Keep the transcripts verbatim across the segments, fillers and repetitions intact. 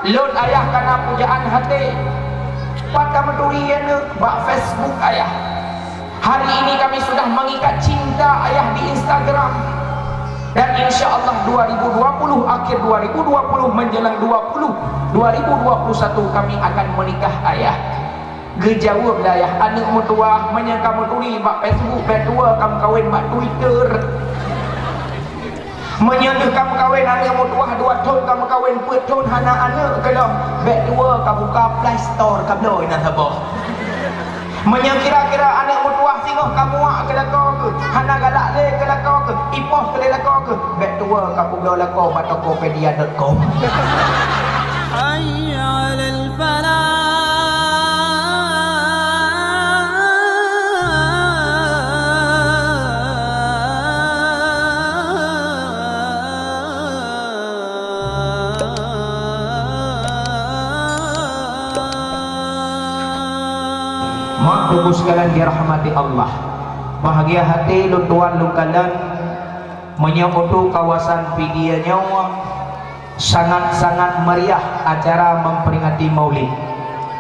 Lôn ayah kana pujaan até. Pat ka meuturi aneuk bak Facebook ayah. Hari ini kami sudah mengikat cinta ayah di Instagram. Dan insya Allah dua ribu dua puluh, akhir dua ribu dua puluh menjelang dua puluh, dua ribu dua puluh satu kami akan menikah ayah. Geujaweueb lé ayah, aneuk meutuwah, meunyoe ka meuturi bak Facebook, bèk tuwoe ka meukawen bak Twitter. Meunyoe deuh ka meukawen aneuk meutuwah dua thon ka meukawen peuet thon hana aneuk keulom, bèk tuwoe ka buka Play Store ka bloe inan saboh. Meunyoe kira-kira aneuk meutuwah singoh ka muak keu lakoe keuh, hana galak lé keu lakoe keuh, ipoh keu lé lakoe keuh, bèk tuwoe ka peubloe lakoe bak Tokopedia dot com. Hayya 'alal falah. Mak Teungku sekalian dirahmati Allah. Bahagia hati lôn tuan lôn kalon meunyoe untuk kawasan Pidie nyoe sangat-sangat meriah acara memperingati Maulid.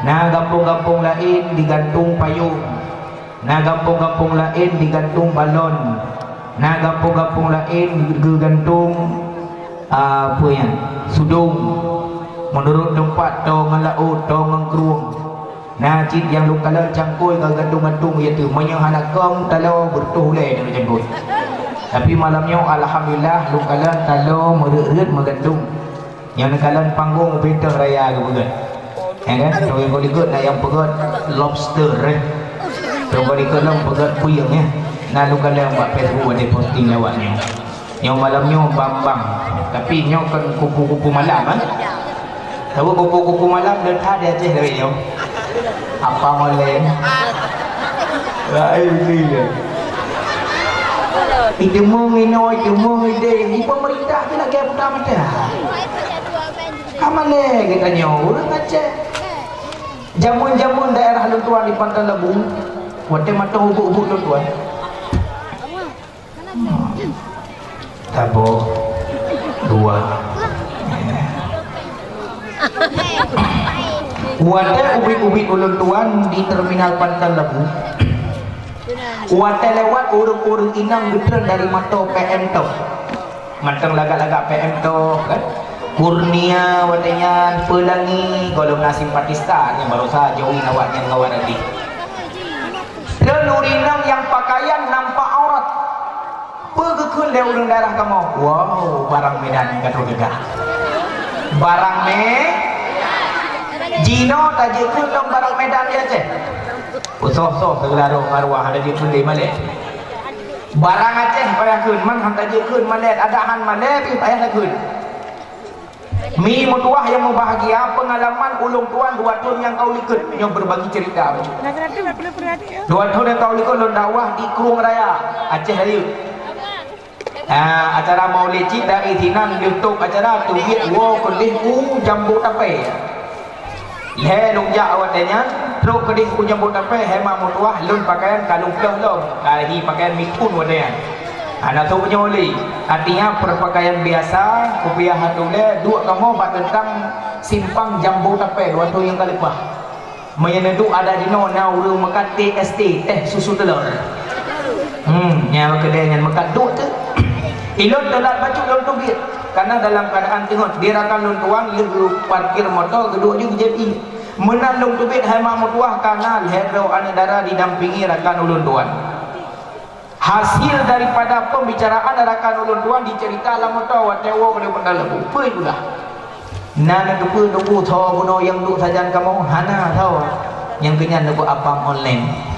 Na gampông-gampông laén digantung payong, na gampông-gampông laén digantung balon, na gampông-gampông laén geugantung, ah, apa nyan, sudong. Menurut tempat, toe ngon laôt, toe ngon krueng. Na cit nyang lôn kalon cangkôi ka gantung-gantung, iaitu meunyoe hana kong taloe beureutoh ulèe nyan cangkôi. Tapi malam nyoe alhamdulillah lôn kalon taloe meureuet-reuet meugantung. Nyang neukalon panggong ubé teuh raya geupeugöt. Ya kan? Teuh nyang likot na nyang peugöt lobster, eh. Teuh likot lom peugöt puyeng, eh. Na lôn kalon bak Facebook ada posting lawak nyoe. Nyoe malam nyoe bang-bang. Tapi nyoe kon kupu-kupu malam, eh. Tahu kupu-kupu malam le that di Aceh lagèe nyoe. Apa moleng? Lain sih. Iteumong inoe, iteumong idéh. Di pemerintah tu lagèe buta mata. Ka malèe geutanyoe ureueng Aceh. Jameun-jameun daerah lôn tuan di Panton Labu, watèe mantong ubit-ubit lôn tuan. Saboh, dua. Watèe ubit-ubit ulôn tuan di terminal Panton Labu, watèe lewat ureueng-ureueng inong geutreun dari Mato P M Toh. Mantong lagak-lagak P M Toh, kan? Kurnia watèe nyan, Pelangi, gohlom na simpatisan nyang baroesa join awaknyan ngon Wardi. Treun ureueng inong nyang pakaian nampak aurat. Peue geukheun lé ureueng daerah kamoe? Wow, barang Medan ka troh teuga. Barang Me-, jinoe tajeuet kheun lom barang Medan di Aceh. Peusoh-soh seugala roh maruah hana jeuet kheun lé malèe. Barang Aceh payah kheun, man hana jeuet kheun malèe, adak han malèe pih payah takheun. Mi meutuwah nyang mubahgia, peungalaman ulôn tuan dua thon nyang ka u likot nyoe beubagi ceurita bacut. Dua thon nyang ka u likot lôn dakwah di Krueng Raya, Aceh Rayeuk. Ah, acara Maulid cit dari sinan leutok acara teubiet woe keudeh u Jambo Tapè. Lhèe lôn jak watèe nyan, trok keudeh u Jambo Tapè, hai mak meutuwah lôn pakaian ka lôn ploh lom, ka hi pakaian mikhun watèe nyan. Hana sôk nyoe lé. Artinya perpakaian biasa, kupiah hana lé, duek kamoe bak teuntang simpang Jambo Tapè, dua thon nyang ka leupah. Meunyoe neuduek adat jinoe na ureueng meukat T S T, teh susu telor. Hmm, nyang keudè nyan meukat duek teuh. Ilôn teulat bacut lôn teubiet. Karena dalam keadaan teungoh di rakan lôn tuan lheueh parkir moto geuduek ju geujép ié. Meunan lôn teubiet hai mak meutuwah kana lhèe droe aneuk dara didampingi rakan ulôn tuan. Hasil daripada pembicaraan rakan ulôn tuan dicerita lam moto watèe woe keuneuk meutaleubu. Peue geulah? Na neuteupeue teuku tho bunoe nyang duek sajan kamoe? Hana tho. Nyang keu nyan neubeuet apam online.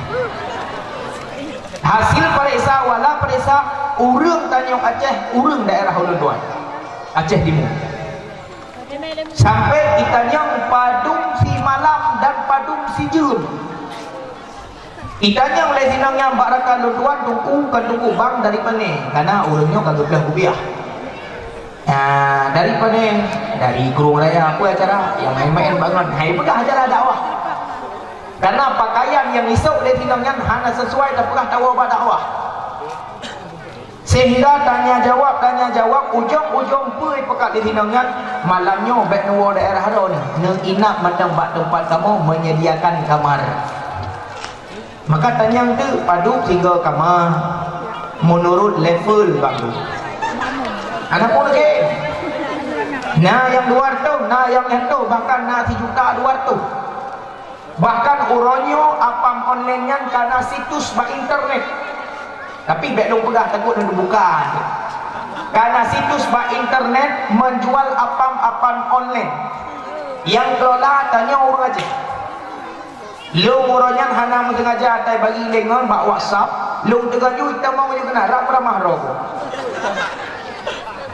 Hasil pareksa, wala pareksa, ureueng tanyong Aceh, ureueng daerah ulôn tuan. Aceh Timu. Sampai itanyong padum simalam dan padum sijeuem. Itanyong lé sinong nyan bak rakan lôn tuan, teuku, kon teuku bang dari pane? Kana ureueng nyoe ka geuplah kupiah. Ah, dari pane? Dari Krueng Raya. Peue acara? Nyang main-main bangon. Hai peugah acara dakwah. Karena pakaian nyang isok lé sinong nyan hana sesuai tapeugah tawoe bak dakwah. Sehingga tanya jawab, tanya jawab, ujong-ujong peue peukat di sinong nyan, malam nyoe bèk neuwoe daerah droeneuh. Inap mantong bak teumpat kamoe menyediakan kamar. Maka tanyong teuk padub sigoe kama meunurot level bang tu. Hana peue lagèe. Na nyang dua reutôh, na nyang lhèe reutôh, bahkan na sijuta dua reutôh. Bahkan uroe nyoe apam online nyan ka na situs bak internet. Tapi bèk lôn peugah, takot lôn buka. Ka na situs bak internet menjual apam-apam online. Nyang kelola tanyoe ureueng Aceh. Lôn uroe nyan hana meusengaja tai bagi lé ngon bak WhatsApp, lôn teuka jui tamong ju keunan, ram ramah droe.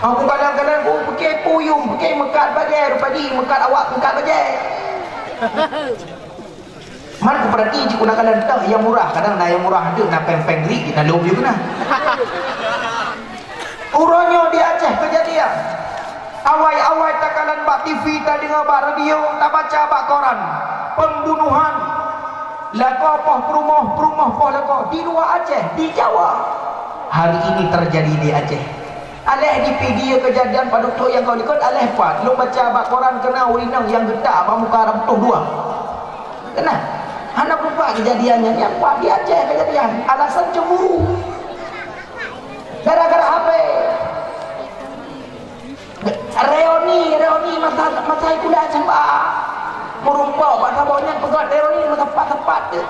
Aku kadang-kadang ku pike puyueng, pike meukat bajèe, rupadi meukat awak meukat bajèe. Man kupeurati cit ku na kalon teuh nyang murah, kadang na nyang murah deuh, na péng-péng ri, na lôn ju keunan. Uroe nyoe di Aceh keujadian. Awai-awai takalon bak T V, tadeungoe bak radio, tabaca bak koran, pembunuhan, lakoe poh peurumoh, peurumoh poh lakoe di luwa Aceh, di Jawa. Hari ini terjadi di Aceh. Aléh di Pidie keujadian padub thôn nyang ka likot, aléh pat lôn baca bak koran keunan ureueng inong nyang geutak bak muka rab ploh dua. Keunan hana peue pat keujadian nyan, nyang pat di Aceh keujadian. Alasan cemburu. Gara-gara H P. Reuni, reuni masa, masa sikula S M A. Meurumpok bak saboh nyan peugah reuni meusapat-sapat tu.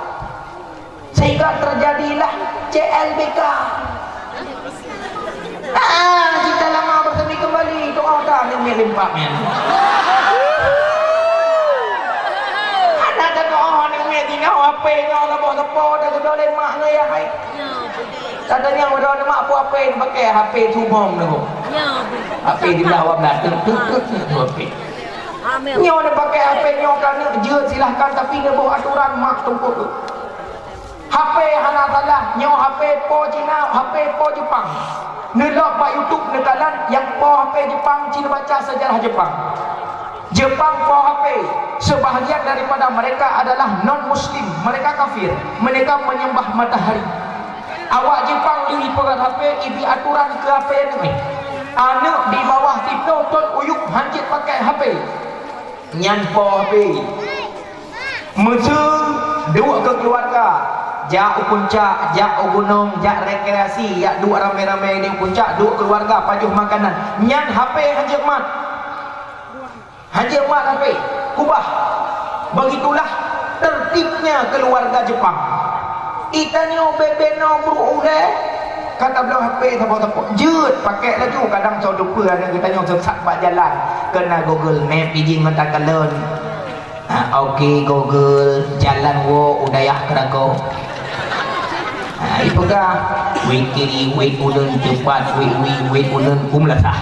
Sehingga terjadilah C L B K. Ah, kita lama bersemi kembali. Doa dah ni umi limpak nyan. Hana ada doa ni umi tinggal H P nyoe saboh-saboh dah geudoh lé mak ngon yah hai. Katanya udah ada mak apa-apa yang pakai H P sumom tu. Ya, betul. H P di bawah belah. Tuk, tuk, tuk, tuk, H P. Amin. Nyoe dia pakai H P nyoe kan, jeuet silahkan, tapi neuboh aturan mak teungku tu. H P hana salah, nyoe H P po Cina, H P po Jepang. Neulok bak YouTube neukalon nyang po H P Jepang, ci neubaca sejarah Jepang. Jepang po H P, sebahagian daripada mereka adalah non-muslim, mereka kafir, mereka menyembah matahari. Awak Jepang lheueh ipeugöt H P, ibi aturan keu H P aneuk. Aneuk di bawah siplôh thôn uyueb hanjeuet pakai H P. Nyan po H P. Meuseu duek keu keuluwarga, jak u puncak, jak u gunong, jak rekreasi, jak duek ramé-ramé di puncak, duek keuluwarga pajoh makanan. Nyan H P hanjeuet mat. Hanjeuet mat H P, kubah. Begitulah tertibnya keluarga Jepang. Itanyoe bebe no brok ulèe, ka tabloe H P sapo-sapo. Jeuet, pakék laju, kadang soe teupeu aneuk geutanyoe sesat bak jalan. Keunan Google Map ijing ngon takalon. Ha, oke Google, jalan woe u dayah Keuragoe. Ha, ipeugah, wit kiri, wit uneun, teupat, wit, wit, wit uneun, u meulasah.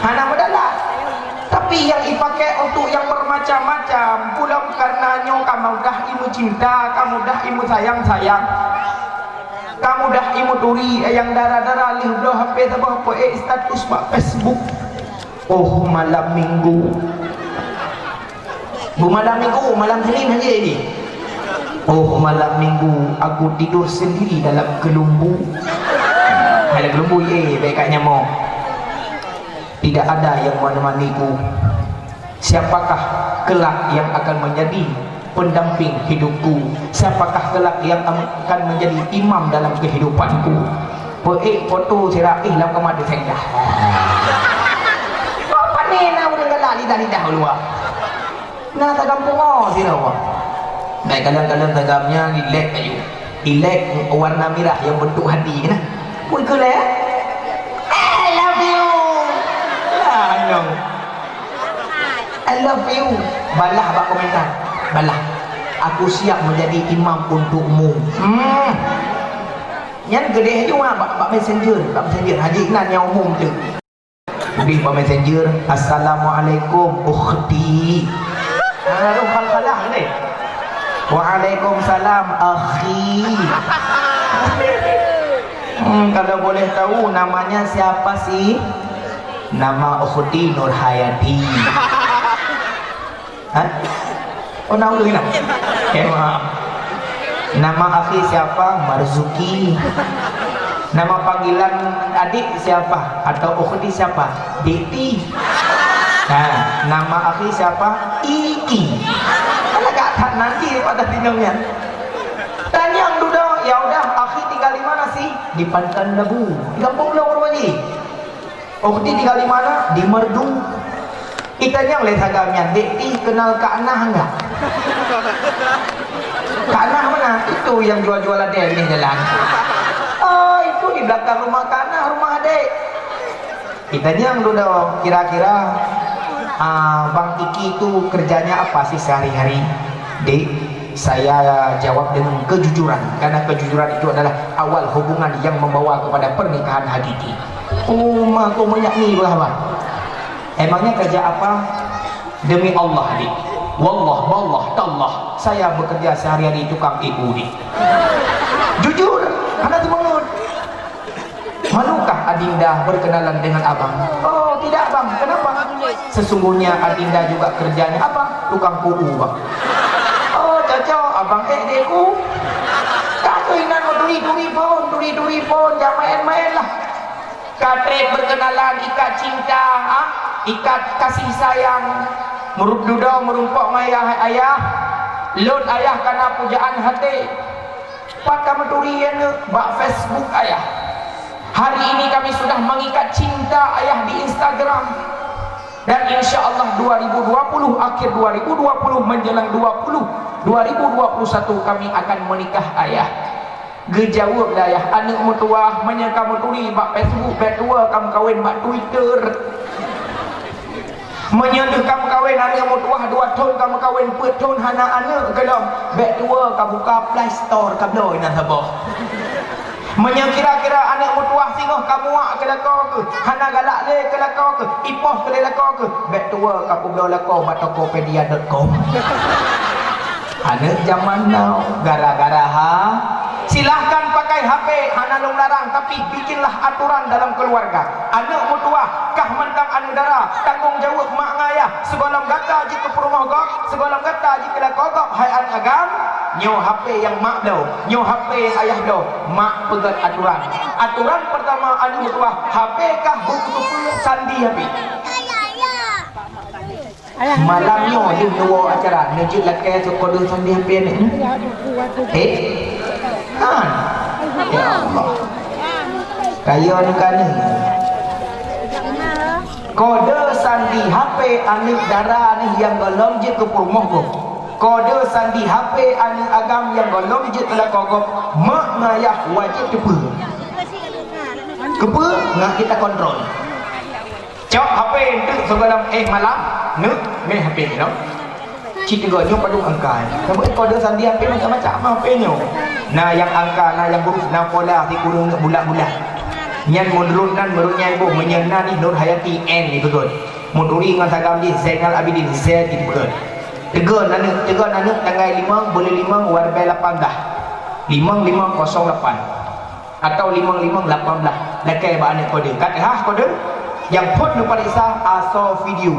Hana meudalah. Tapi nyang ipakék untuk nyang bermacam-macam, ulôn karena nyoe ka mudah imeucinta, ka mudah imeusayang-sayang, ka mudah imeuturi, nyang dara-dara lheueh bloe H P saboh peuék status bak Facebook. Oh, malam minggu. Bu malam minggu, malam Senin saja ini. Oh, malam minggu, aku tidur sendiri dalam kelumbu. Dalam kelumbu, ye, baik kat nyamuk. Tidak ada yang menemaniku. Siapakah kelak yang akan menjadi pendamping hidupku? Siapakah kelak yang am-, akan menjadi imam dalam kehidupanku? Peuék foto sira ih lam kamar disengdah. Kok pané na ureueng galak lidah-lidah u luwa? Na tagam pungo sidroe. Baik, kadang-kadang tagamnya lilek kayu. Lilek warna mirah yang bentuk hati, nah. Pun ke leh? I love you. Nah, no. I love you. Balah bak komentar. Balah. Aku siap menjadi imam untukmu. Hmm. Nyan geudeh juga bak, bak messenger, bak messenger. Haji nan nyang umum tu. Leubeh bak messenger, "Assalamualaikum, ukhti." Ah, tu hal-halah ni. "Waalaikumsalam, akhi." Hmm, kalau boleh tahu namanya siapa sih? Nama ukhti Nurhayati. Hah? Oh, na ureueng inong. Eh, maaf. Nama akhi siapa? Marzuki. Nama panggilan adik siapa? Atau ukhti siapa? Diti. Ha, nama akhi siapa? Iki. Kan agak that nanti pada dinong nyan. Tanyong dudoe, "Ya udah, akhi tinggal di mana sih?" "Di Panton Labu, di kampung Lorong Waji." "Ukhti tinggal di mana?" "Di Merdu." Itanyong lé saga nyan, "Dek ti kenal Kak Nah enggak?" "Kak Nah mana?" "Itu yang jual-jual adek di jalan." "Oh, itu di belakang rumah Kak Nah, rumah adek." Itanyong dudoe, "Kira-kira, ah, Bang Iki itu kerjanya apa sih sehari-hari?" "Dek, saya jawab dengan kejujuran, karena kejujuran itu adalah awal hubungan yang membawa kepada pernikahan hakiki." "Oh, ma, kok banyak ni bah, bah. Emangnya kerja apa?" "Demi Allah, Dek. Wallah, wallah, tallah, saya bekerja sehari-hari tukang E U, Dek." Jujur, hana seumeungeut. "Manukah Adinda berkenalan dengan abang?" "Oh, tidak, Bang. Kenapa?" "Sesungguhnya Adinda juga kerjanya apa?" "Tukang ku'u, Bang." "Oh, cocok. Abang eh dek ku." Ka tu inan meuturi-turi phon, turi-turi phon, jak main-main lah. Ka trép berkenalan, ikat cinta, ah, ikat kasih sayang. Meurut dudoe meurumpok ngon ayah, "Ayah, lôn ayah kana pujaan hate." "Pat kameuturi, aneuk?" "Bak Facebook ayah. Hari ini kami sudah mengikat cinta ayah di Instagram. Dan insya Allah dua ribu dua puluh, akhir dua ribu dua puluh menjelang dua puluh, dua ribu dua puluh satu kami akan menikah ayah." Geujaweueb lé ayah, "Aneuk meutuwah, meunyoe kameuturi bak Facebook, bék tuwoe kameukawen bak Twitter. Meunyoe deuh kameukawen aneuk meutuwah dua thon kameukawen peuet thon hana aneuk keulom, bék tuwoe kabuka Play Store kabloe inan saboh. Meunyoe kira-kira aneuk meutuwah singoh kamuak keu lakoe keuh, hana galak lé keu lakoe keuh, ipoh keu lé lakoe keuh, bék tuwoe kapeubloe lakoe bak Tokopedia dot com." Aneuk zaman now, gara-gara ha. Silahkan pakai H P, hana lôn larang, tapi bikinlah aturan dalam keluarga. Aneuk meutuwah, kah mantong aneuk dara, tanggong jaweueb mak ngon ayah. Sigohlom gata jeuet keu peurumoh gob, sigohlom gata jeuet keu lakoe gob, hai aneuk agam, nyoe H P nyang mak bloe, nyoe H P nyang ayah bloe, mak peugét aturan. Aturan pertama aneuk meutuwah, H P kah buku teupeu sandi H P. Malam nyoe lheueh neuwoe acara, neujeuet lakée seukoe deuh sandi H P nyoe. Eh? Kan? Ya Allah. Kaya nengkani. Kode sandi H P aneuk dara nyoe nyang gohlom jeuet keu peurumoh gob. Kode sandi H P aneuk agam nyang gohlom jeuet keu lakoe gob, mak ngon ayah wajéb teupeue. Keupeue? Ngat kita kontrol. Cok H P eunteuk sigohlom éh malam, neuk mé H P nyoe. Cit teugok nyoe padub angka. Sabab kode sandi H P macam-macam H P nyoe. Na nyang angka, na nyang huruf, na pola sikureueng neuk bulat-bulat. Nyan meunurot nan, meunurot nyang iboh, meunyoe na di Nur Hayati N dipeugét. Meuturi ngon sagam di Zainal Abidin Z dipeugét. Teugok aneuk, teugok aneuk tanggai limong buleuen limong, wareubai lapan blah. Limong limong kosong lapan. Atau limong limong lapan blah. Lakée bak aneuk kode. Ka teuhah kode, nyang phon neupareksa asoe video.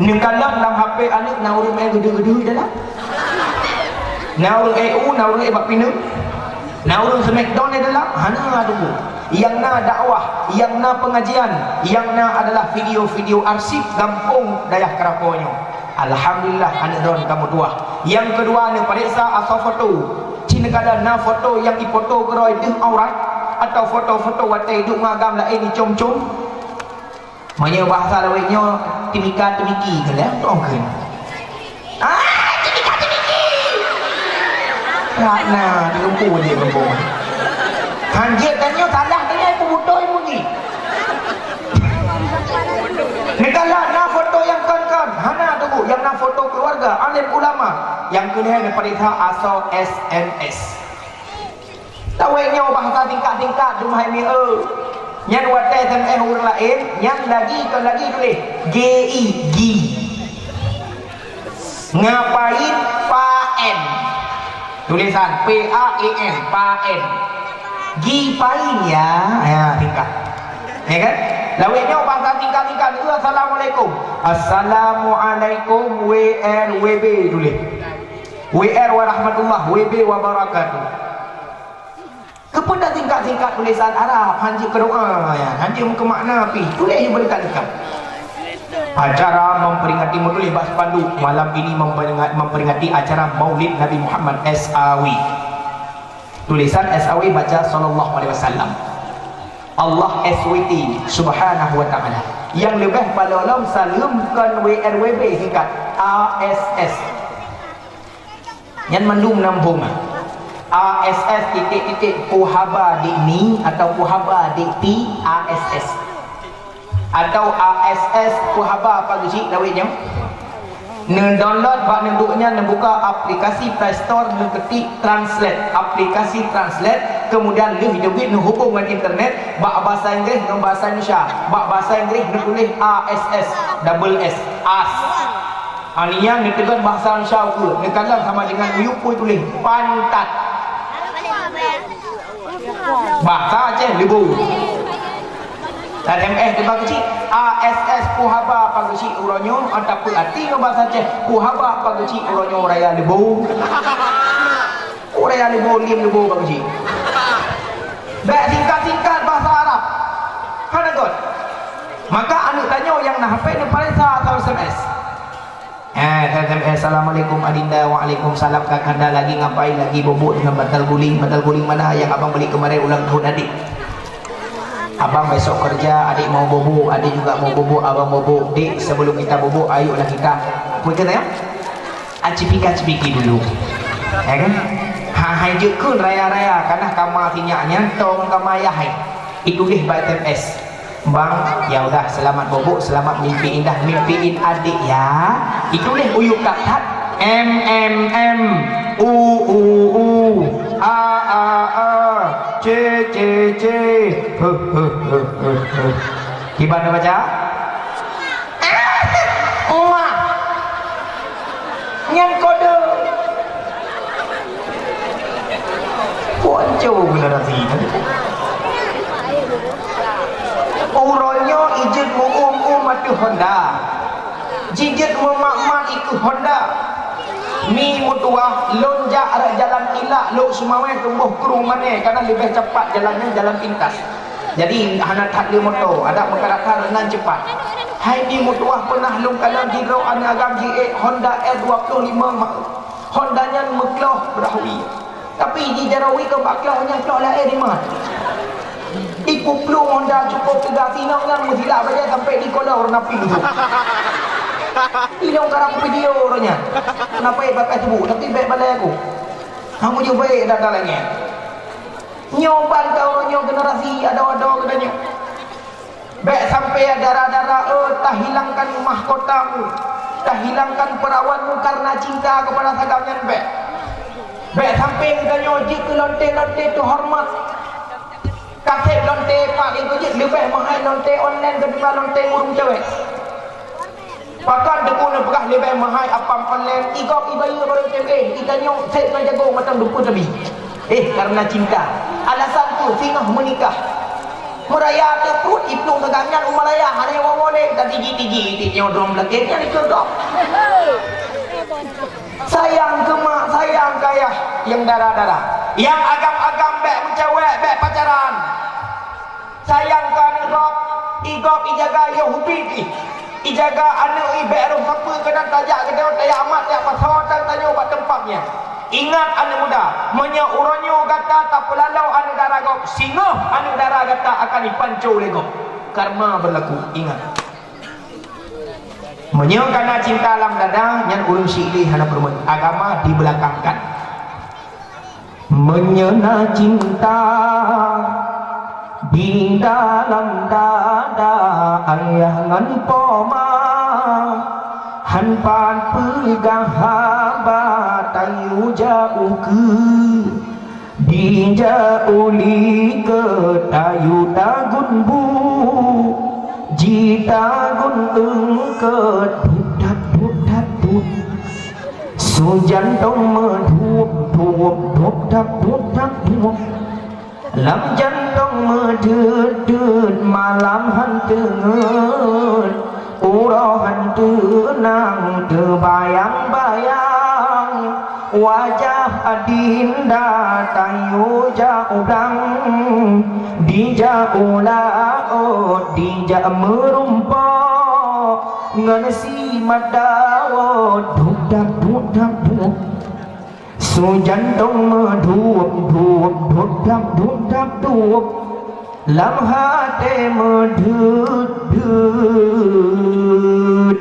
Neukalon lam H P aneuk na ureuëng main geudu-geudu di dalam. Na ureuëng E U, na ureuëng e bak pineung. Na ureuëng smackdown di dalam. Hana tunggu. Nyang na dakwah, nyang na pengajian, nyang na adalah video-video arsip gampông dayah Kerapo nyoe. Alhamdulillah, aneuk droen ka meutuwah. Nyang keudua, neupareksa asoe foto. Cit neukalon na foto nyang ifoto keudroe deuh aurat, atau foto-foto watée duek ngon agam laén icom-com. Meunyoe bahasa lawét nyoe, timika-timiki keu lheueh tong kheun. Ah, timika-timiki. Rak na, di lumpur je lumpur. Hanjeuet tanyoe salah tanyoe peubutoe muji. Neukalon na foto nyang kon-kon, hana tunggu, nyang na foto keluarga, alim ulama, nyang keu lhée neupareksa asoe S M S. Tawét nyoe bahasa tingkat-tingkat dumai mi eu. Nyan watée S M S ureuëng laén, nyan lagi kon lagi tuléh G I, gi. Ngapain paen? Tulisan P A E N, paen. Gi pain ya. Ya, tingkat. Ya kan? Lawét nyoe bahasa tingkat-tingkat dulu, assalamualaikum. Assalamualaikum W R W B tuléh. W R warahmatullah, W B wabarakatuh. Keupeue tasingkat-singkat tulisan Arab, hanjeuet keu doa, ya, hanjeuet meukemakna pih, tuléh nyang beureukat-reukat. Acara memperingati, meutuléh bak spanduk, "Malam ini memperingat-, memperingati acara Maulid Nabi Muhammad, S A W." Tulisan S A W baca sallallahu alaihi wasallam. Allah S W T, subhanahu wa ta'ala. Nyang leubeh paloe lom saleuem kon W R W B singkat, A S S. Nyan mandum na muphom. A S S titik-titik, peue haba Dik Ni atau peue haba Dik Ti, A S S. Atau A S S peue haba apa geuchik lawét nyoe? Neudownload bak neudok nyan, neubuka aplikasi Play Store, neuketik Translate, aplikasi Translate, kemudian lheueh jeuet neuhubung ngon internet, bak basa Inggréh ngon basa Indonesia, bak basa Inggréh neutuléh A S S, double S, as. Anian neuteugon bahasa Indonesia ukeue, neukalon sama dengan miyueb peue tuléh, pantat. Bahasa Aceh leubô. Dan M S teuba keuchik, A S S peue haba apa geuchik uroe nyoe, ataupun arti ngon bahasa Aceh, peue haba apa geuchik uroe nyoe raya leubô. Oh, raya leubô, liem leubô apa geuchik. Bèk singkat-singkat bahasa Arab. Hana göt. Maka aneuk tanyoe nyang na H P neupareksa atau S M S. Eh, S M S, "Assalamualaikum Adinda." "Waalaikumsalam Kakanda, lagi ngapain? Lagi bubuk dengan bantal guling." "Bantal guling mana yang abang beli kemarin ulang tahun adik?" "Abang besok kerja, adik mau bubuk, adik juga mau bubuk, abang bubuk. Dik, sebelum kita bubuk, ayolah kita." Apa kata ya? Acipika-cipiki dulu. Ya kan? Ha, hai jeuet kheun raya-raya, karena kama sinyak nyan tong kama yah hai. Itu deh bak S M S. "Bang, ya udah, selamat bubuk, selamat mimpi indah, mimpiin adik ya." Itulah uyueb that-that. M, M, M, U, U, U, A, A, A, C, C, C, he, he, he, he, he. Kiban baca? Emak. Nyan kode. Ponco generasi nyan. Uroe nyoe ijeuet meu-um-um ateueh honda. Jijeuet meumat-mat ikeu honda. Mi meutuwah, lôn jak rot jalan ilak Lhokseumawe teumbôh Krueng Mane, karena leubeh cepat jalan nyan, jalan pintas. Jadi, hana that le moto, adak meukarat that nan cepat. Hai mi meutuwah, peunah lôn kalon sidroe aneuk agam jiék Honda R dua puluh lima ma-, Honda nyan meukloh beurahwi. Tapi di jaroe keu bak kloh nyan kloh laén iman. Ipuplueng Honda cukôp teuga sinong nyan meusilak bajèe sampai di kolor napi tu. Ilong karab video roh nyan. Kenapa ya bakat tubuh, tapi bèk balai aku. Kamu juga baik datang lagi. Nyoe ban ka uroe nyoe generasi adoe-adoe geutanyoe. Bèk sampai dara-dara, eh, tahilangkan mahkotamu, tahilangkan perawanmu karena cinta kepada sagam nyan bèk. Bèk sampai geutanyoe jeuet keu lonte-lonte teuhoreumat. Kaseb lonte pat nyang keu jeuet leubeh meuhai lonte online ketimbang lonte ureueng cewek. Pakon Teungku neupeugah leubeh meuhai apam online, i gob i bayeue barô cemeh, i tanyoe sép ngon jagoe mantong dupeue tabi. Eh, karena cinta. Alasan tu singoh meunikah. Meuraya teuh pruet iplueng teugangan u Malaya, hana nyang woe-woe lé, tatiji-tiji, tinyoe droe lakèe nyan ikeu gob. Sayang keu mak, sayang keu ayah nyang dara-dara. Nyang agam-agam bèk meucewek, bèk pacaran. Sayang keu aneuk gob, i gob ijaga yoh ubit ih. Ijaga aneuk ih bèk rôh sapeue keunan tajak keudroe tajak amat jak pasoe tan tanyoe bak teumpat nyan. Ingat aneuk muda, meunyoe uroe nyoe gata tapeulalo aneuk dara gob, singoh aneuk dara gata akan ipanco lé gob. Karma beurlaku, ingat. Meunyoe kana cinta lam dada, nyan ureueng syiek hana peurumet. Agama dibeulakangkan. Meunyoe na cinta di dalam dada ayah ngon poma, han pat peugah haba tayue jak ukeue. Dijak u likot tayue tagun bu, jitagun eungkot, dup dap, dup dap, dup. Su jantong meudup, dup, dup dap, dup dap, dup. Lam jantong meudeuet-deuet, malam han teungeut. Uroe han teunang teubayang-bayang, wajah adinda tayue jak u blang, dijak u laôt, dijak meurumpok, Ngon si mata dup dap dup dap dup. Su jantong meudup dup dup dap dup dap dup. Lam hati meudeut-deut.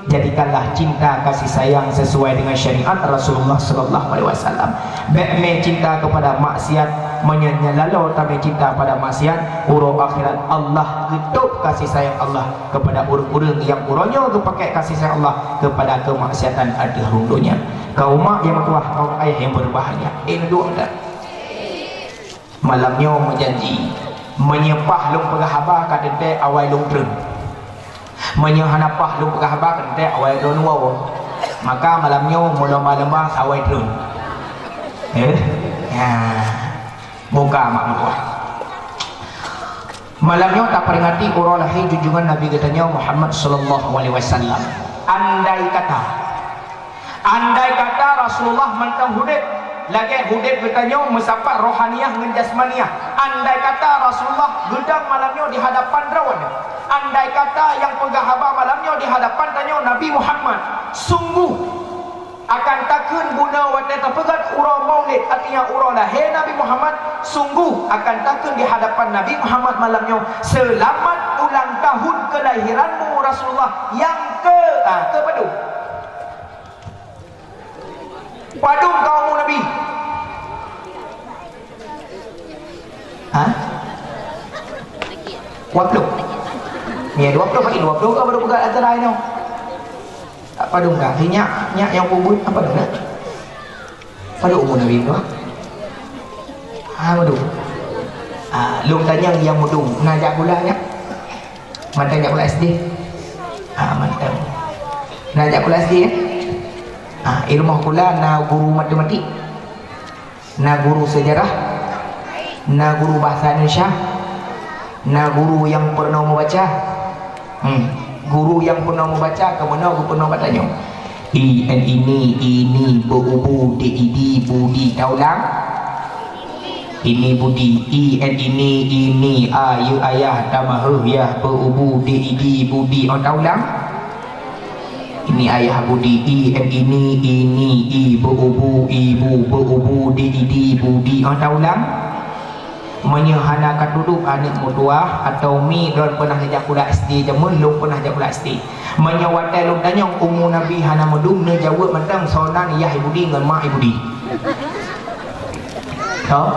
Jadikanlah cinta kasih sayang sesuai dengan syariat Rasulullah sallallahu alaihi wasallam. Bék mé cinta kepada maksiat, meunyoe nyan lalo tamé cinta pada maksiat, uroe akhirat Allah geutôb kasih sayang Allah kepada ureuëng-ureuëng nyang uroe nyoe geupakék kasih sayang Allah kepada keumaksiatan ateueh rhueng donya. Kaum mak nyang meutuwah, kaum ayah nyang berbahagia. Eh, neuduek dak? Malam nyoe meujanji, meunyoe paih lôn peugah haba ka teuntée awai lôn treun. Meunyoe hana paih lôn peugah haba ka teuntée awai droeneuh woe. Maka malam nyoe meulomba-lomba awai treun. Eh? Ya. Buka mak meutuah. Malam nyoe taperingati uroe lahé junjungan Nabi geutanyoe Muhammad sallallahu alaihi wasallam. Andai kata, andai kata Rasulullah mantong udeb, lagée udeb geutanyoe meusapat rohaniah ngon jasmaniah. Andai kata Rasulullah geudong malam nyoe di hadapan droeneuh. Andai kata nyang peugah haba malam nyoe di hadapan tanyoe Nabi Muhammad. Sungguh akan takheun bunoe watée tapeugét uroe Maulid, artinya uroe lahé Nabi Muhammad, sungguh akan takheun di hadapan Nabi Muhammad malam nyoe, "Seulamat ulang tahun keulahiranmu, Rasulullah, nyang keu, ah, keu padum?" Padum ka umu Nabi? Hah? Dua puluh? Ya, dua puluh bagi dua puluh ka baru peugah acara inoe. Apa dong ka? Nyak, nyak nyang peubuet apa dong, nak? Padum umu Nabi tu? Ha, padum? Ah, lôn tanyong nyang mudum. Na jak sikula nyak? Mantong jak sikula S D? Ha, mantong. Na jak sikula S D, ya? Ha, i rumoh sikula na guru matematik? Na guru sejarah, na guru bahasa Indonesia, na guru nyang peurunoe mubaca. Hmm. Guru nyang peurunoe mubaca, keu meunoe geupeurunoe bak tanyoe. I, en, ini, ini, be, u, bu, di, idi, budi. Taulang. Ini budi. I, en, ini, ini, a, ye, ayah, tamah, yah, be, u, bu, di, idi, budi. Oh, taulang. Ini ayah budi, i, en, ini, ini, i, be, u, bu, ibu, be, u, bu, di, idi, budi. Oh, taulang. Meunyoe hana ka tudok aneuk meutuah atau mi, droen peunah neujak sikula S D jameun, lôn peunah jak sikula S D. Meunyoe watée lôn tanyong umu Nabi hana meudum, neujaweueb mantong soe nan yah i budi ngon mak i budi. Soe?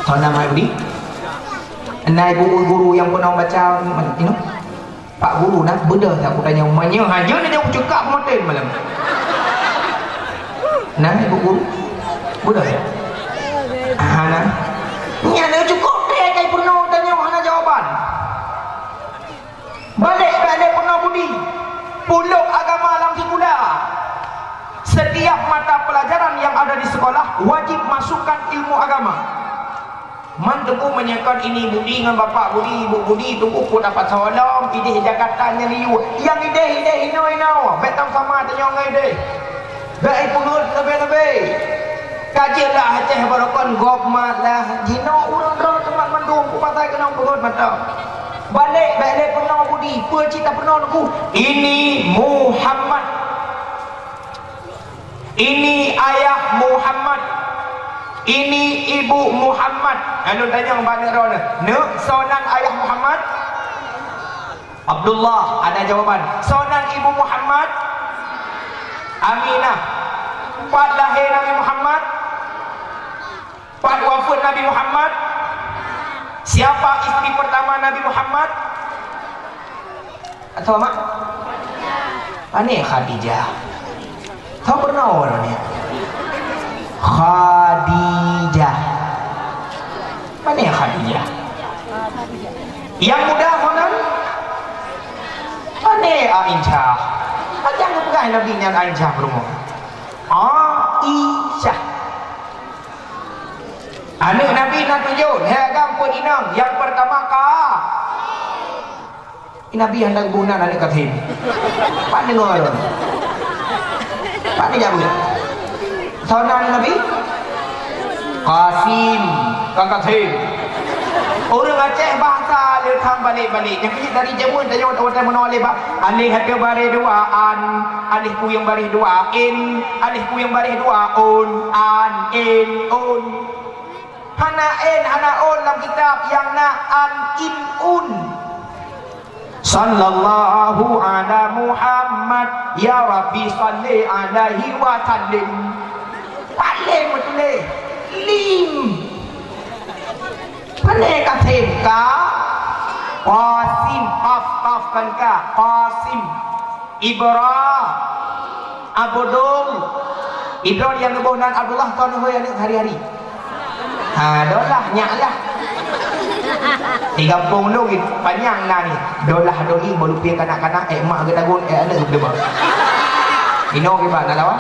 Soe nan mak i budi? Na ibu guru nyang peurunoe baca inoe? Pak guru na, beudôh that kutanyong, meunyoe hana neujaweueb cukak peumaten malam. Na, ibu guru? Beudôh that? Hana. Nyan na cukôp treb kai peurunoe tanyong hana jawaban. Balek bak lé peurunoe budi. Pulok agama lam sikula. Setiap mata pelajaran yang ada di sekolah wajib masukkan ilmu agama. Man teungku meunyoe kon ini budi ngon bapak budi, ibu budi, teungku peue dapat sawa lom, ideh Jakarta nyan liyu. Nyang ideh-ideh inoe-inoe, bék tam sama tanyong ngon ideh. Bék ipeungeuet leubeh-leubeh. Ka jeuet lah Aceh barokon gob mat lah, jinoe ureuëng droe teumat mandum, peue pasai keunong peungeuet mantong. Balek bék lé peurunoe budi, peue cit tapeurunoe teungku? Ini Muhammad. Ini ayah Muhammad. Ini ibu Muhammad. Lalu tanyong bak neuk droeneuh, "Neuk, soe nan ayah Muhammad?" Abdullah, ada jawaban. "Soe nan ibu Muhammad?" Aminah. Pat lahé Nabi Muhammad? Pat wafeuet Nabi Muhammad? Siapa istri pertama Nabi Muhammad? Atau mak? Pane Khadijah? Tau peurunoe droeneuh? Khadijah. Pane Khadijah? Nyang muda soe nan? Pane Aisyah? Pajan geupeugah Nabi nyan Aisyah peurumoh? Aisyah. Aneuk Nabi na tujoh, hai agam peuet inong, nyang peurtama Ka-, Nabi hana geuboh nan aneuk Kasim. Pat deungoe lôn? Pat neujak beuet? Soe nan aneuk Nabi? Kasim, ka Kasim. Ureuëng Aceh bahasa lé Hang balek-balek. Nyang keuneuk dari jameun tanyoe watèe meunoe alèh ba. Alèh ateueh baréh dua, an. Alèh kuyueng baréh dua, in. Alèh kuyueng baréh dua, un. An, in, un. Hana in, hana un lam kitab, nyang na an, in, un. Sallallahu ala Muhammad, ya Rabbi salli alaihi wa sallim. Paléng meutuléh lim. Pane Kasim ka? Qasim, qaf, qaf kan ka. Qasim. Ibra. Abdul. Idroe nyang geuboh nan Abdullah, kon hôi aneuk hari-hari. Ha, dolah, nyak lah. Di gampông lôn panyang na ni. Dolah, doli, meulupie kanak-kanak, eh, mak geutagun, eh, aneuk geupeudeuba. Inoe kiban na lawan.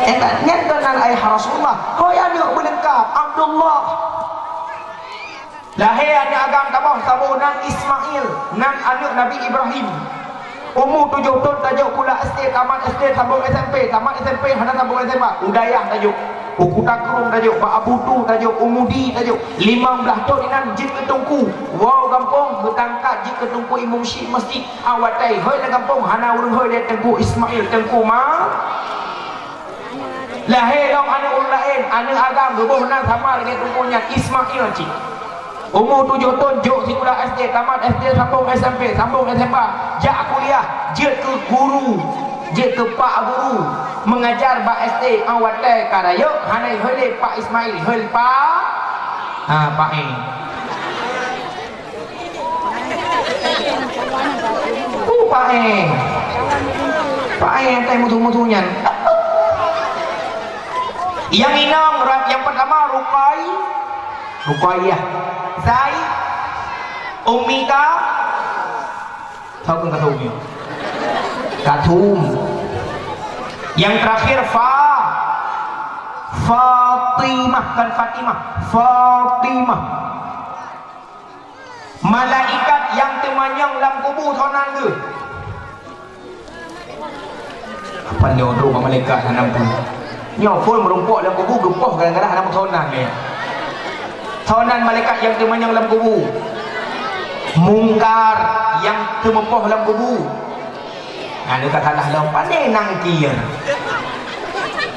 Eh, nyan kon nan ayah Rasulullah. Hôi aneuk beuleungkab, Abdullah. Lahé aneuk agam taboh saboh nan Ismail, nan aneuk Nabi Ibrahim. Umu tujoh thon tajok sikula S D, tamat S D, sambong S M P, tamat S M P hana sambong S M A. U Dayah tajok, u Kuta Krueng tajok, bak Abutu tajok, u Mudi tajok. Limong blaih thon inan jeuet keu teungku. Woe gampông geutangkat jeuet keu teungku imum syik masjid. Awai, hôi lam gampông hana ureueng hôi lé teungku Ismail, teungku ma. Lahé lom aneuk ureueng laén, aneuk agam geuboh nan sama lagèe teungku nyan, Ismail cit. Umu tujoh thon jok sikula S D, tamat S D sambong S M P, sambong S M A, jak kuliah, jeuet keu guru, jeuet keu pak guru, mengajar bak S D, awai ka rayeuk, hana hôi lé pak Ismail, hôi pak, ha, pak, eh. Uh, paéng. Paéng teuh musuh-musuh nyan. Nyang inong rab nyang pertama Ruqay-, Ruqayyah. Zai, Ummi Ka-, tahu kan kata Ummi? Kathum. Yang terakhir Fa-, Fatimah, kan Fatimah. Fatimah. Malaikat nyang teumanyong lam kubu thon nan geuh. Apa nyoe droe malaikat hana pun. Nyoe phon meurumpok lam kubu geupoh gara-gara hana thon nan lé. Thon nan malaikat nyang teumanyong lam kubu. Mungkar nyang teumeupoh lam kubu. Nyan ka salah lom, pane Nangkir.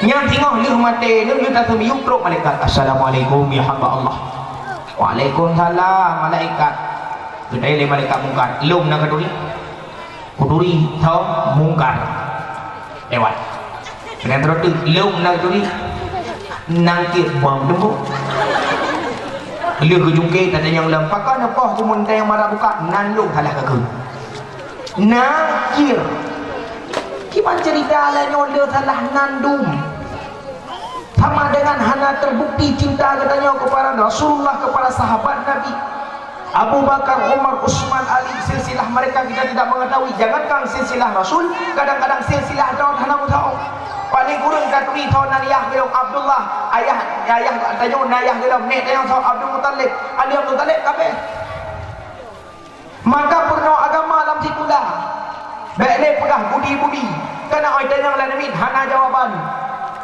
Nyan singoh lheueh maté, lheueh, lheueh taseumiyueb trok malaikat. "Assalamualaikum ya hamba Allah." "Waalaikumsalam malaikat." Geutanyong lé malaikat Mungkar, "Lôn na katuri?" "Kuturi." "Soe?" "Mungkar." Lewat. Dengan terus tu, "Lôn na katuri?" Nangkir bang tembok. Lheueh geujungke tatanyong lom, "Pakon neupoh kumun tanyong mara buka?" "Nan lôn salah kakeuh." Nakir. Kiban cerita lagèe nyoe le salah nan dum. Sama dengan hana terbukti cinta geutanyoe kepada Rasulullah, kepada sahabat Nabi. Abu Bakar, Umar, Utsman, Ali, silsilah mereka kita tidak mengetahui. Jangankan silsilah Rasul, kadang-kadang silsilah droe hana meusaboh. Paling kureueng taturi soe nan yah geutanyoe Abdullah, ayah, ayah tanyoe nan yah geutanyoe, nek tanyoe soe Abdul Muttalib. Ali Abdul Muttalib kabeh. Maka peurunoe agama lam sikula. Bèk lé peugah budi-budi. Kana oi tanyong lam miet hana jawaban.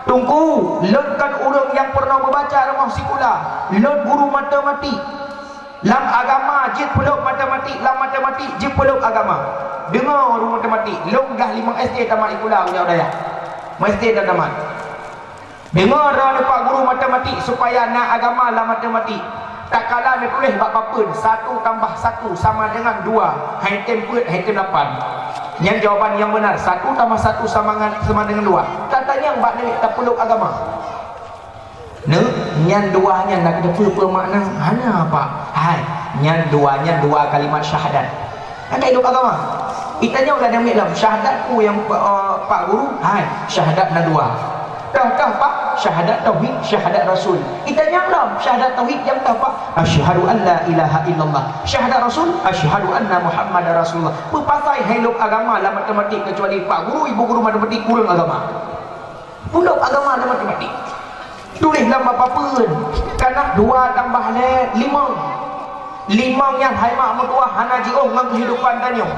Teungku, lôn kon ureueng nyang peurunoe meubaca rumoh sikula. Lôn guru matematik. Lam agama jeuet peulop matematik, lam matematik jeuet peulop agama. Deungö ureueng matematik, lôn gah limong S D tamat sikula u Dayah. Limong S D tamat. Deungö droeneuh Pak Guru Matematik supaya na agama lam matematik. Tatkala neutuléh bak papeuen, satu tambah satu sama dengan dua, hai tem peuet, hai tem lapan. Nyan jawaban nyang beunar, satu tambah satu sama ngan, sama dengan dua. Tatanyong bak namiet tapeulop agama. Neuk, nyan dua nyan na keuteupeu peue makna? Hana, Pak. Hai, nyan dua nyan dua kalimat syahadat. Kan ka ilop agama. Itanyong lam miet lom, syahadat peue nyang, eh, Pak Guru? Hai, syahadat na dua. Toh, toh, Pak, syahadat tauhid, syahadat rasul. Itanyong lom, syahadat tauhid nyang toh, Pak? Asyhadu an la ilaha illallah. Syahadat rasul, asyhadu anna Muhammadar Rasulullah. Peue pasai hai lop agama lam matematik, kecuali Pak Guru, Ibu Guru Matematik kureueng agama. Peulop agama lam matematik. Tuléh lam bak papeuen, kana dua tambah lhèe, limong. Limong nyan hai mak meutuwah hana jiôh ngon keuhidupan tanyoe.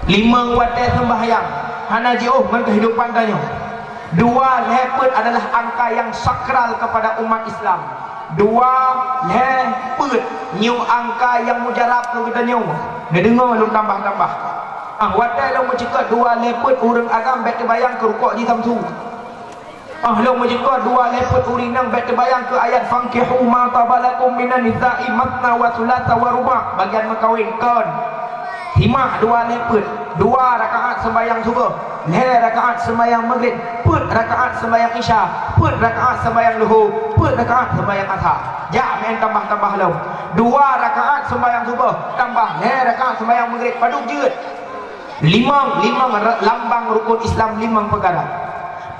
Limong watèe seumbahyang hana jiôh ngon keuhidupan tanyoe. Dua lhèe peuet adalah angka yang sakral kepada umat Islam. Dua lhèe peuet, nyoe angka nyang mujarab keu geutanyoe. Neudeungoe lôn tambah-tambah. Ah, watèe lôn meuceukeut dua lhèe peuet, ureueng agam bèk teubayang keu rukok jisamsu. Ah, lôn meuceukeut dua lhèe peuet, ureueng inong bèk teubayang keu ayat, "Fankihu ma taba lakum minan nisa'i matsna wa tsulatsa wa ruba'," bagian meukawen kon. Simak dua lhèe peuet, dua rakaat seumbahyang suboh, lhèe rakaat seumbahyang maghrib, peuet rakaat seumbahyang isya, peuet rakaat seumbahyang luho, peuet rakaat seumbahyang asa. Jak meu'en tambah-tambah lom. Dua rakaat seumbahyang suboh tambah lhèe rakaat seumbahyang maghrib, padub jeuet? Limong, limong ra-, lambang rukun Islam limong peukara.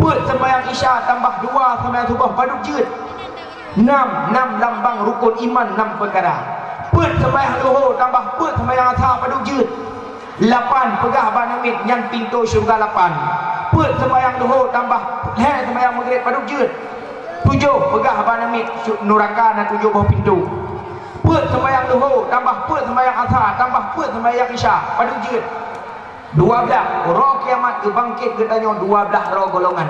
Peuet seumbahyang isya tambah dua seumbahyang suboh, padub jeuet? Nam, nam lambang rukun iman nam peukara. Peuet seumbahyang luho tambah peuet seumbahyang asa, padub jeuet? Lapan, peugah bak namiet nyan pintoe syeuruga lapan. Peuet seumbahyang luho tambah lhèe seumbahyang maghrib, padub jeuet? Tujoh, peugah bak namiet su-, nuraka na tujoh boh pintoe. Peuet seumbahyang luho tambah peuet seumbahyang asa tambah peuet seumbahyang isya, padub jeuet? Dua blah, uroe kiamat geubangkét geutanyoe dua blah droe golongan.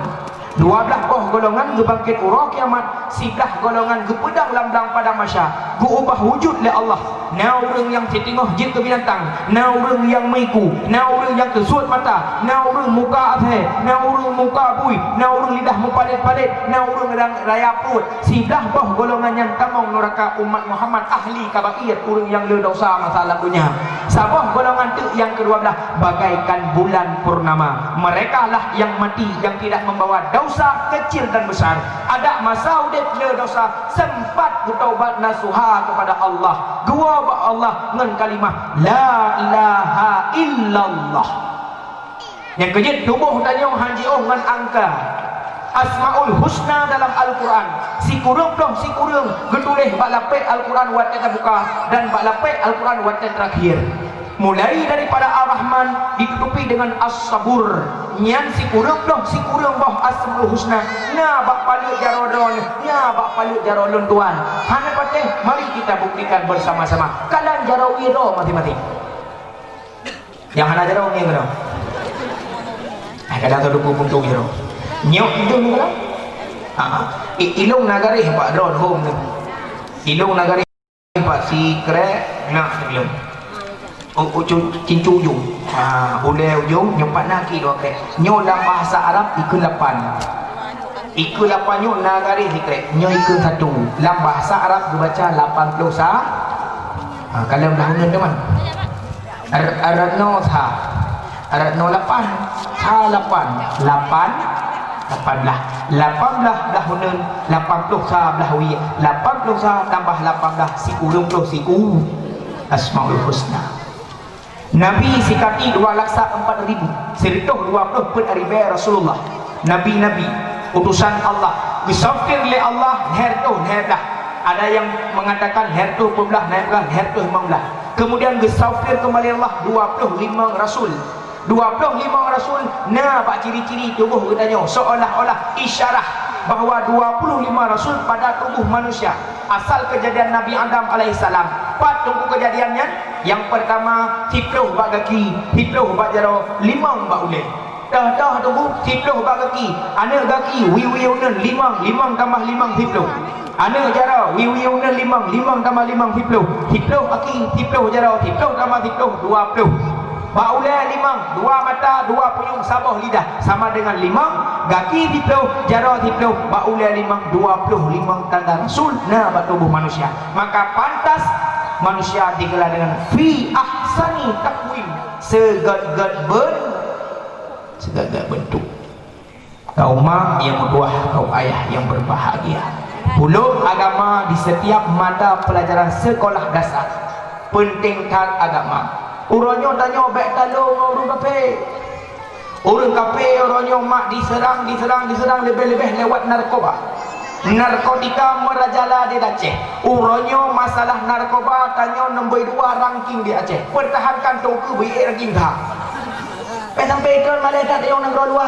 Dua blah boh golongan geubangkét uroe kiamat, siblah golongan geupeudong lam blang padang mahsyar, geuubah wujud lé Allah. Na ureueng nyang siteungoh jeuet keu binatang, na ureueng nyang meuiku, na ureueng nyang keusuet mata, na ureueng muka asèe, na ureueng muka bui, na ureueng lidah meupalet-palet, na ureueng ra-, raya pruet. Siblah boh golongan nyan tamong nuraka umat Muhammad ahli kabair, ureueng nyang le dosa masa lam donya. Saboh golongan teuk nyang keudua blah bagaikan bulan purnama. Merekalah yang mati yang tidak membawa dosa kecil dan besar. Adak masa udép le dosa, sempat bertaubat nasuha kepada Allah. Geuwoe bak Allah ngon kalimah la ilaha illallah. Nyang keujeuet tuboh tanyoe han jiôh ngon angka Asmaul Husna dalam Al-Quran. Sikureueng ploh sikureueng geutuléh bak lapék Al-Quran watèe tabuka dan bak lapék Al-Quran watèe terakhir. Mulai daripada Ar-Rahman ditutupi dengan As-Sabur. Nyan sikureueng ploh sikureueng boh Asmaul Husna na bak paleuet jaroe droeneuh, na bak paleuet jaroe lôn tuan. Hana patéh, mari kita buktikan bersama-sama. Kalon jaroe droe masing-masing. Nyang hana jaroe ngieng keudroe. Hai, kadang teuduku puntung jaroe. Nyok idong keudroe. Ha. I-, ilong na garéh bak droe hom tu. Ilong na garéh bak sikrek na ilong. U-, ucu-, cincu ujong. Ha, ulèe ujong, nyoe pat na ki dua krek. Nyoe lam bahasa Arab ikheun lapan. Ikheun lapan nyoe na garéh sikrek. Nyoe ikheun satu. Lam bahasa Arab geubaca lapan ploh sa-, ha, kalon blah uneun teuma. Ar-, arat nyoe sa. Arat nyoe lapan. Sa lapan. Lapan. Lapan blah. Lapan blah blah uneun. Lapan ploh sa blah wie. Lapan ploh sa tambah lapan blah. Sikureueng ploh siku. Asmaul Husna. Nabi sikati dua laksa empat ribu. Sireutôh dua ploh peuet ribèe Rasulullah. Nabi-nabi. Utusan Allah. Geusafir lé Allah lhèe reutôh lhèe blah. Ada yang mengatakan lhèe reutôh peuet blah, lhèe blah, lhèe reutôh limong blah. Kemudian geusafir keumalé Allah dua ploh limong rasul. Dua ploh limong rasul na bak ciri-ciri tuboh geutanyoe, seolah-olah isyarah bahwa dua puluh lima rasul pada tubuh manusia. Asal kejadian Nabi Adam alaihissalam. Pat teungku kejadian nyan? Yang pertama, siploh bak gaki, siploh bak jaroe, limong bak ulèe. Toh-toh teungku, siploh bak gaki. Aneuk gaki, wie-wie uneun, limong, limong tambah limong, siploh. Aneuk jaroe, wie-wie uneun, limong, limong tambah limong, siploh. Siploh gaki, siploh jaroe, siploh tambah siploh, dua ploh. Bak ulèe limong, dua mata, dua punyueng, saboh lidah, sama dengan limong. Gaki siploh, jaroe siploh, bak ulèe limong, dua ploh limong tanda rasul na bak tuboh manusia. Maka pantas manusia digelar dengan fi ahsani taqwim, seugét-gét ben-, seugét-gét bentuk. Kaum mak yang meutuah, kaum ayah yang berbahagia. Ulôn agama di setiap mata pelajaran sekolah dasar. Penting that agama. Uroe nyoe tanyoe bèk talo ngon ureueng kafé. Ureueng kafé uroe nyoe mak diserang, diserang, diserang leubeh-leubeh lewat narkoba. Narkotika merajalela di Aceh. Uroe nyoe masalah narkoba tanyoe nombor dua ranking di Aceh. Pertahankan tongkeu beuiek ranking that. Bèk sampai ikot malèe that nyang nanggroe luwa.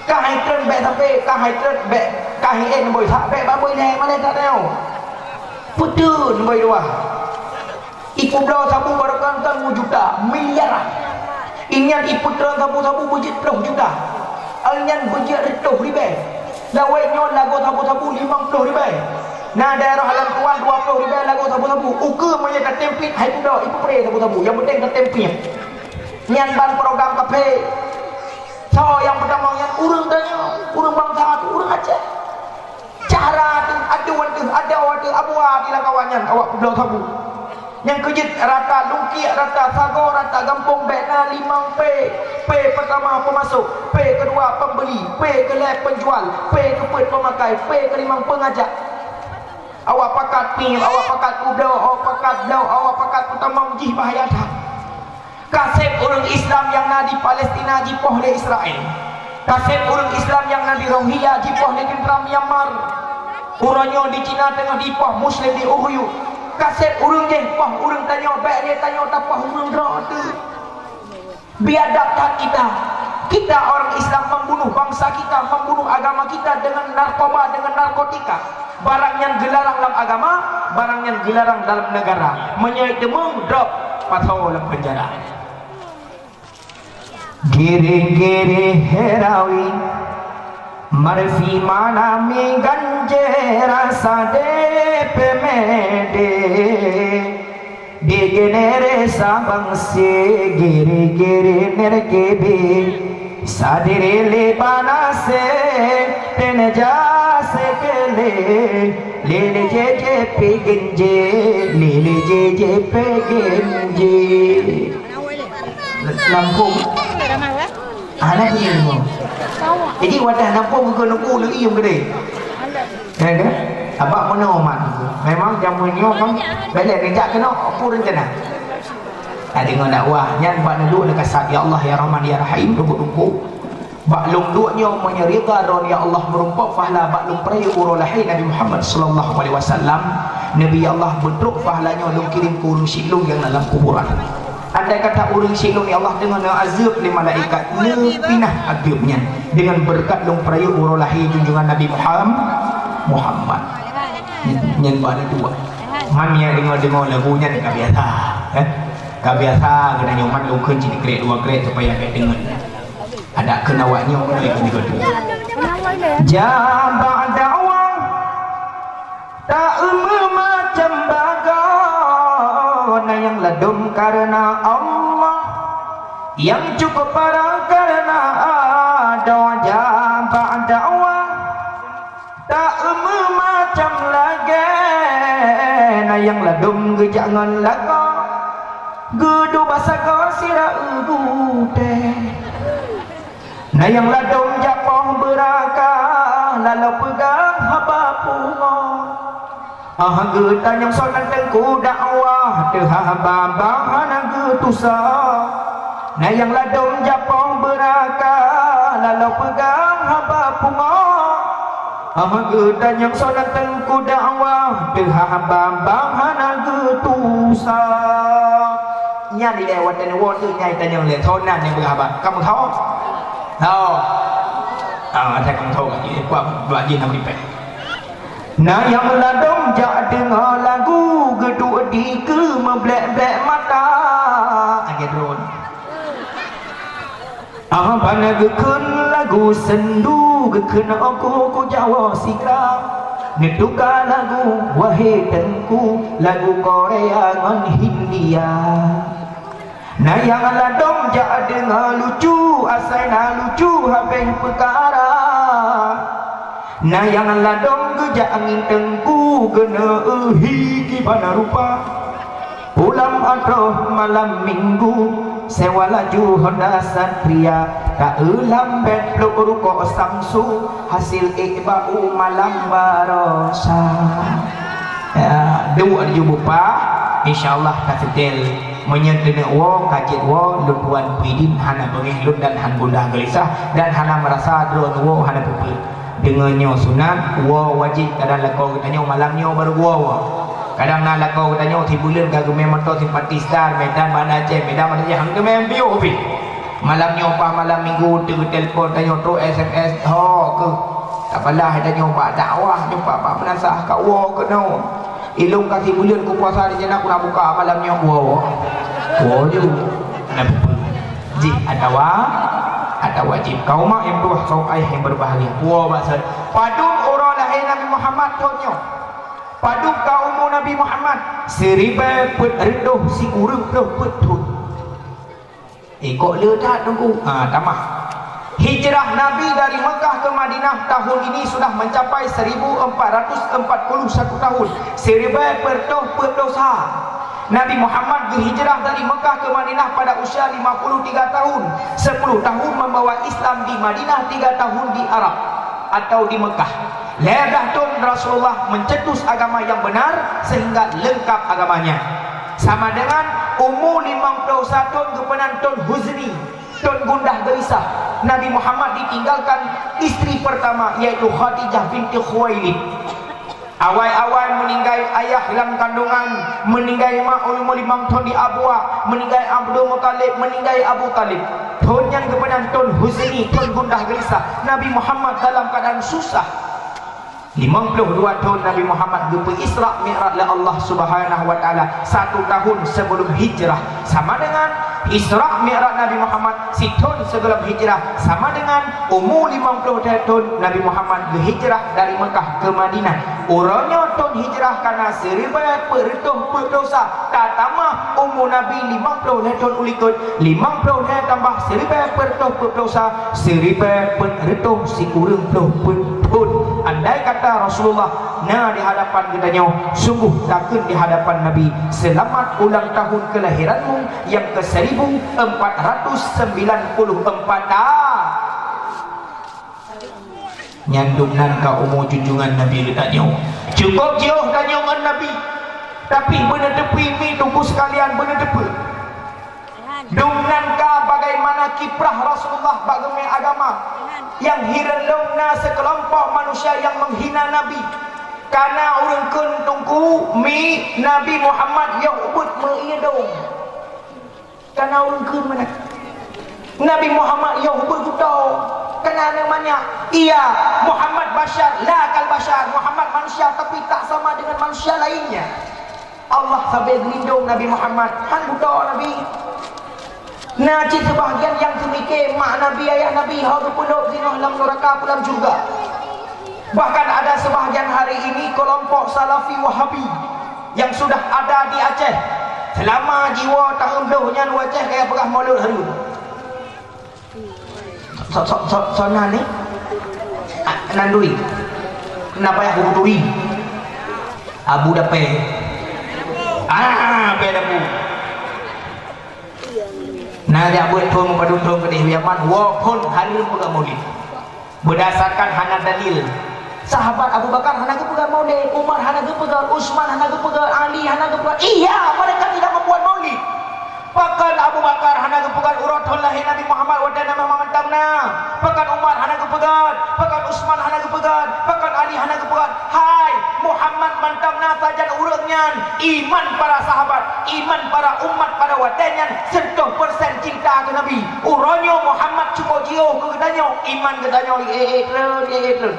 Ka hai treun bèk sampai, ka hai treun bèk, ka hai ék nibôi that bèk baboi lé malaikat nyoe. Peue teuma nibôi dua. Ipeubloe sabu barokon-kon mejuta, miliaran. Inyan ipeutreun sabu-sabu beujeuet ploh juta. Inyan beujeuet reutôh ribèe. Lawét nyoe lagoe sabu-sabu limong ploh ribèe. Na daerah lam tuan dua ploh ribèe lagoe sabu-sabu. Ukeue meunyoe ka tem pih, hai budok, ipeupre sabu-sabu. Nyang penting ka tem pih. Nyan ban program kaphé. Soe nyang peutamong nyan? Ureueng tanyoe, ureueng bansa teuh, ureueng Aceh. Cara teuh, adoe teuh, adoe teuh, abua di lam kawan nyan, awak peubloe sabu. Nyang keujeuet rata lungkiek, rata sagoe, rata gampông bèk na limong P. P peutama peumasok, P keudua peumbeli, P keulhèe peunjual, P keupeuet peumakai, P keulimong peungajak. Awak pakat pih, awak pakat peubloe, awak pakat bloe, awak pakat peutamong, jih bahaya that. Kaseb ureueng Islam nyang na di Palestina jipoh lé Israel. Kaseb ureueng Islam nyang na di Rohingya jipoh lé teuntra Myanmar. Uroe nyoe di Cina teungoh jipoh Muslim di Uhyu. Kaseb ureueng jih poh ureueng tanyoe, bèk lé tanyoe tapoh ureueng droe teuh. Biadab that kita. Kita orang Islam membunuh bangsa kita, membunuh agama kita dengan narkoba, dengan narkotika. Barang nyan geularang lam agama, barang nyan geularang dalam negara. Meunyoe teumeung, drop, pasoe lam penjara. Gira-gira heurawi, marfi manami ganjera sadé peumede. Digenere sabang se giri-giri nerkebe, sadiri le banase, teneja sekele, lele jeje pegenje, lele jeje pegenje. Lampung. Anak ni. Jadi wadah lampung ke nuku ni iyum gede. Ya kan? Abak meunoe mat. Memang jameun nyoe kan belek geujak keunoe, peue rencana? Ka deungoe dakwah nyan bak neuluk neukasab, "Ya Allah, ya Rahman, ya Rahim," tunggu-tunggu. Bak lôn duek nyoe meunyoe ridha droe, ya Allah, meurumpok pahala bak lôn peurayeuk uroe lahé Nabi Muhammad sallallahu alaihi wasallam. Nabi, ya Allah, beutrok pahala nyoe lôn kirém keu ureueng syiek lôn nyang na lam kuburan. Andai kata ureueng syiek lôn, ya Allah, deungoe neuazeueb lé malaikat, neupinah azeueb nyan deungon beureukat lôn peurayeuk uroe lahé junjungan Nabi Muham-, Muhammad. Nyan bak neuduek. Man nyang deungoe-deungoe lagu nyan ka biasa, eh? Ka biasa geutanyoe man lôn kheun cit krek dua krek supaya bèk deungon. Adak kheun awak nyoe keunoe keu jigoe. Jabang dakwah. Ta-eu meumacam bagoe, na nyang ladôm kareuna Allah, nyang cukup parah kareuna adoe. Jabang dakwah, ta-eu meumacam lagèe, na nyang ladôm geujak ngon lakoe, geuduek basa goe sira eu gutèe. Na nyang ladôm jak poh beuraka, lalu peugah haba pungo. Ah, geutanyong soe nan teungku dakwah, teuhah babah hana geutusoe. Na nyang ladôm jak poh beuraka, lalu peugah haba pungo. Ah, geutanyong soe nan teungku dakwah, teuhah babah hana geutusoe. Nyan ilèe watèe neuwoe teuh nyang tanyong lé, soe nan nyang peugah haba? Kamoe tho? Tho. Ah, asai kamoe tho ka jih, kuat dua jih na meuripèe. Na nyang ladôm jak deungoe lagu, geuduek dikeue meublek-blek mata. Lagèe droe. Ah, ban geukheun lagu sendu, geukheun oku-oku Jawoe sigra. Neutuka lagu, wahé teungku, lagu Korea ngon Hindia. Na nyang ladôm jak deungoe lucu, asai na lucu habéh peukara. Na nyang ladôm geujak angén teungku, geuneuh hi kiban rupa. Pulang ateueh malam minggu, sewa laju Honda Satria, ka eu lambet pluek rukok Samsung, hasil ék bak u malam baroesa. Ya, duek laju beupah, insya Allah ka seutèl. Meunyoe teuneuk woe, ka jeuet woe, lôn tuan peue idin, hana beungéh lôn dan han gundah geulisah, dan hana meurasa droeneuh woe hana peue-peue. Deungon nyoe sunat, woe wajéb, kadang lakoe geutanyoe malam nyoe barô woe-woe. Kadang na lakoe geutanyoe sibuleuen ka geumè moto simpati Star, Medan, Banda Aceh, Medan, Banda Aceh, han geumè piôh pih. Malam nyoe paih malam minggu, teutelepon tanyoe, trok S M S, ho keuh. Tabalah tanyoe bak dakwah, nyoe bak, bak meunasah, ka woe keunoe. Ilôn ka sibuleuen kupuasa di sinan, ku na buka malam nyoe woe-woe. Woe ju. Hana peue-peue. Jih atawa, atawa jih. Kaum nyang tuha, kaum ayah nyang berbahagia. Puwoe bak sat. Padum uroe lahé Nabi Muhammad thon nyoe? Padub ka umu Nabi Muhammad? Siribèe peuet reutôh sikureueng ploh peuet thon. Eh, kok le that, Teungku? Ha, tamah. Hijrah Nabi dari Mekah ke Madinah tahun ini sudah mencapai seribu empat ratus empat puluh satu tahun, siribèe peuet reutôh peuet ploh sa. Nabi Muhammad geuhijrah dari Mekah ke Madinah pada usia lima puluh tiga tahun, sepuluh tahun membawa Islam di Madinah, tiga tahun di Arab atau di Mekah. Lhèe blah thon Rasulullah mencetus agama yang benar sehingga lengkap agamanya. Sama dengan umu limong ploh sa thon geupeunan thon huzni, thon gundah geurisah. Nabi Muhammad ditinggalkan istri pertama, yaitu Khadijah binti Khuwailid. Awai-awai meuninggai ayah lam kandungan, meuninggai mak umu limong thon di abuak, meuninggai Abdul Muthalib, meuninggai Abu Thalib. Thon nyan geupeunan thon huzni, thon gundah geurisah. Nabi Muhammad dalam keadaan susah. Limong ploh dua thon Nabi Muhammad geupeu Isra Mi'raj lé Allah Subhanahu wa Taala satu tahun sebelum hijrah. Sama dengan Isra Mi'raj Nabi Muhammad sithon sebelum hijrah, sama dengan umu limong ploh thon Nabi Muhammad geuhijrah dari Mekah ke Madinah. Uroe nyoe thon hijrah ka na siribèe peuet reutôh peuet ploh sa, tatamah umu Nabi limong ploh lhèe thon u likot, limong ploh lhèe tambah siribèe peuet reutôh peuet ploh sa, siribèe peuet reutôh sikureueng ploh peuet thon. Andai kata Rasulullah na di hadapan geutanyoe, sungguh takheun di hadapan Nabi, "Selamat ulang tahun kelahiranmu yang ke seribu empat ratus sembilan puluh empat." Ah. Nyan dum nan ka umu junjungan Nabi geutanyoe. Cukup jiôh tanyoe ngon Nabi. Tapi beuneuteupeu mi Teungku sekalian, beuneuteupeu. Dum nan ka bagaimana kiprah Rasulullah bak geumè agama. Nyang hireuen lom na seukelompok manusia nyang meuhina Nabi. Ka na ureueng kheun Teungku mi Nabi Muhammad yoh ubeuet meuié dong. Ka na ureueng kheun meunan. Nabi Muhammad yoh ubeuet kuto. Ka na aneuk manyak. Iya, Muhammad basyar, la kal basyar. Muhammad manusia, tapi tak sama dengan manusia lainnya. Allah sabe geulindong Nabi Muhammad. Han kuto Nabi. Na cit seubahgian nyang teumike mak Nabi, ayah Nabi, ho geupeulop singoh lam nuraka, peue lam syeuruga. Bahkan ada sebahagian hari ini kelompok Salafi Wahabi yang sudah ada di Aceh. Selama jiwoe tahun dua nyan u Aceh kaya peugah Maulud hareuem. So, so, so, so nan ni? Ah, nan duri. Kenapa ya guru duri? Abu Dape. Ah, Abu Dape. Na jak buet thon padum thon keudeh Yaman, woe phon hareuem peugah Maulid. Berdasarkan hana dalil. Sahabat Abu Bakar hana geupeugah Maulid, Umar hana geupeugah, Utsman hana geupeugah, Ali hana geupeugah. Iya, mereka tidak membuat Maulid. Pakon Abu Bakar hana geupeugah uroe thon lahé Nabi Muhammad watèe Nabi Muhammad mantong na? Pakon Umar hana geupeugah? Pakon Utsman hana geupeugah? Pakon Ali hana geupeugah? Hai, Muhammad mantong na sajan ureueng nyan, iman para sahabat, iman para umat pada watèe nyan seratus persen cinta keu Nabi. Uroe nyoe Muhammad cuba jiôh keu geutanyoe, iman geutanyoe ék-ék treun, ék-ék treun.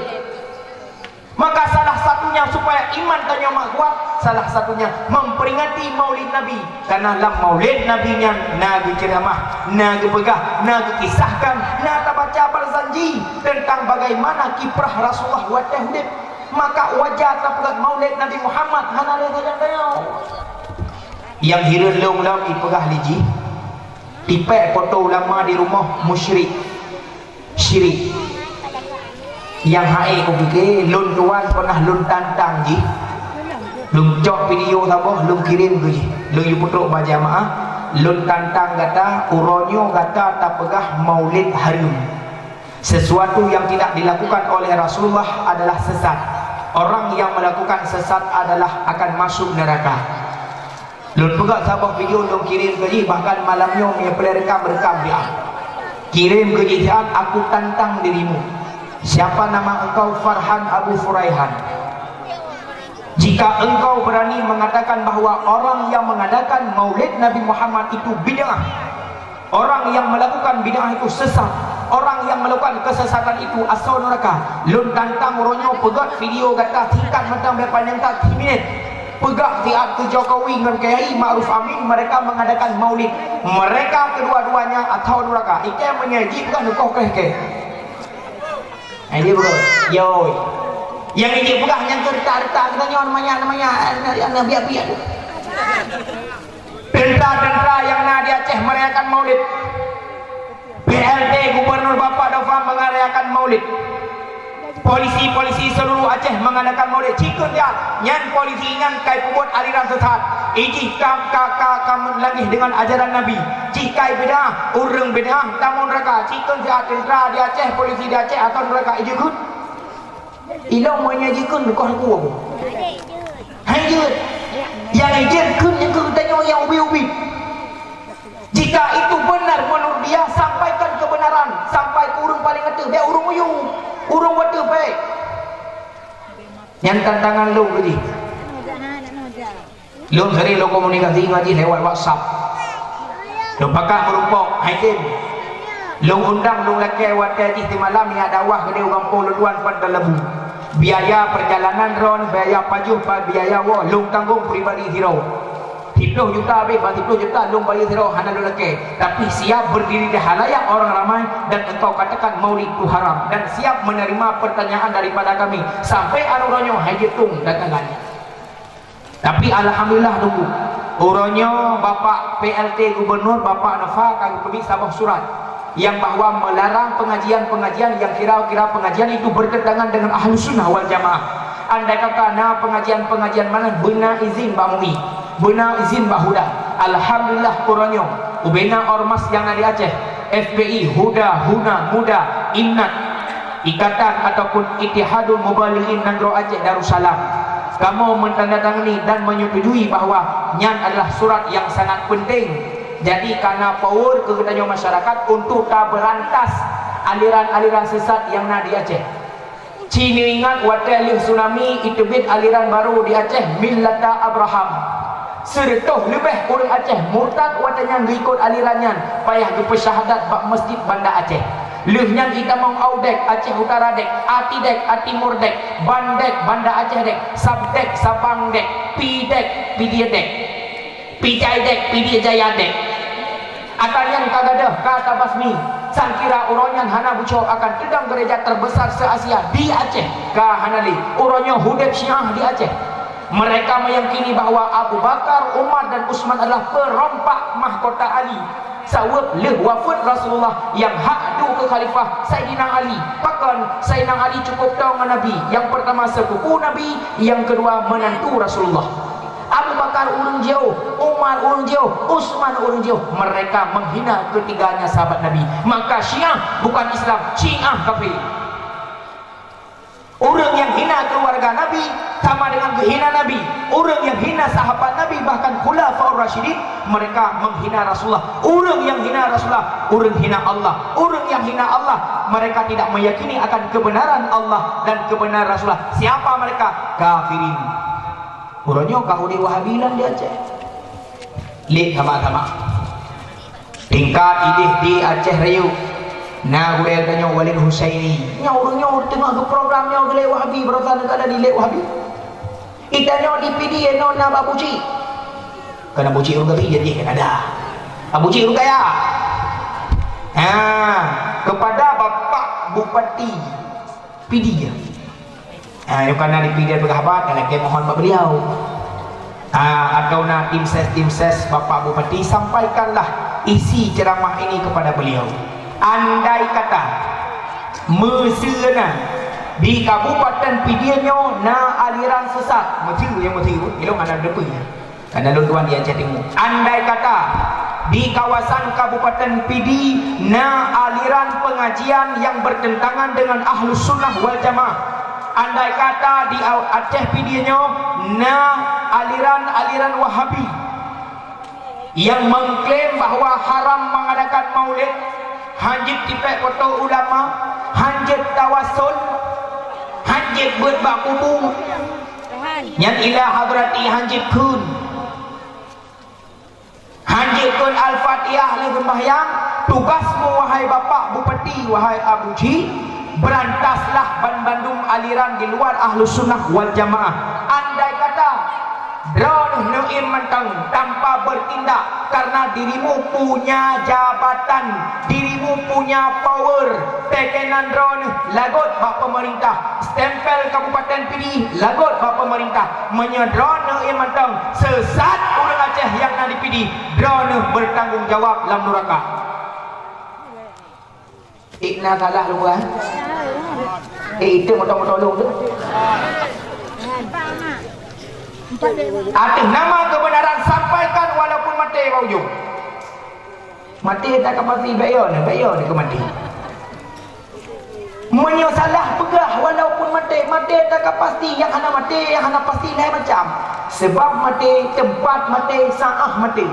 Maka salah satunya supaya iman tanyoe mak kuat, salah satunya memperingati Maulid Nabi. Karena lam Maulid Nabi nyan na geuceuramah, na geupeugah, na geukisahkan, na tabaca barzanji tentang bagaimana kiprah Rasulullah watèe udép. Maka wajar tapeugah Maulid Nabi Muhammad, hana lé sajan tanyoe. Nyang hireuen lôn lom ipeugah lé jih, tipèk foto ulama di rumoh musyrik, syirik. Nyang hai kupike, lôn tuan peunah lôn tantang jih. Lôn cok video saboh, lôn kirém keu jih. Lôn yue peutrok bak jamaah, lôn tantang gata, uroe nyoe gata tapeugah Maulid hareuem. Sesuatu yang tidak dilakukan oleh Rasulullah adalah sesat. Orang yang melakukan sesat adalah akan masuk neraka. Lôn peugah saboh video lôn kirém keu jih, bahkan malam nyoe meunyoe peureulèe rekam, rekam siat. Kirém keu jih siat, "Aku tantang dirimu. Siapa nama engkau?" "Farhan Abu Furaihan. Jika engkau berani mengatakan bahwa orang yang mengadakan Maulid Nabi Muhammad itu bid'ah, orang yang melakukan bid'ah itu sesat, orang yang melakukan kesesatan itu asoe nuraka." Lôn tantang uroe nyoe peugöt video gata singkat mantong, bèk panyang that, siminèt. Peugah siat keu Jokowi ngon Kiai Ma'ruf Amin, mereka mengadakan maulid. Mereka kedua-duanya asoe nuraka. Ikei meunyoe jih peugah neukoh keu ikei. Eh, dia betul. Yoi. Nyang jih peugah nyang keu reuta-reuta geutanyoe, manyak-manyak, aneuk biak-biak. Tentara-tentara nyang na di Aceh merayakan Maulid. P L T Gubernur Bapak Nova merayakan Maulid. Polisi-polisi seluruh Aceh mengadakan Maulid. Cikheun dia, nyan polisi nyan ka peubuet aliran sesat. Ijih ka, ka, ka, ka meulangeh dengan ajaran Nabi. Jih ka bid'ah, ureuëng bid'ah tamong neuraka. Cikheun dia tentara di Aceh, polisi di Aceh atau neuraka ijih kheun. Ilong meunyoe jikheun koh kubu. Hai jeuet. Nyang jeuet kheun nyang keu geutanyoe nyang ubit-ubit. Jika itu benar menurut dia, sampaikan kebenaran sampai ke ureuëng paling ateueh, bèk ureuëng uyu, ureuëng wateueh bèk. Nyan tantangan lôn keu jih. Lôn sering lôn komunikasi ngon jih lewat WhatsApp. Lôn pakat meurumpok, hai tem. Lôn undang lôn lakèe watèe jih simalam nyan dakwah keudéh u gampông lôn tuan Padang Labu. Biaya perjalanan droen, biaya pajoh, biaya woe, lôn tanggong pribadi sidroe. Siplôh juta habéh, ban siplôh juta lôn bayeue sidroe hana lôn lakèe. Tapi siap berdiri di halayak orang ramai dan engkau katakan Maulid itu haram dan siap menerima pertanyaan daripada kami sampai aneuk uroe nyoe hai jeuet tueng datangan. Tapi alhamdulillah nunggu. Uroe nyoe Bapak P L T Gubernur, Bapak Nova ka geupeubiet saboh surat nyang bahwa melarang pengajian-pengajian yang kira-kira pengajian itu bertentangan dengan Ahlus Sunnah wal Jamaah. Andai kata na pengajian-pengajian mana beuna izin bak MUI, beuna izin bak HUDA. Alhamdulillah uroe nyoe ubena ormas nyang na di Aceh, F P I, HUDA, HUNA, MUDA, IMNAT, Ikatan ataupun Ittihadul Mubalighin Nanggroe Aceh Darussalam, kamoe menandatangani dan menyetujui bahwa nyan adalah surat yang sangat penting. Jadi kana power keu geutanyoe masyarakat untuk taberantas aliran-aliran sesat nyang na di Aceh. Ci neuingat watèe lheueh tsunami iteubiet aliran barô di Aceh, Millata Abraham. Seureutôh leubeh ureuëng Aceh murtad watèe nyan geuikot aliran nyan, payah geupeusyahadat bak Mesjid Banda Aceh. Lheueh nyan itamong Audek, Aceh Utara Dek, Ati Dek, Atimur Dek, Bandek, Banda Aceh Dek, Sabdek, Sabang Dek, Pidek, Pidie Dek, Pijai Dek, Pidie Jaya Dek. Ata nyan ka gadôh, ka tabasmi. Sangkira uroe nyan hana bucok akan teudong gereja terbesar se-Asia di Aceh. Ka hana lé. Uroe nyoe hudeb Syiah di Aceh. Mereka meyakini bahwa Abu Bakar, Umar dan Utsman adalah perompak mahkota Ali. Sabab lheueh wafeuet Rasulullah nyang hak duek keu khalifah Saidina Ali. Pakon Saidina Ali cukup toe ngon Nabi. Nyang pertama sepupu Nabi, nyang kedua menantu Rasulullah. Abu Bakar ureuëng jauh, Umar ureuëng jauh, Utsman ureuëng jauh. Mereka menghina ketiganya sahabat Nabi. Maka Syiah bukan Islam, Syiah kafir. Ureuëng nyang hina keluarga Nabi sama dengan geuhina Nabi. Ureuëng nyang hina sahabat Nabi, bahkan Khulafaur Rasyidin, mereka menghina Rasulullah. Ureuëng nyang hina Rasulullah, ureuëng hina Allah. Ureuëng nyang hina Allah, mereka tidak meyakini akan kebenaran Allah dan kebenaran Rasulullah. Siapa mereka? Kafirin. Uroe nyoe ka udeb Wahabi lom di Aceh. Lé sama-sama. Tingkat idéh di Aceh Rayeuk. Na gurèe tanyoe Walid Husaini. Nyoe ureuëng nyoe teungoh geuprogram nyoe geulé Wahabi, baroesa neukalon dilé Wahabi. Itanyoe di Pidie nyoe na Abu Cik. Kon Abu Cik ureuëng Pidie, jadi kan ada. Abu Cik ureuëng kaya. Ha, kepada Bapak Bupati Pidie. Ha, nyoe kana di Pidie peugah haba, ka lakèe mohon bak beliau. Ha, atau na tim ses, tim ses Bapak Bupati, sampaikanlah isi ceramah ini kepada beliau. Andai kata, meuseu na di Kabupaten Pidie nyoe na aliran sesat, meuseu nyang meuseu, ilong hana deungoe. Karena lôn tuan di Aceh Timur. Andai kata di kawasan Kabupaten Pidie na aliran pengajian yang bertentangan dengan Ahlus Sunnah wal Jamaah, andai kata di Au-, Aceh Pidie nyoe na aliran-aliran Wahabi yang mengklaim bahwa haram mengadakan maulid, hanjeuet tipèk foto ulama, hanjeuet tawasul, hanjeuet beuet bak kubu, nyan ila hadrati hanjeuet kheun. Hanjeuet kheun Al-Fatihah lheueh seumbahyang, tugasmu wahai Bapak Bupati, wahai Abu Ji, berantaslah ban bandum aliran di luar Ahlus Sunnah wal Jamaah. Andai kata droeneuh Neuem mantong tanpa bertindak karena dirimu punya jabatan, dirimu punya power. Teukenan droeneuh lagot bak pemerintah, stempel Kabupaten Pidie lagot bak pemerintah. Meunyoe droeneuh neuem mantong sesat ureuëng Aceh nyang na di Pidie, droeneuh bertanggung jawab lam nuraka. Ikna salah lupa. Eh, itu motor-motor lu tu. Atas nama kebenaran, sampaikan walaupun maté bak ujong. Maté tak ka pasti, bèk yo ni, bèk yo ni ke maté. Meunyoe salah peugah walaupun maté, maté tak ka pasti, nyang hana maté, nyang hana pasti lain macam. Sebab maté, tempat maté, saah maté.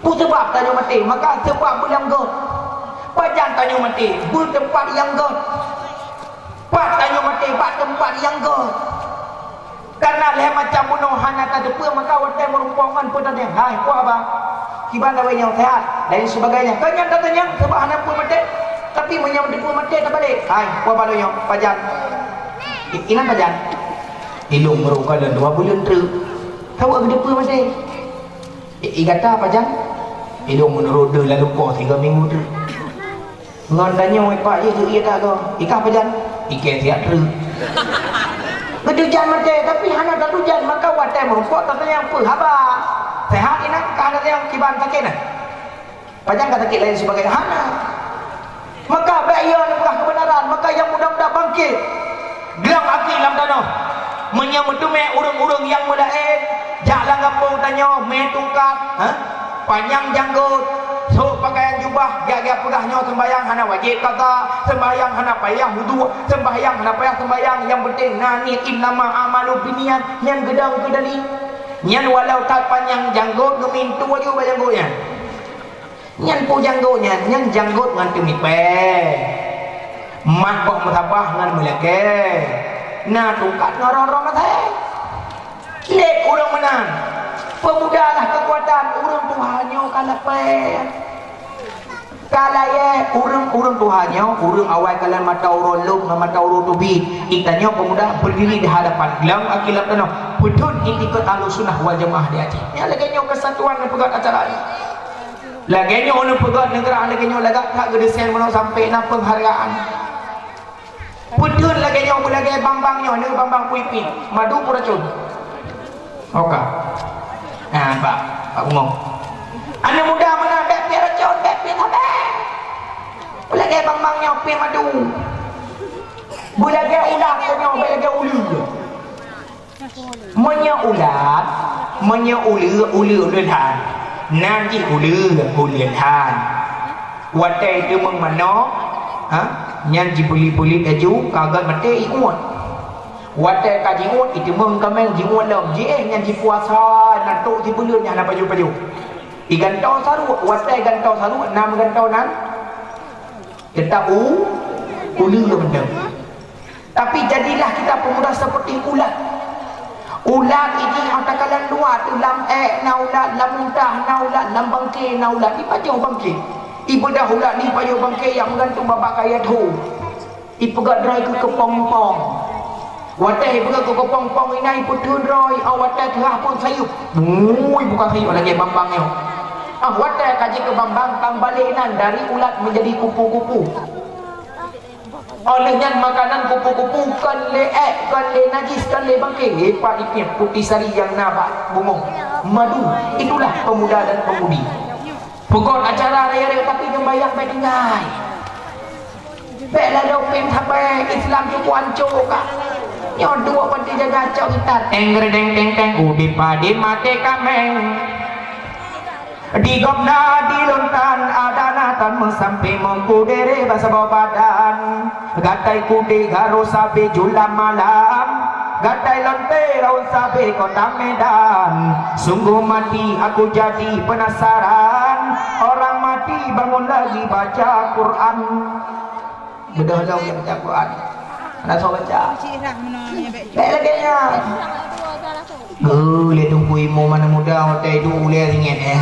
Peue sabab tanyoe maté? Maka sabab beulam göt. Pajan tanyoe maté? Beuteumpat nyang göt. Pat tanyoe maté? Bak teumpat nyang göt. Karena lhèe macam bunoe hana tateupeue, maka watèe meurumpok ngon peue tatanyong, "Hai, peue haba? Kiban lawét nyoe, sehat?" dan sebagainya. Kan nyan tatanyong sabab hana peue maté. Tapi meunyoe teupeue maté tabalek, "Hai, peue haba lôn nyoe? Pajan?" I-, inan pajan? Ilôn meurok kalon dua buleuen treuk. Tahu teupeue maté? I, i gata pajan? Ilôn meunurot deuh lalu poh tiga minggu treuk. Ngon tanyoe, "Pak, jih jeuet ié tak goe?" "Ikah pajan?" "Ikèe siat treuk." Geutujan maté, tapi hana tatujan, maka watèe meurumpok tatanyong peue haba. Sehat inan, ka hana tanyong kiban sakét na. Pajan ka sakét laén sibagai hana. Maka bèk yo neupeugah keubeunaran, maka nyang muda-muda bangkét. Glöng aki lam tanoh. Meunyoe meuteumé ureuëng-ureuëng nyang meulaén, jak lam gampông tanyoe mé tungkat, ha? Panyang janggôt, sôk pakaian jubah, jak-jak peugah nyoe seumbahyang hana wajéb qadha, seumbahyang hana payah wudhu, seumbahyang hana payah seumbahyang, nyang penting na niet, innamal a'malu binniyat, nyan geudong keu dalil. Nyan walau that panyang janggôt, geumintu aju bak janggôt nyan. Nyan peue janggôt nyan? Nyan janggôt ngon teumipèe. Mat bak meusaboh ngon meulakèe. Na tungkat ngon roh-roh maté. Lé ureuëng meunan. Peumuda lah keukuatan, ureuëng tuha nyoe ka lapèe. Ka layèe ureuëng, ureuëng tuha nyoe, ureuëng awai kalon mata uroe lom ngon mata uroe teubiet. Geutanyoe peumuda berdiri di hadapan glöng aki lam tanoh. Peuthôn itikeuet Ahlussunnah wal Jamaah di Aceh. Nyan lagèe nyoe keusatuan neupeugöt acara nyoe. Lagèe nyoe neupeugöt neugara lagèe nyoe lagak that geudesain meunoe sampai na peunghargaan. Peuthôn lagèe nyoe beulagèe bambang nyoe, nyoe bambang puipi, madu peuracôn. Oka. Nah, Pak, Pak Bungo. Aneuk muda meunan bèk piep racôn, bèk piep sabe. Beulagèe bambang nyoe piep madu. Beulagèe ulat nyoe, bèk lagèe uleue. Meunyoe ulat, meunyoe uleue, uleue, uleue lhan. Nan jih uleue, uleue lhan. Watèe teumeung manok, ha, nyan jibulit-bulit laju, ka gèt maté iuet. Watèe ka jiuet, iteumeung kaméng jiuet lom, jiéh nyan jipuasa, na trok jibuleuen nyan hana pajoh-pajoh. Igantoe saruek, watèe gantoe saruek, na meugantoe nan teutap u, uleue mantong. Tapi jadilah kita pemuda seperti ulat. Ulat ini takalan luar tu lam èk na ulat, lam muntah na ulat, lam bangke na ulat. Ipajoh bangke. Ibeudôh ulat ni ipajoh bangke nyang meugantung babah kayèe tho. Ipeugöt droe keu keupong-pong. Watèe ipeugöt keu keupong-pong inan ipeutheun droe, oh watèe teuhah pun sayeup. Mui buka sayeup lagèe bambang nyoe. Ah watèe ka jikeu bambang tambalek inan dari ulat menjadi kupu-kupu. Óh lheueh nyan makanan kupu-kupu kon lé èk, kon lé najis, kon lé bangke, pat ipiep puti sari nyang na bak bumoe. Madu, itulah pemuda dan pemudi. Peugöt acara raya-raya tapi nyang bayang bèk tinggai. Bèk lalu pin sabai Islam cukup ancô ka. Nyoe dua panti jaga cok gitar. Teng redeng teng teng, ubi padi maté kaméng. Di gobnyan di lontan ada natan meusampoe meuku dere bak saboh badan. Gatai kudé garo sabe julam malam. Gatai lonte raun sabe kota Medan. Sungguh mati aku jadi penasaran. Orang mati bangun lagi baca Quran. Beudôh lom nyang baca Quran. Hana soe baca. Bèk lagèe nyan. Geu lé Teungku Imum aneuk muda watèe duek ulèe ringgit. Eh,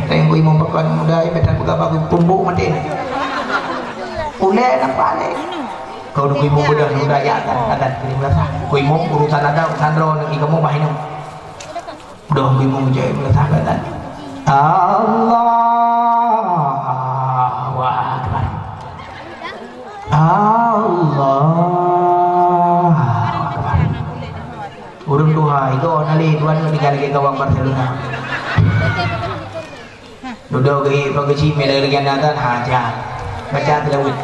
Teungku Imum pakon muda, eh, bèk tapeugah bagus tumbok maté. Ulèe nampak lé. Kau Teungku Imum beudôh muda ya kan, adat di madrasah. Teungku Imum urusan adat, urusan droe, neuki kamoe bah inong. Dong bingung jai meusahabat. Allahu Akbar. Allahu Akbar. Ureueng tuha, itu na lé dua nyoe tinggai lagèe gawang Barcelona. Dudoe geuh Pak Geuchik, mé lagèe nyan, ha, jak. Baca seulaweuet.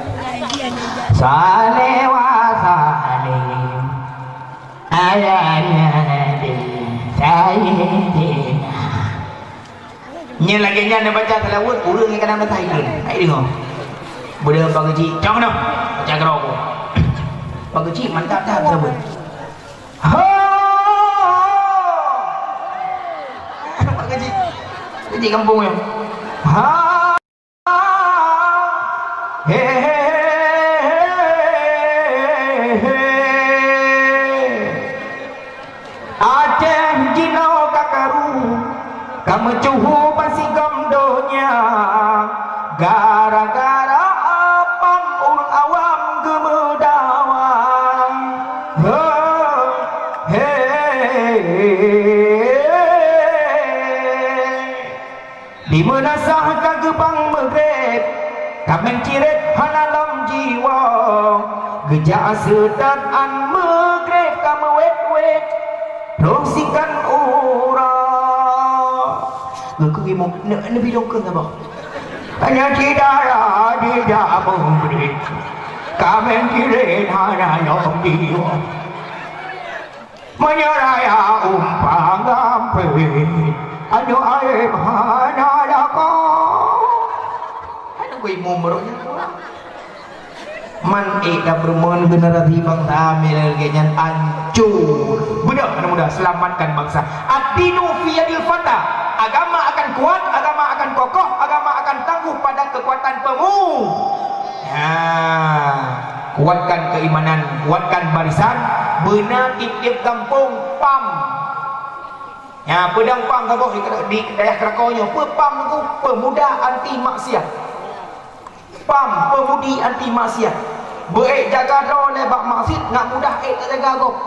Saleh wa salim ala nabi sayyidina. Nyan lagèe nyan neubaca seulaweuet, ureueng nyang ka na meutai keu. Hai deungoe. Beudôh Pak Geuchik, cong noh. Baca keudroe. Pak Geuchik mantap that seulaweuet. Ha! Pak Geuchik. Geuchik kampung nyoe. Ha! He, he, he, he, he, he. Aceh jinoe ka karu, ka meucuhu ban sigom donya, gara-gara apam ureueng awam geumeudawa. He, he, he. Di meunasah ka geubang Maghrib, ka meuciret hana lom jiwoe. Geujak seutôt án Maghrib ka meuwét-wét, troh sikan uroe. Geukheun imum, "Neu-, neubi dongkeun saboh." Hana cit dara di dalam Maghrib, ka meuciret hana lom jiwoe. Meunyoe raya umpang gampét, aneuk ayem hana lakoe. Aneuk imum baroe nyan. Man ék tapeurumeun generasi bansa milenial nyan ancô. Beudôh aneuk muda, selamatkan bangsa. Ad-dinu fi yadil fata. Agama akan kuat, agama akan kokoh, agama akan tangguh pada kekuatan pemu-, Ya, kuatkan keimanan, kuatkan barisan, beuna tiep-tiep gampông pam. Ya, peudong pam saboh di, di dayah Keurakoe nyoe, peue pam nyoe, pemuda anti maksiat. Pam, pemudi anti maksiat. Beuék jaga droe lé bak maksiat, nak mudah ék tajaga gob.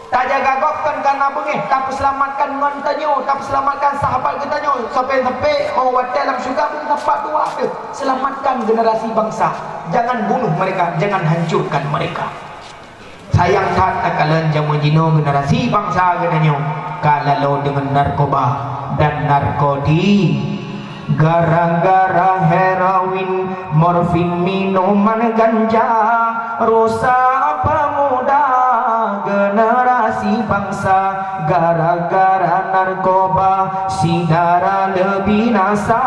Tajaga gob kon kana beungéh, tapeuseulamatkan ngon tanyoe, tapeuseulamatkan sahabat geutanyoe, sampai-sampai, oh, watée lam syeuruga beuteupat dua deuh. Selamatkan generasi bangsa. Jangan bunuh mereka, jangan hancurkan mereka. Sayang that takalon jameun jinoe generasi bangsa geutanyoe ka lalo deungon narkoba dan narkotik. Gara-gara heroin, morfin, minuman ganja, rusak pemuda generasi bangsa. Gara-gara narkoba, syedara leubinasa,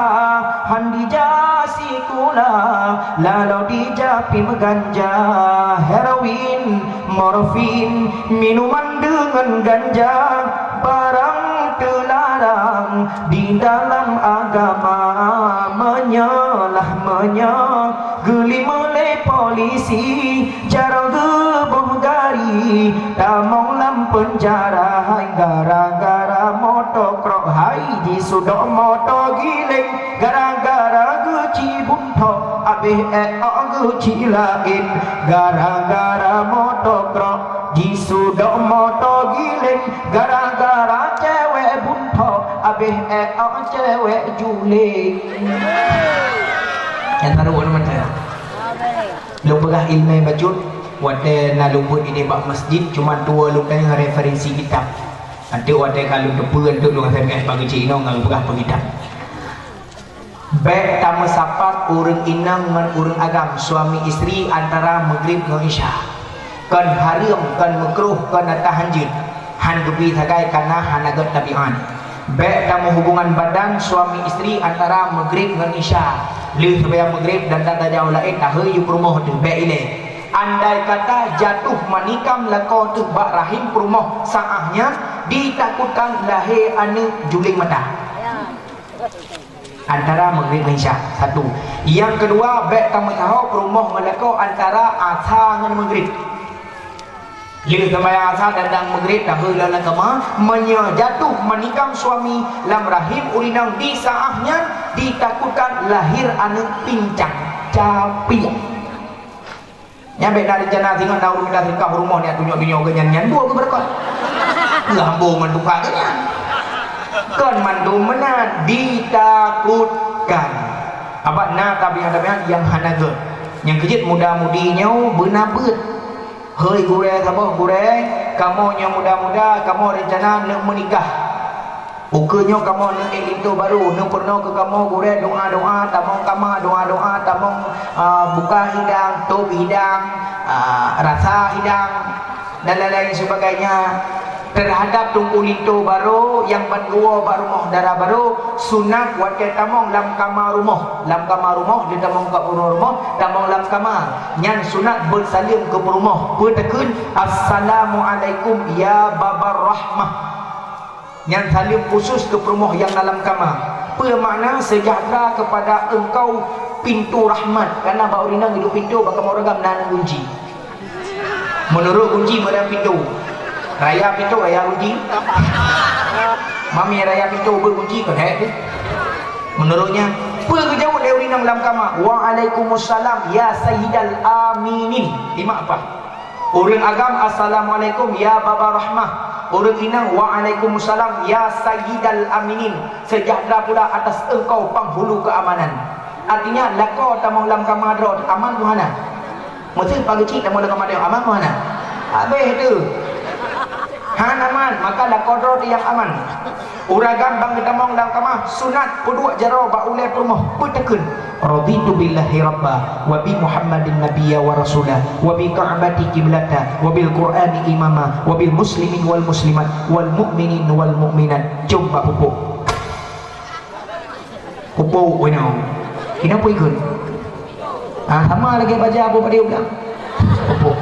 han dijak sikula, lalo dijak pim ganja, heroin, morfin, minuman deungon ganja, barang teularang di dalam agama. Meunyoe lah meunyoe geulimeue lé polisi, jaroe geuboh gari, tamong lam peunjara hai gara-gara motokrok hai jisudok moto giléng. Gara-gara geuci bun thok, abéh ék geuci laén. Gara-gara motokrok, jisudok moto giléng. Gara-gara cewek bun thok, abéh ék cewek juléng. Nyang taruh nama saya. Lôn peugah ileumèe bacut, watèe na lôn buet idéh bak masjid, cuma tuwoe lôn tanyong referensi kitab. Nanti watèe ka lôn teupeue, untuk lôn S M S bak geuchik inong ngon peugah peukitab. Bèk tameusapat ureueng inong ngon ureueng agam, suami istri, antara Maghrib ngon Isya. Kon hareuem, kon meukruh, kon ata hanjeuet. Han geubi sagai kana hana gèt tabiat. Bèk tameuhubungan badan suami istri antara Maghrib ngon Isya. Lheueh seumayang Maghrib dan tajak u laén, tahe yue peurumoh teuh, bèk ilèe. Andai kata jatuh manikam lakoe teuh bak rahim peurumoh saah nyan, ditakutkan lahé aneuk juléng mata. Antara Maghrib ngon Isya, satu. Nyang keudua, bèk tameusaho peurumoh ngon lakoe antara Asa ngon Maghrib. Lheueh seumayang Asa dan Maghrib, tahe lom lam kama, meunyoe jatuh manikam suami lam rahim ureueng inong di saah nyan, ditakutkan lahé aneuk pincang, capiak. Nyan bèk na rencana singoh na ureueng pindah seukah rumoh nyan tunyok-tunyok geuh nyan, nyan buet geuh beureukat. Lambo ngon tuka geuh nyan. Kon mandum meunan, ditakutkan. Abah na tabiat-tabiat nyang hana gét. Nyang keujeuet muda-mudi nyoe beuna beuet. Hei gurée saboh gurée, kamoe nyang muda-muda, kamoe reuncana neuk meunikah. Ukeue nyoe kamoe neuk ék linto barô, neupeurunoe keu kamoe gurée doa-doa, tamong kama doa-doa, tamong, ah, buka hidang, tôb hidang, ah, rasa hidang, dan lain-lain sebagainya. Teuhadab teungku linto barô nyang ban geuwoe bak rumoh dara barô, sunat watée tamong lam kama rumoh, lam kama rumoh, di tamong ka uroe rumoh, tamong lam kama. Nyan sunat beuet saleuem keu peurumoh. Peue takheun? "Assalamualaikum ya babar rahmah." Nyan saleuem khusus keu peurumoh nyang na lam kama. Peue makna? "Sejahtera kepada engkau, pintu rahmat." Karena bak ureueng inong hidup pintu, bak kamoe ureueng agam na gunci. Meunurot gunci, meunurot pintu. Raya pintu, raya gunci. Mami raya pintu, beuet gunci, kon hék tu. Meunurot nyan, peue geujaweueb lé ureueng inong lam kama? "Waalaikumsalam, ya sayyidal aminin." Imak apa? Ureueng agam, "Assalamualaikum, ya baba rahmah." Ureueng inong, "Waalaikumsalam, ya sayyidal aminin." Sejahtera pula atas engkau, penghulu keamanan. Artinya, lakoe tamong lam kama droe, aman meuhana? Meuseuh pageucik tamong lam kama droe, aman meuhana? Habéh tu. Han aman, maka lakoe droe nyang aman. Ureueng agam ban geutamong lam kama sunat peuduek jaroe bak ulée peurumoh, peue takheun? "Raditu billahi rabba, wa bi Muhammadin nabiyya wa rasula, wa bi Ka'bati qiblata, wa bil Qur'ani imama, wa bil muslimin wal muslimat, wal mu'minin wal mu'minat." Côm bak pupuk. Pupuk winoe. Inong peue ikheun? Ah, sama lagée baja Abu Badi ulang. Pupuk.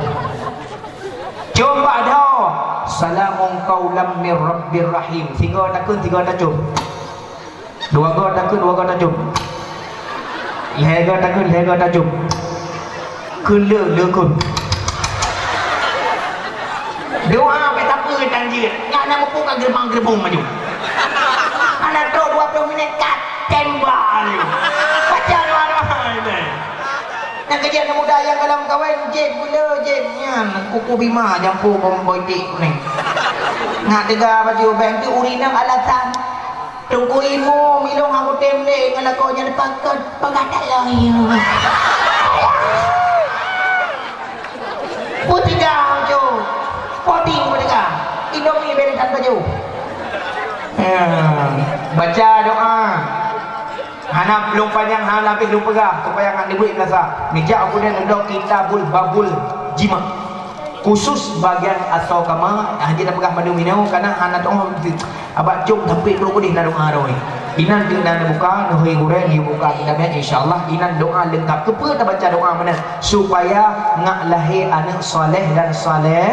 Côm bak dhoe, "Salamun qaulam mir rabbir rahim." Sigoe takheun, sigoe tacôm. Dua goe takheun, dua goe tacôm. Lhée goe takheun, lhée goe tacôm. Kheun le, le kheun. Doa bèk tapeue tan jeuet. Nyan na muphom ka geureumbang-geureumbong maju. Hana trok dua ploh minit ka tembak lé. Baca doa-doa ilée. Nyang keujeuet aneuk muda nyang goh lom kawen, jép gula, jép nyan, kuku bima, jampu bom boitik kunéng. Ngat teuga baju, bèk teuk ureueng inong alasan. Teungku Imum, ilôn hana kutem lé ngon lakoe nyan, pakon, peugah that lom. Peue teuga ujoe? Poding peue teuga? Indomie bèk that baju. Ya, baca doa. Hana lôn panyang, hana leubeh lôn peugah, supaya ngat neubeuet meunasah. Meujak u keudè neudok Kitabul Babul Jima'. Khusus bagian asoe kama, hana jipeugah mandum inoe, karena hana tu'oh abak com sampoe trok keudeh na doa roh. Inan teuk na neubuka, neuhôi gurèe, neubuka kitab nyan, insya Allah inan doa leungkap. Keupeue tabaca doa meunan? Supaya ngat lahé aneuk saleh dan saleh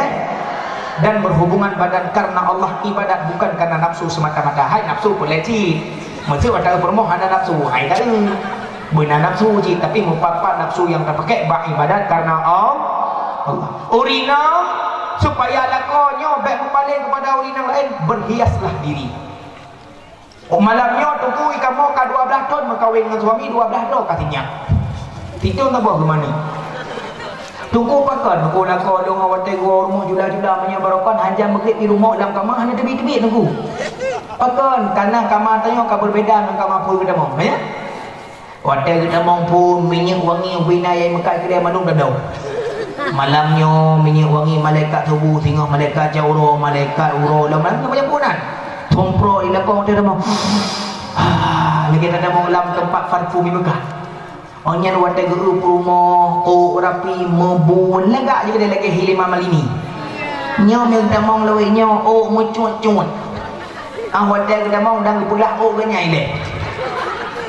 dan berhubungan badan karena Allah, ibadat bukan karena nafsu semata-mata. Hai nafsu peue lé cit. Meuseu ata peurumoh hana nafsu, hai taeu. Beuna nafsu cit, tapi meupat-pat nafsu nyang tapakék bak ibadat karena Al-, Allah. Ureueng inong, supaya lakoe nyoe bèk meupaleng keupada ureueng inong laén, berhiaslah diri. Oh, malam nyoe Teungku, kamoe ka dua blaih thon meukawen ngon suami, dua blaih droe ka sinyak. Sithon saboh geumané. Teungku pakon, Teungku lakoe lôn watèe geuwoe rumoh jula-jula meunyoe barokon, hanjeuet meugrib di rumoh lam kama hana teubiet-teubiet Teungku. Pakon, karena kama tanyoe ka berbeda ngon kama phôn geutamong, ya? Watèe geutamong phôn, minyeuk wangi ubé na nyang meukat keudè mandum dadong. Malam nyoe minyeuk wangi malaikat suboh, singoh malaikat jak uroe, malaikat uroe, lom malam nyoe banyak phôn nan. Thon proe di lakoe watèe tamong. Ah, lagèe tatamong lam teumpat parfum meukat. Oh nyan watèe geu-eu peurumoh, ôk rapi, meubuen lagak jih keudè lagèe hi lé Mama Lini. Nyoe meunyoe tamong lawét nyoe, ôk meucut-cut. Ah watèe geutamong dan geupeugah ôk geuh nyan ilèe.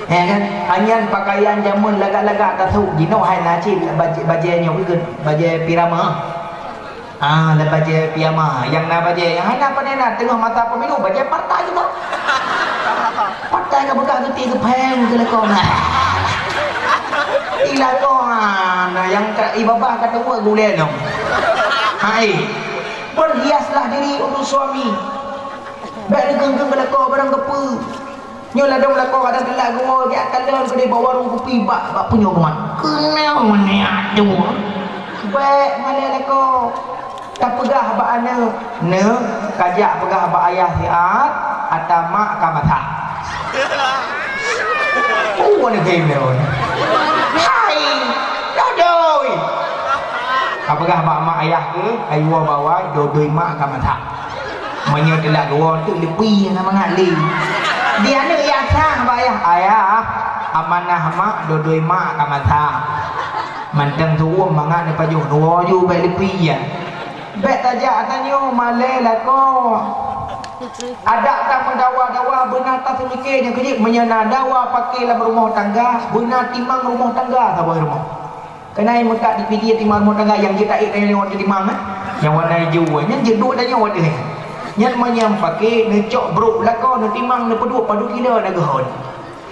Ya kan? Ah nyan pakaian jameun lagak-lagak tasôk jinoe hai na cit bajèe, bajèe nyoe keuh, bajèe pirama. Ah, lam bajèe piyama, nyang na bajèe, nyang hana pandai na, teungoh masa pemilu, bajèe partai kita. Partai ka beugah geuti geupèng keu lakoe na. I lakoe na, nyang ka, i babah ka teuweuek gulèe nyoe. Hai, berhiaslah diri untuk suami. Bèk neugeung-geung keu lakoe barang keupeue. Nyoe ladôm lakoe kadang telat geuwoe, jak kalon keudeh bak warong kupi bak, bak punyueng rumoh. Keunoe meunan atu. Bèk malèe lakoe. Tapeugah bak aneuk, "Neuk, kajak peugah bak ayah siat, Ata mak ka masak. Oh, wana game dia. Hai, dodoi. Ka peugah bak mak ayah keuh, ayue bawai, dodoi mak ka masak. Meunyoe teulat dua tu leupie na mangat lé. Di aneuk yah sah bak ayah, "Ayah, amanah mak, dodoi mak ka masak." Mantong tuwom mangat neupajoh dua ju bèk leupie ya. Bèk tajak tanyoe malèe lakoe. Adak tameudawa-dawa beuna taseumike nyang keujeuet meunyoe na dawa paké lam rumoh tangga, beuna timang rumoh tangga saboh rumoh. Keunae meukat di pidie timang rumoh tangga nyang jeuet taék tanyoe di timang, eh. Nyang warna ijo, eh. Nyan jeuet duek tanyoe watèe nyan. Nyan meunyoe paké neucok brok lakoe neutimang neupeuduek padum kilo na geuhon.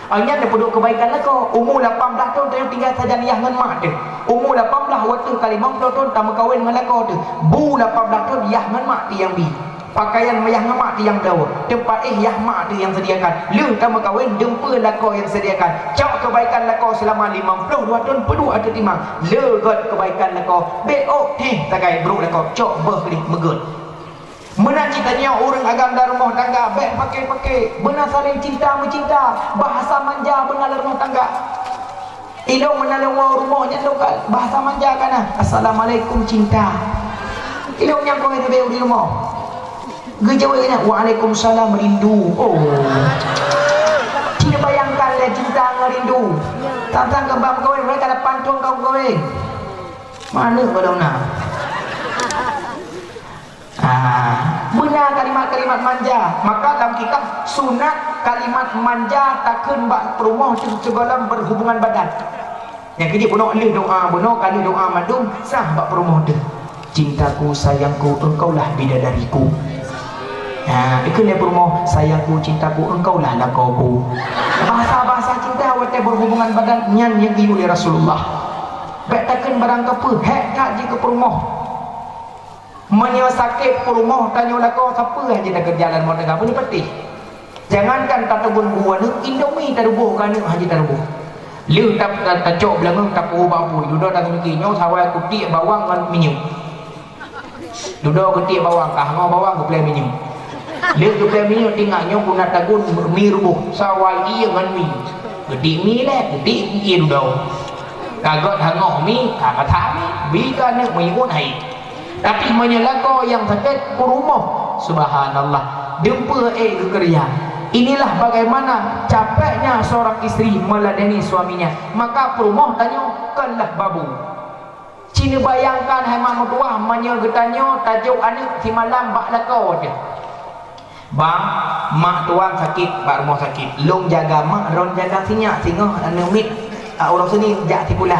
Awak nyan neupeuduek keubaikan lakoe, umu lapan blaih thon tanyoe tinggai sajan yah ngon mak teuh. Umu lapan blaih watèe ka limong ploh thon tameukawen ngon lakoe teuh. Bu lapan blaih thon yah ngon mak teuh nyang bi. Pakaian yah ngon mak teuh nyang bloe. Teumpat éh yah mak teuh nyang sediakan. Lheueh tameukawen jumpa lakoe nyang sediakan. Cok keubaikan lakoe seulama limong ploh dua thon peuduek ateueh timang. Le göt keubaikan lakoe. Bèk ôk teh sagai brok lakoe. Cok beuh lé meugöt. Meunan cit tanyoe ureueng agam lam rumoh tangga, bèk paké-paké. Beuna saléng cinta meucinta, bahasa manja beuna lam rumoh tangga. Ilôn meunan lôn woe u rumoh nyan lôn ka bahasa manja ka na, "Assalamualaikum cinta." Ilôn nyang kong ribèe u rumoh. Geujaweueb nyan, "Waalaikumsalam rindu." Oh. Ci neubayangkan lé cinta ngon rindu. Tang-tang keu bak meukawen, meunyoe ka lapan thon ka meukawen. Maneuk gohlom na. Ah, beuna kalimat-kalimat manja. Maka lam kitab sunat kalimat manja takheun bak peurumoh teu-, teugohlom berhubungan badan. Nyang keujeuet bunoe lheueh doa, bunoe ka lheueh doa mandum sah bak peurumoh teuh. "Cintaku, sayangku, engkaulah bidadariku." Ha, ikheun lé peurumoh, "Sayangku, cintaku, engkaulah lakoeku." Bahasa-bahasa cinta watèe berhubungan badan nyan nyang geuyue lé Rasulullah. Bèk takheun barang kapeue, hék that jih keu peurumoh. Meunyoe sakét peurumoh tanyoe lakoe, sapeue hana takeureuja lam rumoh tangga, peue patéh. Jangankan tateugon bu aneuk, indomie taruboh keu aneuk hana taruboh. Lheueh ta-, ta-, tacok beulangöng tapeuhu bak apui, dudoe taseumike nyoe sawai kutiek bawang ngon minyeuk. Dudoe kutiek bawang, ka hangoe bawang geuplè minyeuk. Lheueh geuplè minyeuk, tingat nyoe guna tagun mi ruboh, sawai ié ngon mi. Geudik mi lé, geudik ié dudoe. Ka göt hangoh mi, ka gata mi, bi keu aneuk meuiôn hai. Tapi meunyoe lakoe nyang sakét peurumoh, subhanallah, dumpeue ék geukeureuja. Inilah bagaimana capeknya seorang istri meladeni suaminya. Maka peurumoh tanyoe kon lah babu. Ci neubayangkan hai mak meutuwah meunyoe geutanyoe tajok aneuk simalam bak lakoe teuh. "Bang, mak tuan sakét bak rumoh sakét. Lôn jaga mak, droen jaga sinyak singoh aneuk miet, a, uroe Senin jak sikula.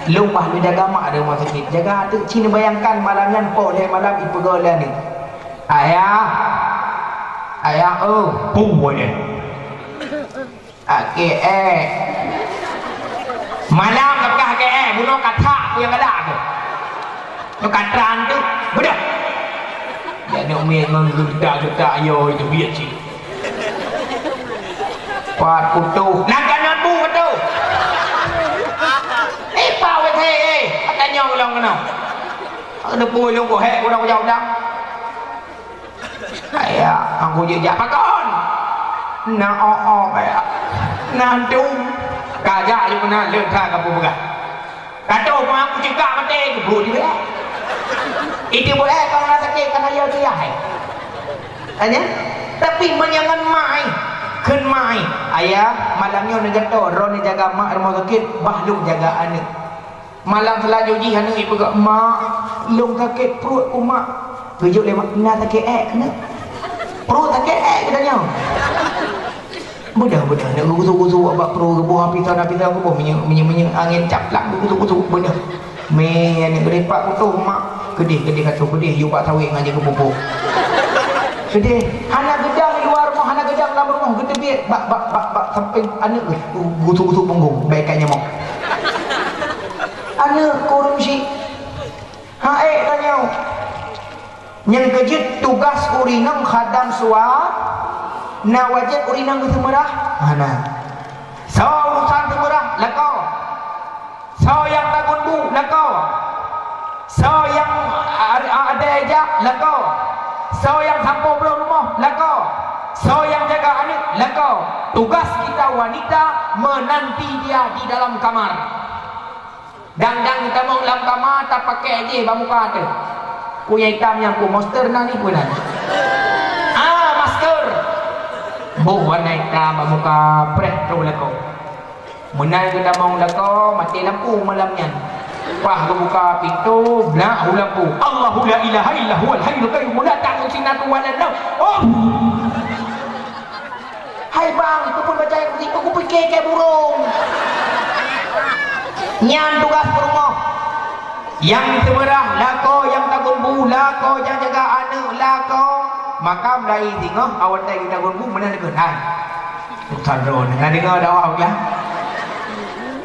Lôn bah lôn jaga mak di rumoh sakét. Jaga ateueh." Ci neubayangkan malam nyan poh lhèe malam ipeugah lé aneuk, "Ayah, ayah, oh, peue nyan?" Akhé ék. Malam ka peugah akhé ék, bunoe ka that peue nyang galak tu. Nyoe ka trang tu, beudôh. Ya, nyoe mi ngon geutak-geutak yo itu biet cit. Pat kutu, nang kanan bu kutu. Eh, pa wéh, eh, eh, tanyong ulong keunoe. Ada pun ulong ku hék, ku dah kujak udang. Ayah, aku je jak pakon. Na oh oh, ayah. Na antum. Kajak je kena leuka kapu peugah. Kata orang aku cekak mati ke bro dia. Itu boleh kalau nak sakit kan ayah tu ya. Tanya. Tapi menyangan mai, ken mai. Ayah, malam nyoe ni jatuh, ron ni jaga mak rumah sakit, bah lu jaga anak. Malam selanjut jih aneuk ipeugah, "Mak, lôn sakét pruet ku, Mak." Geujok lé mak, "Na sakét ék keuneuk?" Pruet sakét ék geutanyoe. Beudôh-beudôh aneuk geugusu-gusu bak pruet geuboh api sana, api sana geuboh minyeuk, minyeuk, minyeuk angén caplak geugusu-gusu beudôh. Mé aneuk geudepak kutoh mak. Keudeh, keudeh ka toh, keudeh yue bak sawét ngon jeuet geupupuk. Keudeh, hana geudang di luwa rumoh, hana geudang lam rumoh, geuteubiet bak, bak, bak, bak sampéng aneuk geuh, gusu-gusu punggong, bèk ka nyamok. Aneuk kureueng syik. Ha ék tanyoe. Nyang keujeuet tugas ureueng inong khadam sua, na wajéb ureueng inong geuseumeurah? Hana. Soe urusan seumeurah? Lakoe. Soe nyang tagun bu? Lakoe. Soe nyang a-, a-, adèe jak? Lakoe. Soe nyang sampôh bloe rumoh? Lakoe. Soe nyang jaga aneuk? Lakoe. Tugas kita wanita menanti dia di dalam kamar. Dang-dang tamong lam kama, tapakèk jih bak muka teuh. Peue nyang itam nyan, peue monster na ni peue na? Ah, masker. Boh warna itam bak muka, preh troh lakoe. Meunan geutamong lakoe, maté lampu malam nyan. Paih geubuka pintoe, blak u lampu. Allahu la ilaha illa huwal hayyul qayyum la ta'khudhuhu sinatun wa la naum. Oh! Hai bang, keupeue baca ayat kursi, keupeue pike keu burông. Nyan tugaih peurumoh. Nyang seumeurah lakoe, nyang tagun bu lakoe, nyang jaga aneuk lakoe. Maka mulai singoh awai watèe tagun bu meunan keuh hai. Ustaz droe, na deungoe dakwah ulèe?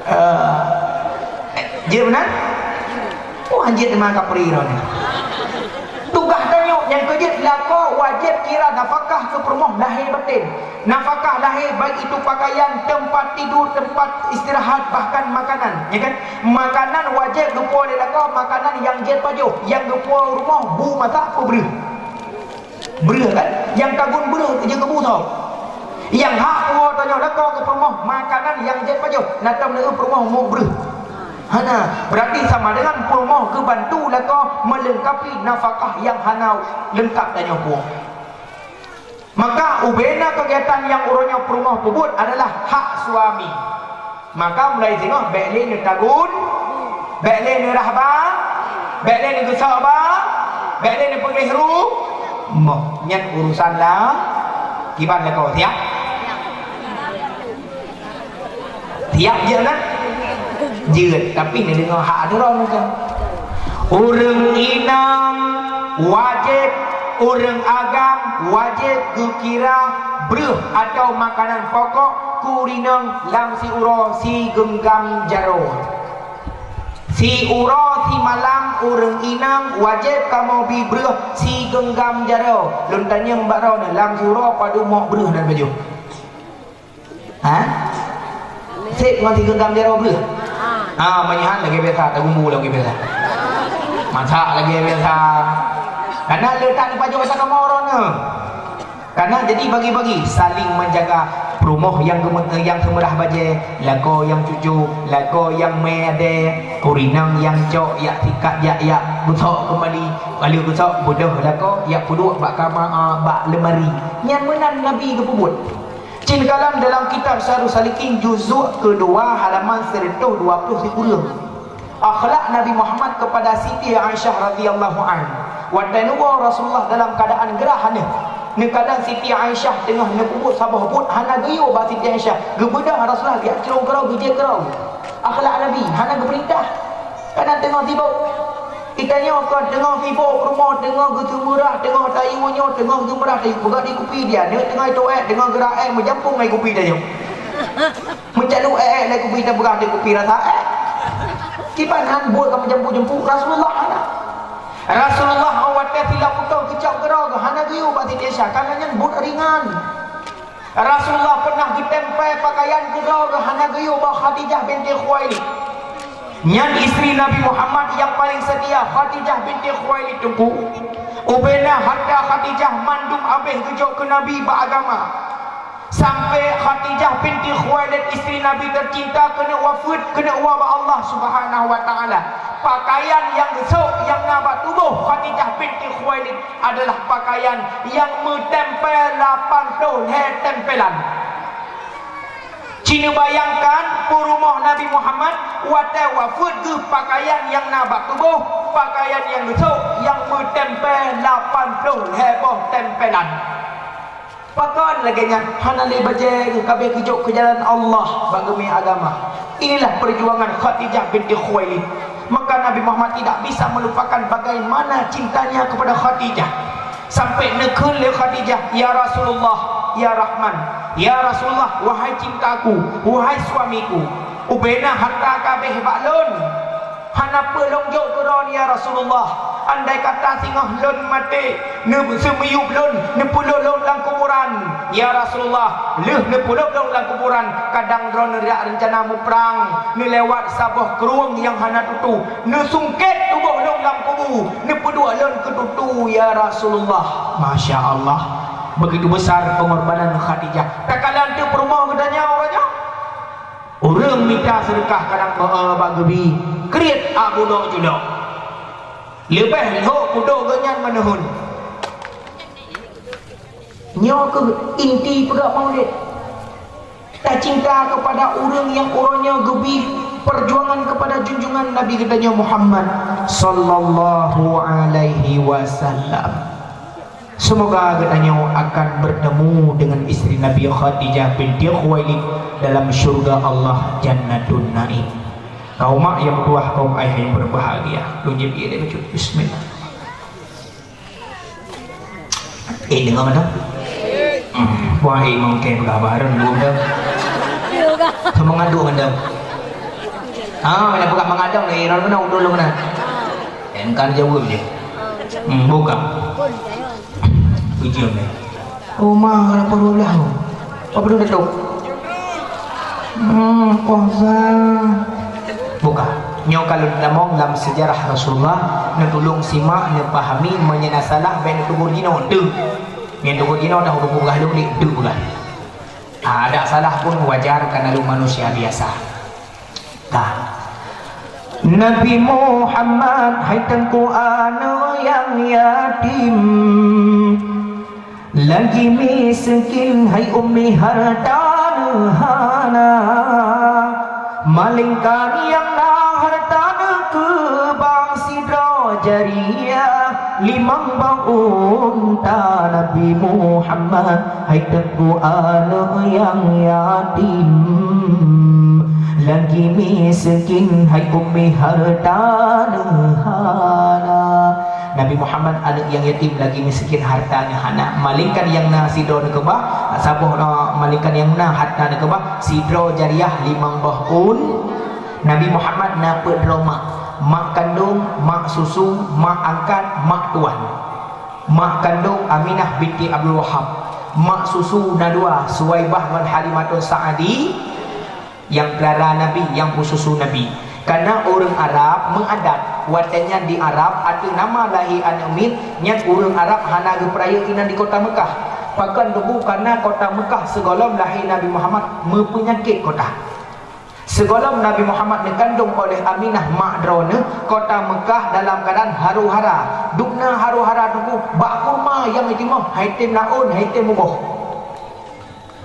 Eh, jeuet meunan? Oh, anjir teuma kapri droe nyoe. Tugaih tanyoe nyang keujeuet lakoe wajéb kira nafakah keu peurumoh lahé batén. Nafakah lahé baik itu pakaian, tempat tidur, tempat istirahat, bahkan makanan, ya kan? Makanan wajéb geupuwoe lé lakoe, makanan nyang jeuet pajoh, nyang geupuwoe rumoh bu masak peue breuh. Breuh kan? Nyang tagun breuh jeuet keu bu soe? Nyang hak puwoe tanyoe lakoe keu peurumoh makanan nyang jeuet pajoh, na tom lé peurumoh meubreuh. Hana, berarti sama dengan peurumoh geubantu lakoe melengkapi nafakah nyang hana leungkap tanyoe puwoe. Maka ubena kegiatan nyang uroe nyoe peurumoh peubuet adalah hak suami. Maka mulai singoh bèk lé neutagun, bèk lé neurah ba, bèk lé neugeusok ba, bèk lé neupeugleh rumoh. Nyan urusan la-, kiban lakoe, siap? Siap jeuet na? Jeuet, tapi neudeungoe hak droeneuh kan. Ureueng inong wajéb, ureueng agam wajéb geukira breuh atau makanan pokok keu ureueng inong lam siuroe sigeunggam jaroe. Siuroe simalam ureueng inong wajéb kamoe bi breuh sigeunggam jaroe. Lôn tanyong bak droeneuh, lam siuroe padum mok breuh na bajôh? Ha? Sép ngon sigeunggam jaroe breuh? Ha, meunyoe han lagèe biasa, tagun bu lagèe biasa. Masak lagèe biasa. Karena le that neupajoh ata kamoe droeneuh. Karena jadi bagi-bagi, saling menjaga. Peurumoh nyang geumeuteuh nyang seumeurah bajèe, lakoe nyang cucok, lakoe nyang mè adèe, ureueng inong nyang cok, jak sikat, jak, jak geusok keumbali. Lalu geusok, beudôh lakoe, jak peuduek bak kama, a, bak leumari. Nyan meunan Nabi geupeubuet. Cit neukalon dalam kitab Sairus Salikin juzuk keudua halaman sireutoh dua ploh sikureueng. Akhlak Nabi Muhammad kepada Siti Aisyah radhiyallahu anha. Watèe neuwoe Rasulullah dalam keuadaan geurah aneuk, neukalon Siti Aisyah teungoh neupeubuet saboh buet hana geuyue bak Siti Aisyah. Geubeudôh Rasulullah geujak cit keudroe, geujak keudroe. Akhlak Nabi hana geupeurintah. Kadang teungoh sibok. Geutanyoe kon teungoh sibok peurumoh, teungoh geuseumeurah, teungoh tayue nyoe, teungoh geumeurah tayue. Peugah di kupi di aneuk, teungoh itoe èk, teungoh geurah èk, meujampong ngon kupi tanyoe. Meucalok èk-èk lé kupi tapeugah di kupi rasa èk. Kiban han buet ka meujampong-jampong Rasulullah hana. Rasulullah watèe silap putôh geucok keudroe geuh hana geuyue bak Siti Aisyah, karena nyan buet ringan. Rasulullah pernah geutempèe pakaian keudroe geuh hana geuyue bak Khadijah binti Khuwailid. Nyan istri Nabi Muhammad nyang paleng seutia, Khadijah binti Khuwailid, Teungku. Ubena hareuta Khadijah mandum abéh geujok keu Nabi bak agama. Sampai Khadijah binti Khuwailid, istri Nabi tercinta, keuneuk wafeuet, keuneuk woe bak Allah Subhanahu wa Ta'ala. Pakaian nyang geusok nyang na bak tuboh Khadijah binti Khuwailid adalah pakaian nyang meutempèe lapan ploh lhèe tempelan. Ci neubayangkan peurumoh Nabi Muhammad watèe wafeuet geuh, pakaian nyang na bak tuboh, pakaian nyang geusok nyang meutempèe lapan ploh lhèe boh tempelan. Pakon lagèe nyan hana lé bajèe geuh, ka abéh geujok keu jalan Allah bak geumè agama. Inilah perjuangan Khadijah binti Khuwailid. Maka Nabi Muhammad tidak bisa melupakan bagaimana cintanya kepada Khadijah. Sampai neukheun lé Khadijah, "Ya Rasulullah, ya Rahman, ya Rasulullah, wahai cintaku, wahai suamiku, ubena hareuta ka abéh bak lôn." Hana peue lôn jok keu droeneuh, ya Rasulullah. Andai kata singoh lôn maté, neuseumeuyueb lôn, neupeulhôb lôn lam kuburan, ya Rasulullah, lheueh neupeulhôb lôn lam kuburan, kadang droeneuh jak reuncana muprang, neulewat saboh krueng nyang hana tutu, neusungkét tuboh lôn lam kubu, neupeuduek lôn keu tutu, ya Rasulullah. Masya Allah. Begitu besar pengorbanan Khadijah. Takalon teuk peurumoh geutanyoe uroe nyoe. Ureuëng mita seudeukah kadang bak geubi, kriet, a budok julok. Leubeh lhok budok geuh nyan meunuhun. Nyoe keuh inti peugah maulid. Tacinta kepada ureuëng nyang uroe nyoe geubi perjuangan kepada junjungan Nabi geutanyoe Muhammad sallallahu alaihi wasallam. Semoga geutanyoe akan bertemu dengan istri Nabi Khadijah binti Khuwailid dalam syurga Allah Jannatun Naim. Kaum mak nyang meutuwah, kaum ayah nyang berbahagia. Lôn jép ié lé bacut. Bismillah. Eh, deungoe mantong? Hmm, wah, eh, mungken peugah bareng dulu dah. Semangat dulu dah. Ah, nak peugah mangat dong, eh, orang mana, udah lu mana? Eh, kan jawab je. Hmm, buka. Ujian ni. Oh, ma, kenapa dua belas tu? Apa tu, Datuk? Hmm, puasa. Buka. Nyoe kalau tamong lam sejarah Rasulullah, neutulông simak, neupahami, meunyoe na salah, bèk neutegur jinoe, deuh. Nyan tegur jinoe dah rupa peugah lôn, deuh peugah. Ah, ada salah pun wajar, karena lôn manusia biasa. Ka. Nabi Muhammad hai teungku aneuk nyang yatim, lagi miskin hai ummi harta neuh hana, malingkan nyang na harta neuh keubah sidroe jariah limong boh unta. Nabi Muhammad hai teungku aneuk nyang yatim, lagi miskin hai ummi harta neuh hana. Nabi Muhammad aneuk nyang yatim, lagi miskin harta neuh hana, malingkan nyang na sidroe neuh keubah, saboh, eh, malingkan nyang na harta neuh keubah sidroe jariah limong boh un. Nabi Muhammad na peuet droe mak, mak kandông, mak susu, mak angkat, mak tuan. Mak kandông Aminah binti Abdul Wahab. Mak susu na dua, Suwaibah ngon Halimatun Sa'adi. Nyang peulara Nabi, nyang peususu Nabi. Karena ureuëng Arab meuadat, watée nyan di Arab ateueh nama lahé aneuk miet, nyan ureuëng Arab hana geupeurayeuk inan di kota Meukah. Pakon teungku? Karena kota Meukah sigohlom lahé Nabi Muhammad meupeunyakét kota. Sigohlom Nabi Muhammad neukandông oleh Aminah mak droeneuh, kota Meukah dalam keuadaan haru-hara. Dubna haru-hara teungku, bak kurma nyang jitimoh hai tem laôn, hai tem muboh.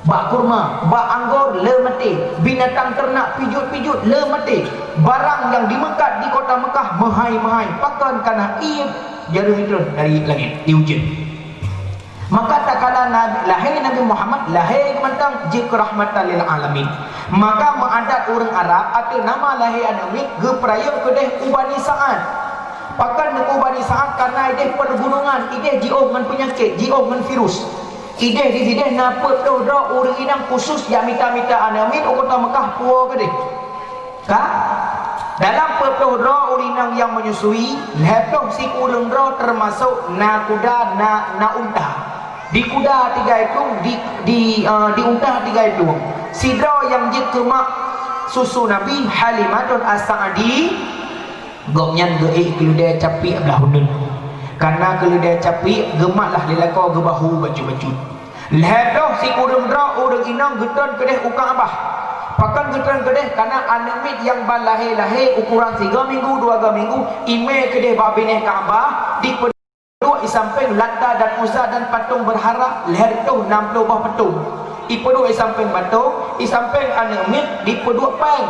Bak kurma, bak anggô le maté, binatang teurenak pijot-pijot le maté. Barang nyang jimeukat di kota Meukah meuhai-meuhai, pakon? Karena ié jareueng treun dari langét, ié ujeuen. Maka takalon Nabi, lahé Nabi Muhammad, lahé geuh mantong jeuet keu rahmatan lil alamin. Maka meuadat ureuëng Arab ateueh nama lahé aneuk miet geupeurayeuk keudeh u Bani Sa'ad. Pakon u Bani Sa'ad? Karena ideh peugunungan, ideh jiôh ngon peunyakét, jiôh ngon virus. Ideh di sideh na peuet ploh droe ureuëng inong khusus jak mita-mita aneuk miet u kota Meukah puwoe keudeh. Ka? Dalam peuet ploh droe ureuëng inong nyang menyusui, lhée ploh sikureueng droe teumasok na kuda, na, na unta. Di kuda tinggai plueng, di, di, eh, di unta tinggai plueng. Sidroe nyang jeuet keu mak susu Nabi, Halimatun As-Sa'di, gobnyan geuék keuleudée capiek blaih uneuen. Karena keuleudée capiek geumat lah lé lakoe geubahu bacut-bacut. Lhée ploh sikureueng droe ureuëng inong geutreun keudeh u Ka'bah. Pakon geutreun keudeh? Karena aneuk miet nyang ban lahé-lahé ukoran sigoe minggu, dua goe minggu, imé keudeh bak binéh Ka'bah, dipeuduek i sampéng Lata dan Uzza dan patong beurhala lhée reutôh nam ploh boh patong. Ipeuduek i sampéng patong, i sampéng aneuk miet dipeuduek péng.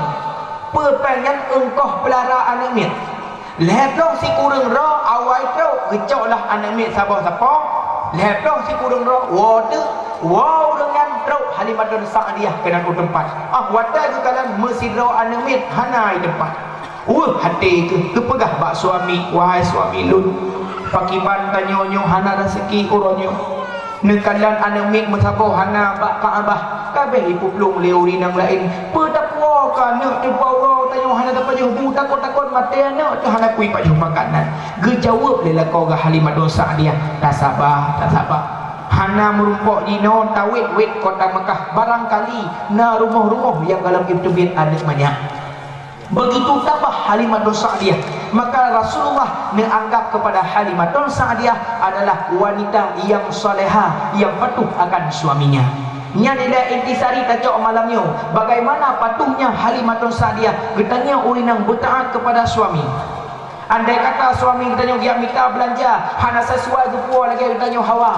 Peue péng nyan? Eungkoh peulara aneuk miet. Lhée ploh sikureueng droe awai trok, geucok lah aneuk miet saboh sapo. Lhée ploh sikureueng droe woe teuk, woe ureuëng nyan trok Halimatun Sa'diyah keunan u teumpat. Ah, watée geukalon meusidroe aneuk miet hana i teumpat. Weueh até keuh, geupeugah bak suami, "Wahai suami lôn, pakiban tanyoe nyoe hana raseuki uroe nyoe." Neukalon aneuk miet meusaboh hana bak Ka'bah, ka abéh ipeuplueng lé ureuëng nyang laén. Peue tapuwoe keu aneuk teuh, uroe tanyoe hana tapajoh bu, takot-takot maté aneuk teuh hana peue ipajoh makanan. Geujaweueb lé lakoe geuh Halimatun Sa'diyah, "Tasaba, tasaba. Hana meurumpok jinoe tawét-wét kota Meukah, barangkali na rumoh-rumoh nyang gohlom jiteubiet aneuk manyak." Begitu tabah Halimatun Sa'diyah, maka Rasulullah neuanggap kepada Halimatun Sa'diyah adalah wanita yang salehah, yang patuh akan suaminya. Nyan ilée intisari tacok malam nyoe, bagaimana patuhnya Halimatun Sa'diyah, geutanyoe ureuëng nyang beutaat kepada suami. Andai kata suami geutanyoe geujak mita beulanja, hana sesuai geupuwoe lagée geutanyoe hawa.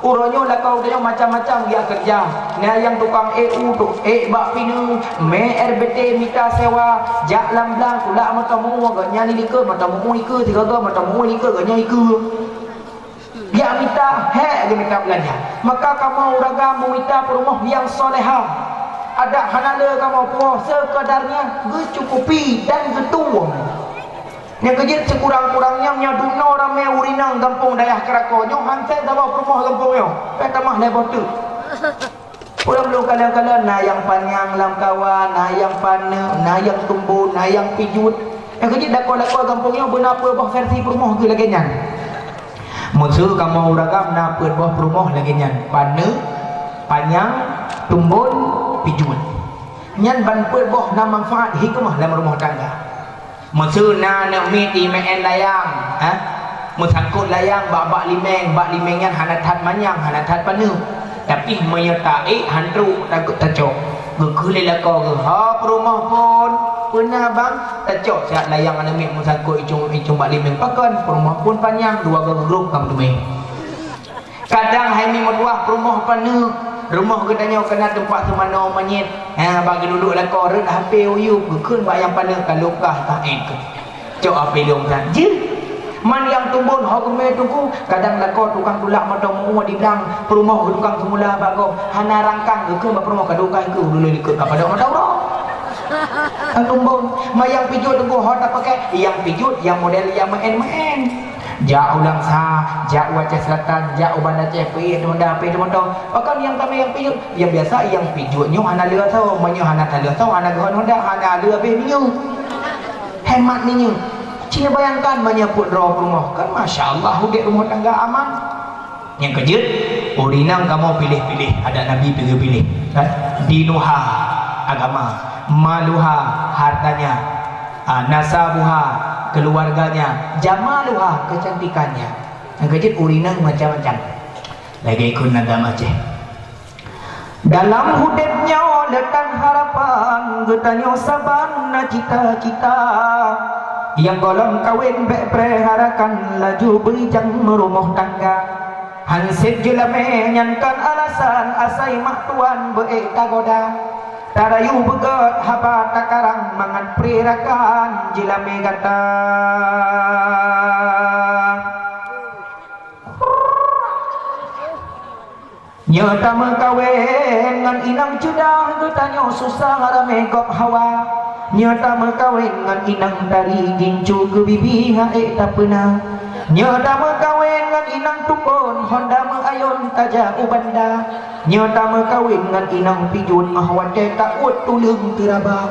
Uroe nyoe lakoe geutanyoe macam-macam geujak keureuja. Na nyang tukang ék u, ék bak pineung, mé R B T mita sewa, jak lam blang tulak meuteumé, gobnyan likot meuteumé likot, sigoe meuteumé likot, gobnyan likot. Geujak mita, hék geumita beulanja. Maka kamoe ureuëng agam meumita peurumoh nyang salehah. Adak hana le kamoe puwoe, seukedarnya geucukupi dan geutueng. Nyang keujeuet sikurang-kurang nyan, nyoe dunoe ramé ureuëng inong gampông dayah Keurakoe nyoe, han sép saboh peurumoh gampông nyoe, ka tamah lhée boh teuk. Ureuëng lôn kalon-kalon, na nyang panyang lam kawan, na nyang paneuk, na nyang tumbon, na nyang pijuet. Nyang keujeuet lakoe-lakoe gampông nyoe beuna peuet boh versi peurumoh geuh lagée nyan. Meuseu kamoe ureuëng agam na peuet boh peurumoh lagée nyan, paneuk, panyang, tumbon, pijuet. Nyan ban peuet boh na manfaat hikmah lam rumoh tangga. Meuseu na aneuk miet imeu'en layang, ha? Meusangkot layang bak, bak limeng, bak limeng nyan hana that manyang, hana that paneuk. Tapi meunyoe taék han trok, takot tacok. Geukheun lé lakoe geuh, "Ho peurumoh phon, peue na bang?" Tacok siat layang aneuk miet meusangkot icong-icong bak limeng. Pakon? Peurumoh phon panyang, dua goe geugrôp ka meuteumé. Kadang hai mi meutuah peurumoh paneuk, rumoh geutanyoe keunan teumpat seumanoe manyét. Ha, bak geuduek lakoe rhot H P u yup, geukheun bak nyang paneuk ka lôn kah ka ék. Cok H P lôn that. Jeuet. Man nyang tumbon ho geumé teungku, kadang lakoe tukang tulak meuteumé di blang, peurumoh tukang seumula bak gob, hana rangkang geukheun bak peurumoh ka dukah keu ulôn likot ka padok mata uroe. Nyang tumbon, man nyang pijuet teungku ho tapakai, nyang pijuet nyang model nyang meu'en-meu'en. Jak u Langsa, jak u Aceh Selatan, jak u Banda Aceh, peuet honda, peuet moto. Pakon nyang tamé nyang pijuet? Nyang biasa nyang pijuet nyoe hana lé asoe, meunyoe hana talé asoe, hana geuhon honda, hana lé abéh minyeuk. Hemat minyeuk. Cuma bayangkan meunyoe peuet droe peurumoh, kan masya Allah udép rumoh tangga aman. Nyang keujeuet, ureueng inong kamoe piléh-piléh, adat Nabi pih geupiléh. Eh, dinuha, agama, maluha, hartanya, ah, nasabuha, keluarganya, jamaluha, kecantikannya. Nyang keujeuet ureueng inong macam-macam. Lagèe ikon agama Aceh. Dalam udép nyoe le tan harapan, geutanyoe saban na cita-cita. Nyang gohlom kawen bèk preh harakan, laju beurijang meurumoh tangga. Hansét jeulamé nyan kon alasan, asai mak tuan beu-ék tagoda. Tarayu beugöt haba takarang, mangat preh rakan jeulamé gata. Nyoe tameukawen ngon inong ceudah, geutanyoe susah ramé gob hawa. Nyoe tameukawen ngon inong tari gincu, geubibi han ék tapeuna. Nyoe tameukawen ngon inong tukon, honda meuayôn tajak u banda. Nyoe tameukawen ngon inong pijuet, 'oh watèe ta-uet tuleueng teuraba.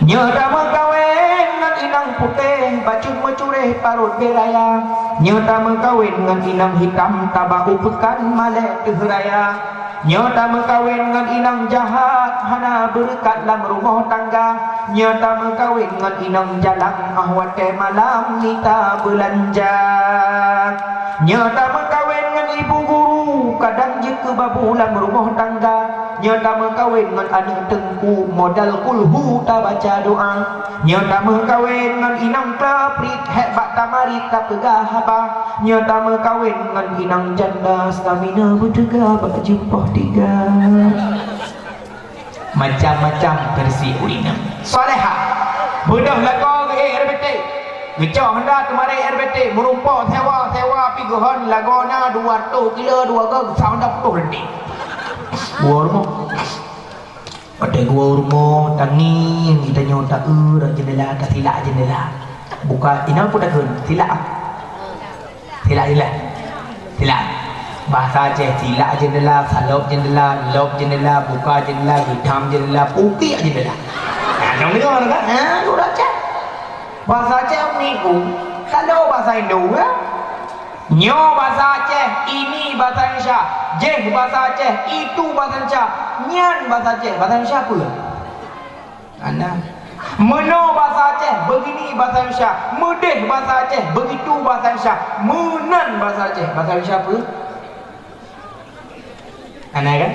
Nyoe tameukawen ngon inong putéh, bacut meucureh parot bée raya. Nyoe tameukawen ngon inong hitam, taba u peukan malèe teuh raya. Nyoe tameukawen ngon inong jahat, hana beureukat lam rumoh tangga. Nyoe tameukawen ngon inong jalang, 'oh watèe malam mita beulanja. Nyoe tameukawen ngon ibu guru, kadang jeuet keu babu lam rumoh tangga. Nyoe tameukawen ngon aneuk teungku, modal kulhu tabaca doa. Nyoe tameukawen ngon inong klaprit, hék bak tamarit tapeugah haba. Nyoe tameukawen ngon inong janda, stamina beuteuga bak jeuem poh tiga. Macam-macam versi ureueng inong. Salehah. Beudôh lakoe geuék R B T. Geucok honda teumarit R B T, meurumpok sewa-sewa pih geuhon lagoe na dua reutôh kilo, dua goe geusak honda putôh leuti. Geuwoe rumoh. Watèe geuwoe rumoh, tangieng geutanyoe taeu rot jeundela, tasilak jeundela. Buka, inong peue takheun, silak. Silak, silak. Silak. Bahasa Aceh, silak jeundela, salop jeundela, lop jeundela, buka jeundela, geutam jeundela, pukiek jeundela. Nah, dong deungö kan? Ha, ureueng Aceh. Bahasa Aceh niku. Kalau bahasa Indo, ya? Nyoe bahasa Aceh, ini bahasa Indonesia. Jih bahasa Aceh, itu bahasa Indonesia. Nyan bahasa Aceh, bahasa Indonesia peue? Hana. Meunoe basa Aceh, begini basa Indonesia. Meudeh basa Aceh, begitu basa Indonesia. Meunan basa Aceh, basa Indonesia peue? Hana kan?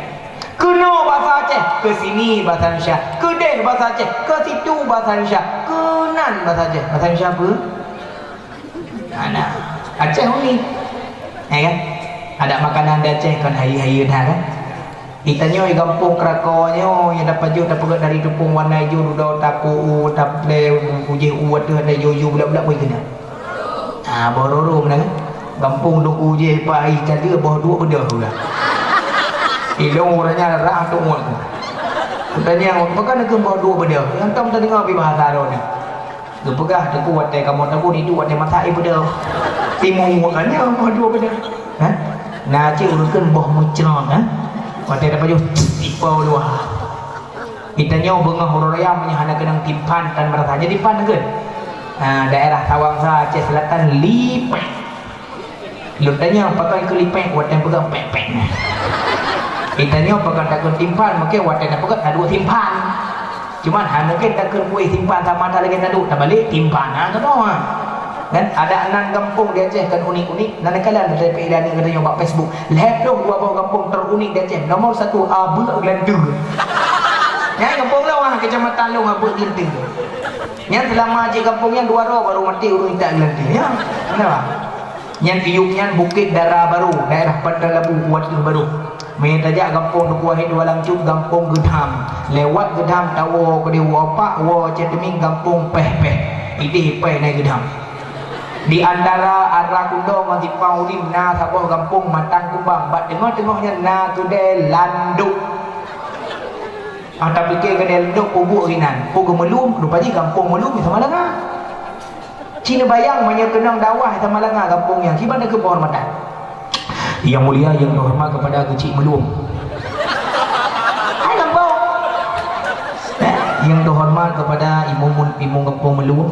Keunoe basa Aceh, keusini basa Indonesia. Keudeh basa Aceh, keusitu basa Indonesia. Keunan basa Aceh, basa Indonesia peue? Hana. Aceh unik. Ya kan? Ada makanan di Aceh kon hayeue-hayeue dah kan? Di tanyoe gampông Krakau nyoe nyang tapajoh tapeugöt dari tupông warna ijo dudoe taku u taplé ujeh u ateueh ada ijo-ijo bulak-bulak bui keunan. Ah, boh roro meunan kan? Gampông Teungku Jeh Paih Cade boh duek beudôh pula. Ilong ureueng nyan rah tu ngon. Kutanyong, "Pakon keuh boh duek beudôh?" Nyang tom tadeungoe pi bahasa droeneuh. Geupeugah Teungku watèe kamoe tabu iduek watèe masak ié beudôh. Timu ngon nyan boh duek beudôh. Ha? Na cit ureueng kheun boh meucrot, ha? Watèe tapajoh ipo luwa. Geutanyoe beungoh uroe raya meunyoe hana keunong timphan tan meurasa. Jadi pan kheun. Ha, daerah Tawangsa Aceh Selatan lipéh. Lôn tanyong pakon keu lipéh, watèe peugah pék-pék. Geutanyoe pakon takheun timphan, mungken watèe tapeugah taduek timphan. Cuman hana mungken takheun kueh timphan sama that lagèe taduek, tabalek timphan. Ha, keunoe. Kan ada nan gampông di Aceh kan unik-unik, nan kala na tapeuilani geutanyoe bak Facebook. Lhèe ploh dua boh gampông terunik di Aceh. Nomor satu, Abeuk Geulanteue. Nyan gampông lôn ah, kecamatan lôn Abeuk Geulanteue. Nyan seulama cit gampông nyan dua droe baru maté ureueng intat geulanteue. Ya. Kenapa? Nyan iyup nyan Bukét Dara Barô, daerah Pantai Labu, Kuarters Barô. Meunyoe tajak gampông Teungku Wahid Dua Lam Cut, gampông Geudham. Lewat Geudham tawoe keudeh woe Pak, woe Ceuteuming, gampông Péh-péh. Idéh Péh na Geudham. Di antara Ara Kundo ngon Simpang Udim na saboh gampông Matang Kumbang. Bak teungoh-teungoh nyan na keudè Landok. Ah, tapiké keudè Landok peubuet inan. Peue geumeulum, rupa jih gampông meulum di Samalanga. Ci neubayang meunyoe keunong dakwah di Samalanga gampông nyan, kiban keuh keuhormatan. Yang mulia, yang terhormat kepada Keuchik Meulum. Hai gampông. Eh, yang terhormat kepada imum, imum gampông Meulum.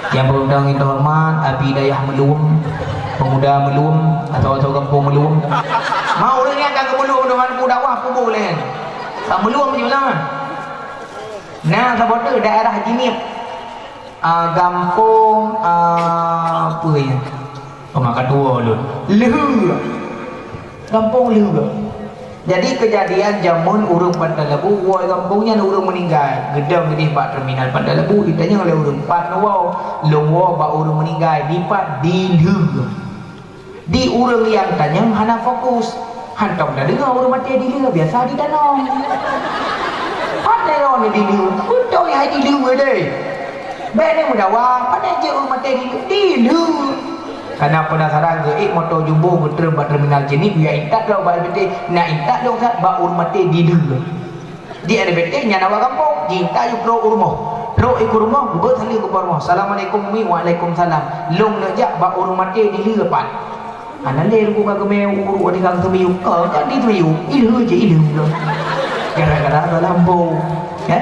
Yang berundang yang terhormat, Abi Dayah Meulum, pemuda Meulum, atau, atau gampông Meulum. Ma ureueng nyan ka geumeulum deungon ku dakwah peubuet lé. Ka Meulum je lah. Nah, saboh tu daerah Jeunieb. Ah, gampông, ah, apa ya? Pemakatua ulun. Leuheue. Gampông Leuheue. Jadi, keujadian jameun ureueng Pantai Labu woe gampông nyan ureueng meuninggai. Geudong geudeh bak terminal Pantai Labu, itanyong lé ureueng, "Pat neuwoe?" "Lôn woe bak ureueng meuninggai." "Dipat?" "Di Leuheue." Di ureueng nyang tanyong hana fokus. Hantom tadeungoe ureueng maté di Leuheue, biasa di Danau. Pat neuwoe di Leuheue? Beutôi hai di Leuheue deh. Bèk neumeudawa, pane jeuet ureueng maté di Leuheue? Di Leuheue. Kana peunasaran geuék moto jumbo geutrön bak terminal Jeunieb, jak intat droe bak S B T, na intat lôn that bak ureueng maté di Leuheue. Di S B T nyan awak gampông, jiintat yue trok u rumoh. Trok i keu rumoh, geubeuet saleuem keu po rumoh. "Assalamualaikum, Umi." "Waalaikumsalam." "Lôn neuk jak bak ureueng maté di Leuheue pat?" Hana lé ruku ka geumé uruk di gang teumiyueb. Ka, ka di teumiyueb. I Leuheue jih, i Leuheue. Gara-gara salah gampông. Ya?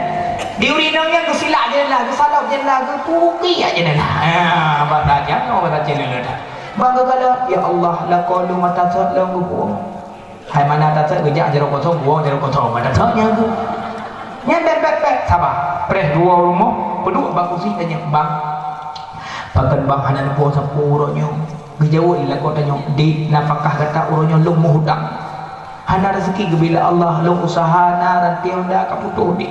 Di ureueng inong nyan geusilak jendela, geusalop jendela, geupuki jendela. Ha, bak sajan, oh, bak sajan leuleut. Bang geugalak, "Ya Allah, lakoe lôn mata sot lôn geupuwoe." Hai mana tateuk geujak jaroe kosong, buang jaroe kosong, mana tateuk nyan tu. Nyan bèk, bèk, bèk, saba. Preh dua rumoh, peuduek bak kursi tanyong, "Bang, pakon bang hana neupuwoe sapeue uroe nyoe?" Geujaweueb lé lakoe tanyong, "Dik, nafakah gata uroe nyoe lôn meuhutang. Hana raseuki geubri lé Allah, lôn useuha na ranté honda ka putôh, Dik."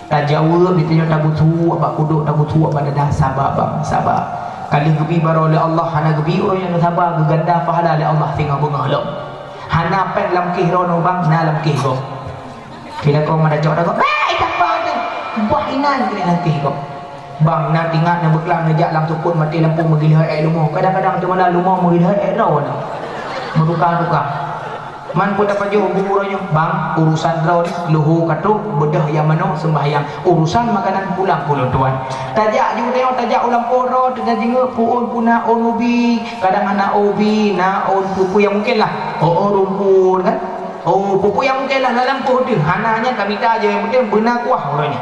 Tajaweueb, di tanyoe tabeusuek bak kudok, tabeusuek bak dada, "Saba, Bang, saba. Ka lheueh geubi baroe lé Allah, hana geubi uroe nyoe saba, geuganda pahala lé Allah singoh beungoh lom. Hana péng lam kéh droeneuh, Bang, na lam kéh gob." Kira kong ada cok dagoe, "Bèk, ita pa tu. Bah inan keuneuk lam kéh gob." "Bang, na tingat na beuklam neujak lam seupôt maté lampu meugiloe ék leumo. Kadang-kadang teumala leumo meugiloe ék droeneuh. Meutuka-tuka." "Man peue tapajoh bu uroe nyoe?" "Bang, urusan droeneuh, leuhô ka trok, beudôh nyang manoe seumbahyang. Urusan makanan pulang keu lôn tuan." Tajak ju tanyoe, tajak u lampôh droe, tajak jingieng, ôn puna, ôn ubi, kadang hana ubi, na ôn peue-peue nyang mungken lah. Ôn rumpun kan. Oh, peue-peue nyang mungken lah lam lampôh teuh. Hana nyan tamita je, nyang penting beuna kuah uroe nyoe.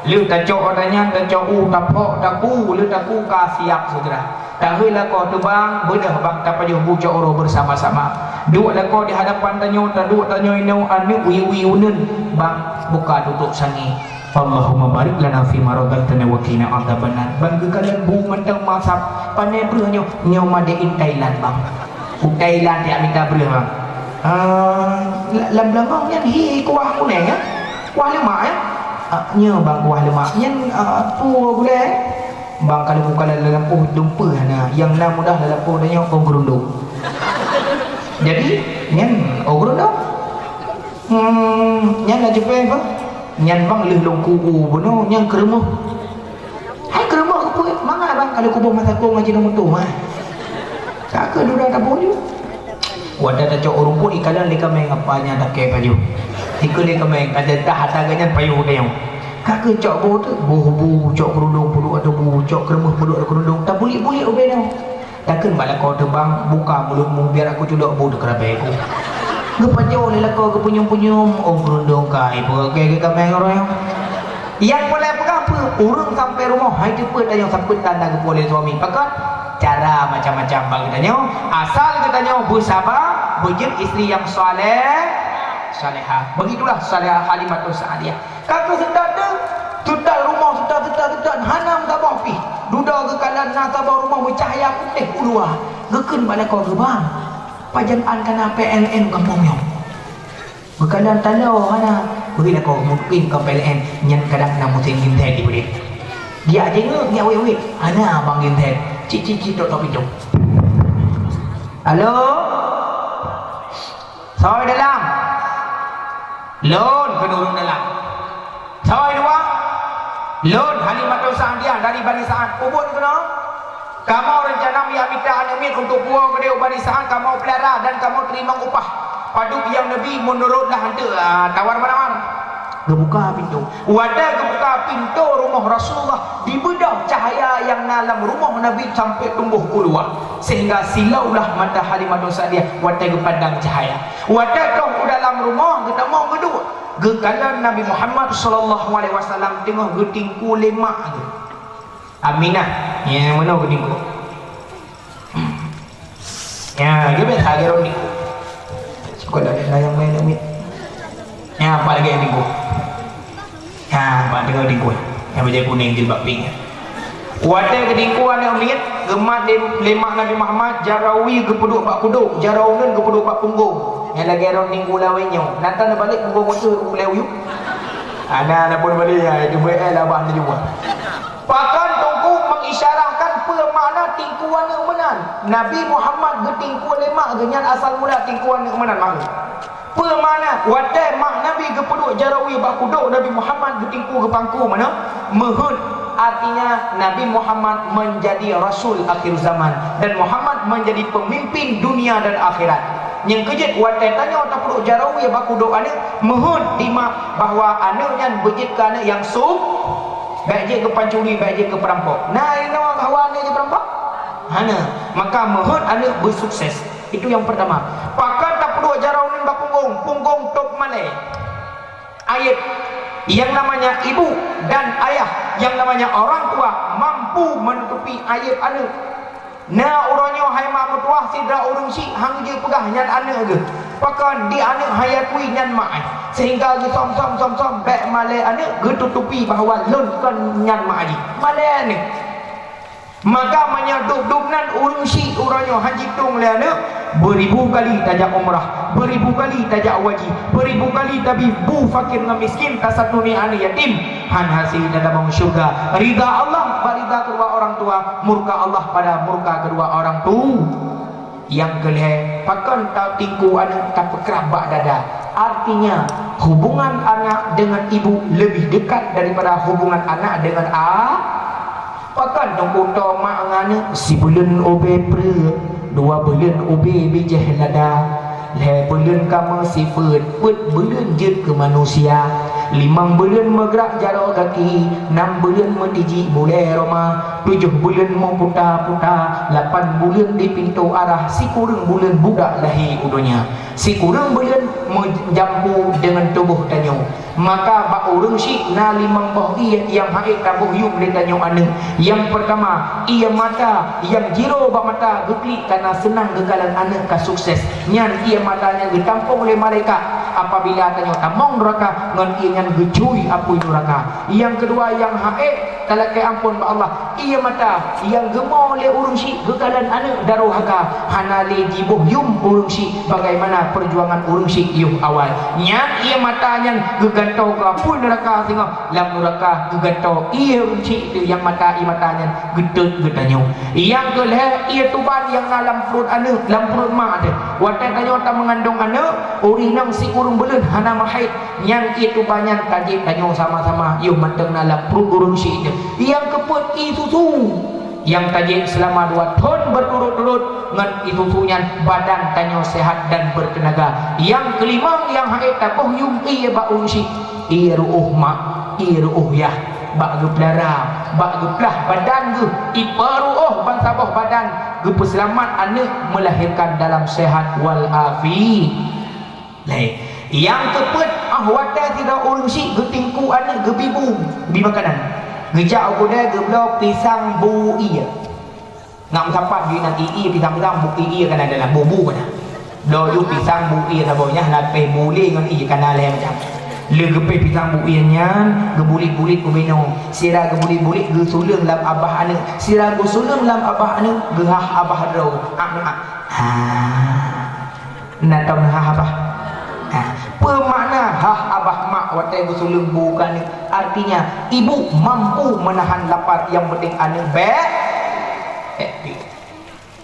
Lheueh tacok ata nyan, tacok u, taphok, taku, lheueh taku ka siap segera. Tahôi lakoe teuh, "Bang, beudôh bang tapajoh bu cot uroe bersama-sama." Duek lakoe di hadapan tanyoe, taduek tanyoe inoe aneuk wie-wie uneuen, "Bang, buka tutup sangé." Allahumma barik lana fi ma razaqtana wa qina adzabannar. Ban geukalon bu mantong masab, pane breuh nyoe, nyoe made in Thailand, bang. U Thailand jak mita breuh, bang. Ah, la-, lam beulangong nyan hi kuah kuneng, ya. Kuah leumak, ya. Ah, nyoe, bang, kuah leumak. Nyan, ah, peue gulai? Bang, kalau bukan lam lampôh dumpeue hana, nyang na mudah lam lampôh tanyoe ôn geurundong. Jadi, nyan ôn geurundong. Hmm, nyan laju pih, bang. Nyan, bang, lheueh lôn kubu bunoe, nyan keureumoh. Hai keureumoh keupeue? Mangat, bang, kalau kuboh masa kong ngaji nang mutu, ha. Ka keuh duda taboh ju. Watèe tacok u rumput ikalon lé kaméng apa nyang takée pajoh. Ikheun lé kaméng, ka jatah ata geuh nyan pajoh geutanyoe. Ka keuh cok boh teuk, boh bu, cok keurundong peuduek ateueh bu, cok keureumoh peuduek ateueh keurundong, tabuliek-buliek ubé nyoe. Takheun bak lakoe teuh, bang, buka mulutmu biar aku cudok bu teuh keurabée ku. Geupajoh lé lakoe geupeunyum-peunyum, ôn keurundong ka ipeugah keu kaméng roh nyoe. Nyang peureulèe peugah peue, ureueng sampai rumoh hai teupeu tanyoe sapeue tanda geupuwoe lé suami. Pakon? Cara macam-macam bak geutanyoe. Asal geutanyoe beusaba, beujeuet istri nyang saleh, salehah. Begitulah salehah Halimatus Sa'diyah. Ka keuh seutôt teuh, seutôt rumoh, seutôt, seutôt, seutôt, hana meusaboh pih. Dudoe geukalon na saboh rumoh meucahya putéh u luwa. Geukheun bak lakoe geuh, bang, pajan an kana P L N gampông nyoe. Geukalon taloe hana, bri lakoe mungken kon P L N, nyan kadang na musém ginset di beudé. Geujak jingeuk, geujak wét-wét, hana bang ginset. Cit, cit, cit, tok, tok pintô. Halo? Soe dalam? Lôn keunoe ureueng dalam. Soe dua? Lôn Halimatus Sa'diyah dari Bani Sa'ad. Ubon keunoe? Kamoe rencana mita aneuk miet untuk puwoe keudéh u Bani Sa'ad, kamoe peulara dan kamoe teurimong upah. Padub nyang neubi meunurot lah anteuk, ah, tawar-menawar. Geubuka pintoe. Watèe geubuka pintoe rumoh Rasulullah, dibeudôh cahya nyang na lam rumoh Nabi sampai tumboh u luwa, sehingga silaulah mata Halimatus Sa'diyah watèe geupandang cahya. Watèe troh u dalam rumoh, geutamong geuduek, geukalon Nabi Muhammad sallallahu alaihi wasallam teungoh geutingku lé mak geuh. Aminah, nyang meunoe geutingku. Hmm. Nyan, dia biasa lagèe rot tingku. Suka dah ada yang main umi. Nyan, apa lagi yang tingku? Nyan, apa tengok tingku? Yang baju kuning jilbab pink. Watèe geutingku aneuk miet, geumat lé, lé mak Nabi Muhammad, jaroe wie geupeuduek bak kudok, jaroe uneun geupeuduek bak punggong. Nyan lagèe rot tingku lawét nyoe. Natan balik punggong beutôi u leweu. Ana, ana pun balik, ya, itu buat, eh, labah tu juga. Pakon teungku mengisyarahkan peue makna tingku aneuk meunan? Nabi Muhammad geutingku lé mak geuh, nyan asal mula tingku aneuk meunan mak geuh. Peue makna? Watèe mak Nabi geupeuduek jaroe wie bak kudok, Nabi Muhammad geutingku geupangku meunan, meuheuet. Artinya, Nabi Muhammad menjadi rasul akhir zaman dan Muhammad menjadi pemimpin dunia dan akhirat. Nyang keujeuet, watèe tanyoe tapeuduek jaroe wie bak kudok aneuk, meuheuet di mak bahwa aneuk nyan beujeuet keu aneuk nyang sum-, bèk jeuet keu pancuri, bèk jeuet keu peurampok. Na inoe bahwa aneuk jeuet peurampok? Hana. Maka meuheuet aneuk beusukses. Itu yang pertama. Pakon tapeuduek jaroe uneun bak punggong, punggong tôb malèe. Aib. Yang namanya ibu dan ayah, yang namanya orang tua mampu menutupi aib aneuk. Na uroe nyoe hai mak meutuwah sidroe ureueng syik han jeuet peugah nyan aneuk geuh. Pakon di aneuk han jeuet akui nyan mak jih. Sehingga geusöm-söm, söm-söm bèk malèe aneuk geututupi bahwa lôn kon nyan mak jih. Malèe aneuk. Maka meunyoe dub-dub nan ureueng syik uroe nyoe han jitong lé aneuk, beuribu kali tajak umrah, beuribu kali tajak haji, beuribu kali tabi bu fakir ngon miskin, tasantuni aneuk yatim, han hase tatamong syeuruga. Ridha Allah bak ridha keudua orang tua, murka Allah pada murka keudua orang tu-, Nyang keulhèe, pakon tatingku aneuk tapeukrab bak dada? Artinya, hubungan anak dengan ibu lebih dekat daripada hubungan anak dengan a-, pakon teungku toe mak ngon aneuk? Sibuleuen ubé preuk, dua buleuen ubé bijéh lada, lhèe buleuen kamoe sifeuet, peuet buleuen jeuet keu manusia, limong buleuen meugrak jaroe gaki, nam buleuen meutijik bulèe roma, tujoh buleuen meuputa-puta, lapan buleuen di pintoe arah, sikureueng buleuen budak lahé u donya, sikureueng buleuen meujampu deungon tuboh tanyoe. Maka bak ureueng syik na limong boh ié nyang han ék taboh yuem lé tanyoe aneuk. Nyang peurtama, ié mata, nyang jiroe bak mata geuklik kana seunang geukalon aneuk ka sukses. Nyan ié mata nyang geutampong lé malaikat. Apabila tanyoe tamong nuraka, ngon ié nyan geucui apui nuraka. Nyang keudua nyang ha'ék talakée amphon bak Allah, ié mata nyang geumo lé ureuëng syiek geukalon aneuëk darohaka, hana lé jiboh yum ureuëng syiek bagaimana peujuangan ureuëng syiek yoh awai. Nyan ié mata nyan geugantoe keu apui nuraka singoh, lam nuraka geugantoe ié ureuëng syiek teuh nyang mata ié mata nyan geutot geutanyoe. Nyang keu lhée, ié tuban nyang na lam pruet aneuëk, lam pruet mak teuh. Watée tanyoe tameungandong aneuëk, ureuëng inong si ureuëng buleuen hana meuhaid, nyan ié tuban nyan tajép tanyoe sama-sama yoh mantong na lam pruet ureuëng syiek teuh. Nyang keupeuet ié susu, nyang tajép seulama dua thon beuturot-turot ngon ié susu nyan badan tanyoe seuhat dan beuteunaga. Nyang keulimong nyang ha'ék taboh yum ié bak ureuëng syiek, ié ruôh mak, ié ruôh yah. Bak geupeulara, bak geuplah badan geuh, ipeuruôh bansaboh badan, geupeuseulamat aneuëk meulahirkan dalam sehat wal afi. Lhée, nyang keupeuet, ah watée sidroe ureuëng syiek geutingku aneuëk geubi bu, geubi makanan. Geujak u keudée geubloe pisang bu ié. Ngat meusapat jih nyan ié pisang-pisang bu ié kana dalam bubu kana. Bloe ju pisang bu ié saboh nyan na pih bulé ngon ié kana lhée macam. Lé geupéh pisang bu ié nyan geubulit-bulit geuminong. Sira geubulit-bulit geusuleueng lam abah aneuëk. Sira geusuleueng lam abah aneuëk geuhah abah droe. Ak, ak. Ha. Na tom hah abah? Ha, peue makna hah abah mak watée geusuleueng bu keu aneuëk? Artinya, ibu mampu menahan lapar, nyang penting aneuëk bék, bék piep.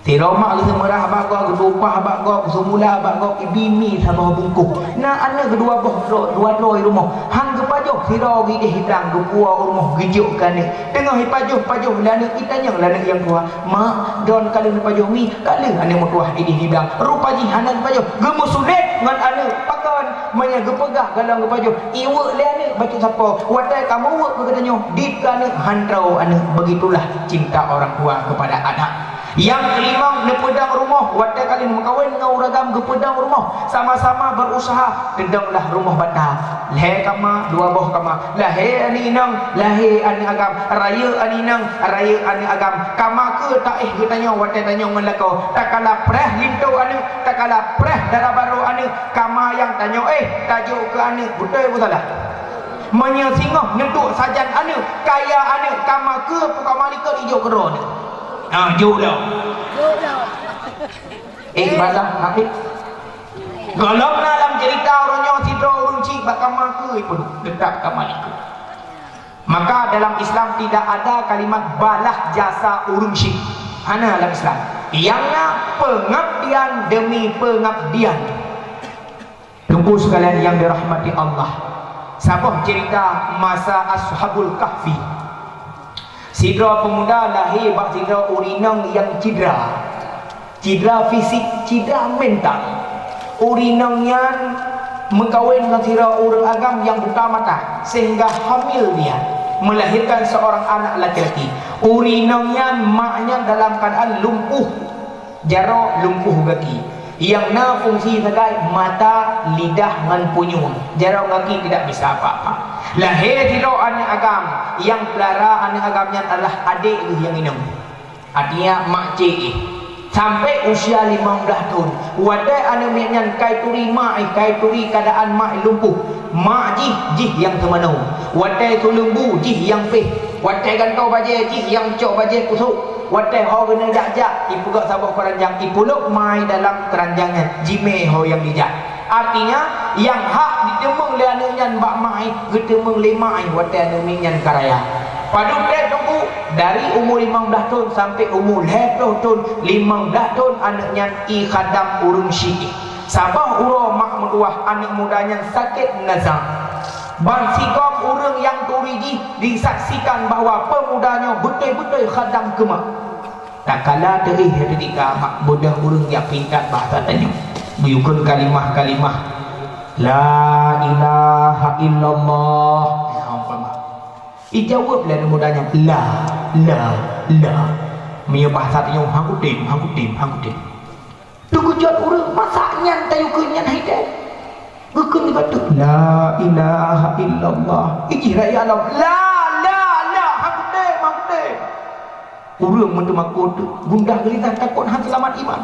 Sidroe mak geuseumeurah bak gob, geutumpah bak gob, geuseumula bak gob, ibi mi saboh bungkôh. Na aneuëk geuh dua boh droe, dua droe i rumoh. Han geupajoh, sidroe geuideh i blang, geupuwoe u rumoh, geujok keu aneuëk. Teungoh ipajoh-pajoh lé aneuëk, itanyong lé aneuëk nyang tuha, "Mak, droen ka lheueh neupajoh mi?" "Ka lheueh," aneuëk meutuah ideh i blang. Rupa jih hana geupajoh, geumeusulet ngon aneuëk. Pakon? Meunyoe geupeugah gohlom geupajoh, iweuek lé aneuëk bacut sapo. Watée ka meuweuek keu geutanyoe, dit keu aneuëk, han trôh aneuëk. Begitulah cinta orang tua kepada anak. Nyang keulimong, neupeudong rumoh. Watée ka lheueh meukawen ngon ureuëng agam, geupeudong rumoh, sama-sama berusaha. Teudonglah rumoh bata. Lhée kama, dua boh kama. Lahé aneuëk inong, lahé aneuëk agam, rayeuk aneuëk inong, rayeuk aneuëk agam. Kama keu taéh geutanyoe watée tanyoe ngon lakoe. Takala preh linto aneuëk, takala preh dara barô aneuëk, kama nyang tanyoe éh tajok keu aneuëk, beutôi peue salah? Meunyoe singoh neuduek sajan aneuëk, kaya aneuëk, kama keu peue kama likot ijok keu droe aneuëk. Ah, jok lom. Eh, malah, Habib. Gohlom na lam cerita uroe nyoe sidroe ureuëng chik bak kama keu ipeuduek, teutap kama likot. Maka dalam Islam tidak ada kalimat balah jasa ureuëng chik. Hana lam Islam. Nyang na peungabdian demi peungabdian. Teungku sekalian yang dirahmati Allah. Saboh cerita masa Ashabul Kahfi. Sidroe peumuda lahé bak sidroe ureuëng inong nyang cidra. Cidra fisik, cidra mental. Ureuëng inong nyan meukawen ngon sidroe ureuëng agam nyang buta mata, sehingga hamil dia, melahirkan seorang anak laki-laki. Ureuëng inong nyan mak nyan dalam keadaan lumpuh, jaroe lumpuh gaki. Nyang na fungsi sagai mata, lidah ngon punyueng. Jaroe gaki tidak bisa apa-apa. Lahé sidroe aneuëk agam, nyang peulara aneuëk agam nyan adalah adék geuh nyang inong. Artinya mak cék jih. Sampai usia limong blaih thon, watée aneuëk miet nyan kai turi mak jih, kai turi keadaan mak jih lumpuh. Mak jih, jih nyang teumanoe. Watée tuleueng bu, jih nyang péh. Watée gantoe bajée, jih nyang cok bajée pusok. Watée ho geuneuk jak-jak, ipeugét saboh keuranjang, ipulop mak jih dalam keuranjang nyan, jimé ho nyang jijak. Artinya, nyang hak jiteumeung lé aneuëk nyan bak mak jih, geuteumeung lé mak jih watée aneuëk miet nyan ka raya. Padub treb teungku, dari umu limong blaih thon sampai umu lhée ploh thon, limong blaih thon aneuëk nyan ié khadam ureuëng chik. Saboh uroe mak meutuwah aneuëk muda nyan sakét nazak. Bansigom ureuëng nyang turi jih jisaksikan bahwa peumuda nyoe beutôi-beutôi khadam keu mak. Takala teuéh teutika mak beudôh ureuëng jak peingkat bahsa tanyoe, geuyue kheun kalimah-kalimah, "La ilaha illallah." Ya, umpama. Ijaweueb lé aneuk muda nyan, "La, la, la." Meunyoe bahsa tanyoe, "Han kutem, han kutem, han kutem." Teukeujot ureuëng, "Masa nyan tayue kheun nyan hai tem?" Geukheun di bateuk, "La ilaha illallah." Ijih rakyat lom, "La, la, la, han kutem, han kutem." Ureuëng meuteumakot teuk, gundah geulinah, takot han seulamat iman.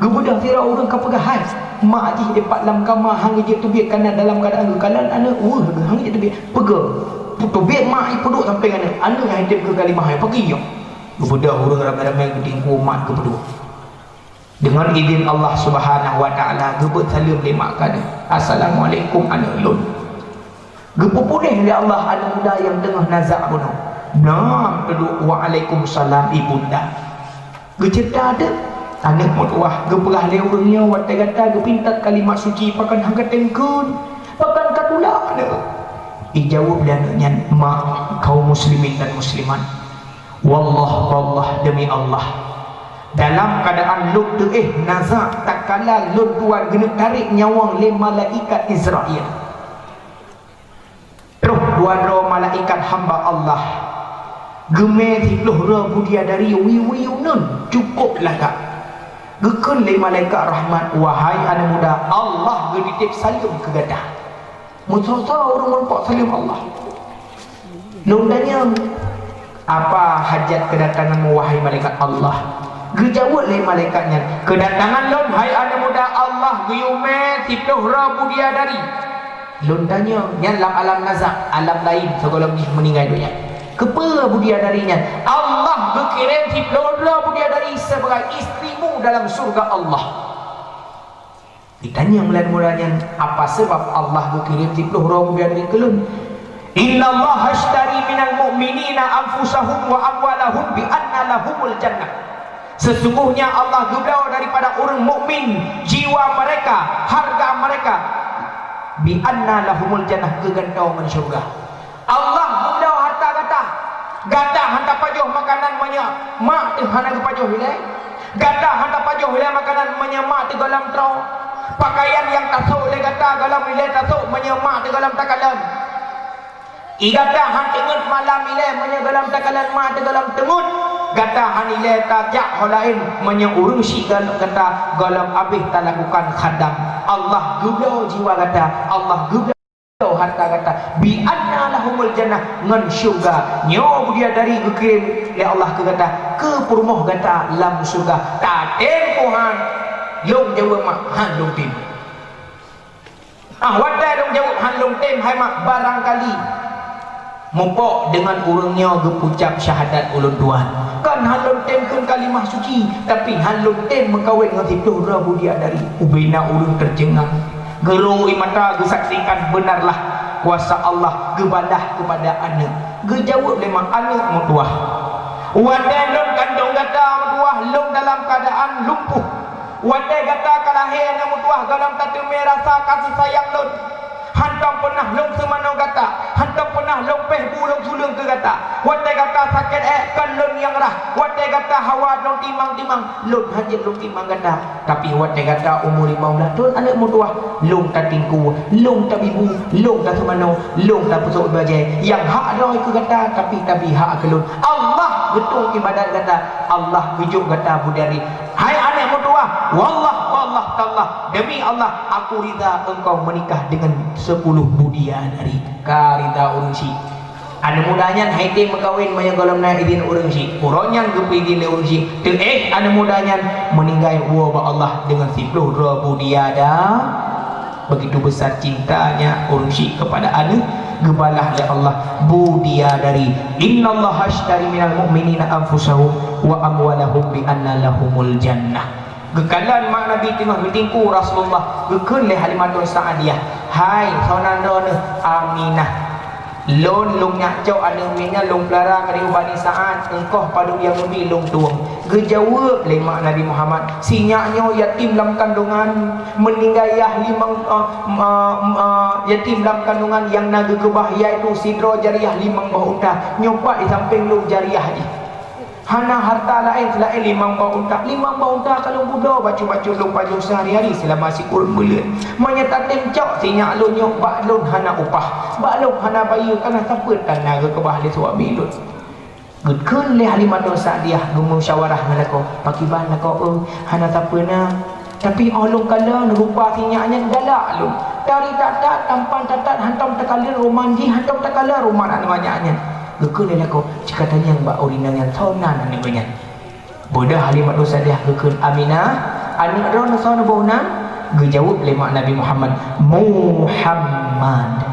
Geubeudôh sidroe ureuëng ka peugah, "Hai, mak jih dipat lam kama hana jeuet teubiet, kana dalam keuadaan geukalon aneuëk, weueh geuh hana jeuet teubiet." Peugah, teubiet mak jih peuduek sampéng aneuëk, aneuëk hai teubiet keu kalimah hai pagi nyoe. Geubeudôh ureuëng ramé-ramé geutingkue mak geupeuduek. Deungon idin Allah Subhanahu wa Taala geubeuet saleuem lé mak keu aneuëk, "Assalamualaikum aneuëk lôn." Geupeupuléh lé Allah aneuëk muda nyang teungoh nazak bunoe. Nam teuduek, "Waalaikumsalam ibunda." Geuceurita teuk aneuëk meutuwah geupeugah lé ureuëng nyoe watée gata geupintat kalimat suci pakon han ka tém kheun, pakon ka tulak aneuëk. Ijaweueb lé aneuëk nyan, "Mak, kaum muslimin dan muslimat, wallah, wallah, demi Allah, dalam keuadaan lôn teuéh nazak takala lôn tuan geuneuk tarek nyawöng lé malaikat Israel." Troh dua droe malaikat hamba Allah geumé siplôh droe budiadari wiyeue-wiyeue uneun cukôp lagak. Geukheun lé malaikat rahmat, "Wahai aneuëk muda, Allah geutitép saleuem keu gata." Meusoe-soe ureuëng meurumpok saleuem Allah. Lôn tanyong, "Apa hajat keudatanganmu, wahai malaikat Allah?" Geujaweueb lé malaikat nyan, "Keudatangan lôn, hai aneuëk muda, Allah geuyue mé siplôh droe budiadari." Lôn tanyong, nyan lam alam nazak, alam laén sigohlom jih meuninggai donya. "Keupeue budiadari nyan?" "Allah geukirém siplôh droe budiadari sibagai istrimu dalam syeuruga Allah." Ditanyong lé muda nyan, "Apa sabab Allah geukirém siplôh droe budiadari keu lôn?" "Innallaha ashtari minal mu'minina anfusahum wa amwalahum bi anna lahumul jannah." Sesungguhnya Allah geubloe daripada ureuëng mukmin jiwa mereka, harga mereka, bi anna lahumul jannah, geugantoe ngon syeuruga. Allah geubloe harta gata. Gata hana pajoh makanan meunyoe mak teuh hana geupajoh ilée. Gata hana pajoh ilée makanan meunyoe mak teuh gohlom troe. Pakaian nyang tasôk lé gata gohlom ilée tasôk meunyoe mak teuh gohlom takalon. Ie gata han teungeut malam ilée meunyoe gohlom takalon mak teuh gohlom teungeut. Gata han ilée tajak ho laén meunyoe ureuëng syiek gohlom gata gohlom abéh talakukan khadam. Allah geubloe jiwa gata. Allah geubloe harta gata, bi anna lahumul jannah, ngon syeuruga. Nyoe budiadari geukirém lé Allah keu gata, keu peurumoh gata lam syeuruga. Tatém Tuhan, lôn jaweueb mak, han lôn tém. Ah, watée lôn jaweueb han lôn tém, hai mak, barangkali mupok deungon ureuëng nyoe geupucap syahadat ulôn tuan. Kon han lôn tém kheun kalimah suci, tapi han lôn tém meukawen ngon siplôh droe budiadari. Ubena ureuëng teuceungang. Geurôi mata geusaksikan beunarlah kuasa Allah geubalah keupada aneuëk. Geujaweueb lé mak aneuëk meutuwah, "Watée lôn kandong gata meutuwah, lôn dalam keuadaan lumpuh. Watée gata ka lahé aneuëk meutuwah, gohlom tateumé rasa kasih sayang lôn. Hantom peunah lôn seumanoe gata, hantom peunah lôn péh bu lôn suleueng keu gata. Watée gata sakét ék kon lôn nyang rhah, watée gata hawa lôn timang-timang, lôn hanjeuet lôn timang gata." Tapi watée gata umu limong blaih thon aneuëk meutuwah, lôn tatingkue, lôn tabibu, lôn taseumanoe, lôn tapeusok bajée nyang hak droe keu gata, tapi tabi hak keu lôn. Allah geutueng iébadat gata, Allah geujok gata budiadari. Hai aneuëk meutuwah, wallah, wallah, tallah, demi Allah, aku rida engkau menikah dengan sepuluh budiadari. Ka rida ureuëng syiek. Aneuëk muda nyan han tém meukawen meunyoe gohlom na idin ureuëng syiek. Uroe nyan geupeuidin lé ureuëng syiek. Teuéh aneuëk muda nyan meuninggai woe bak Allah deungon siplôh droe budiada. Begitu besar cintanya ureuëng syiek kepada aneuëk, geubalah lé Allah budiadari. "Innallaha ashtari minal mu'minina anfusahum wa amwalahum bi anna lahumul jannah." Geukalon mak Nabi teungoh geutingkue Rasulullah, geukheun lé Halimatun Sa'diyah, "Hai, sonan droeneueh Aminah. Lôn, lôn nyak cok aneuëk miet nyan lôn peulara keu Bani Sa'ad, eungkoh padub nyang neubi lôn tueng." Geujaweueb lé mak Nabi Muhammad, "Si nyak nyoe yatim lam kandongan, meuninggai yah limong, eh, ma-, ma-, yatim lam kandongan nyang na geukeubah, yaitu sidroe jariah limong boh unta. Nyoe pat di sampéng lôn jariah jih. Hana harta laén seulaén limong boh unta. Limong boh unta ka lôn budoe bacut-bacut lôn pajoh seuhari-hari seulama sikureueng buleuen. Meunyoe tatém cok si nyak lôn nyoe bak lôn hana upah, bak lôn hana bayeue, kana sapeue tan na geukeubah lé suami lôn." Geukheun lé Halimatun Sa'diyah geumusyawarah ngon lakoe, "Pakriban lakoe, eh, hana sapeue na. Tapi óh lôn kalon rupa si nyak nyan galak lôn. Tari that-that, tampan that-that, hantom takalon ruman jih, hantom takalon ruman aneuëk nyak nyan." Geukheun lé lakoe, "Cit ka tanyong bak ureuëng inong nyan, soe nan aneuëk geuh nyan." Beudôh Halimatun Sa'diyah geukheun, "Aminah, "Aneuk droeneuh soe neuboh nan?" Geujaweueb lé mak Nabi Muhammad, "Muhammad."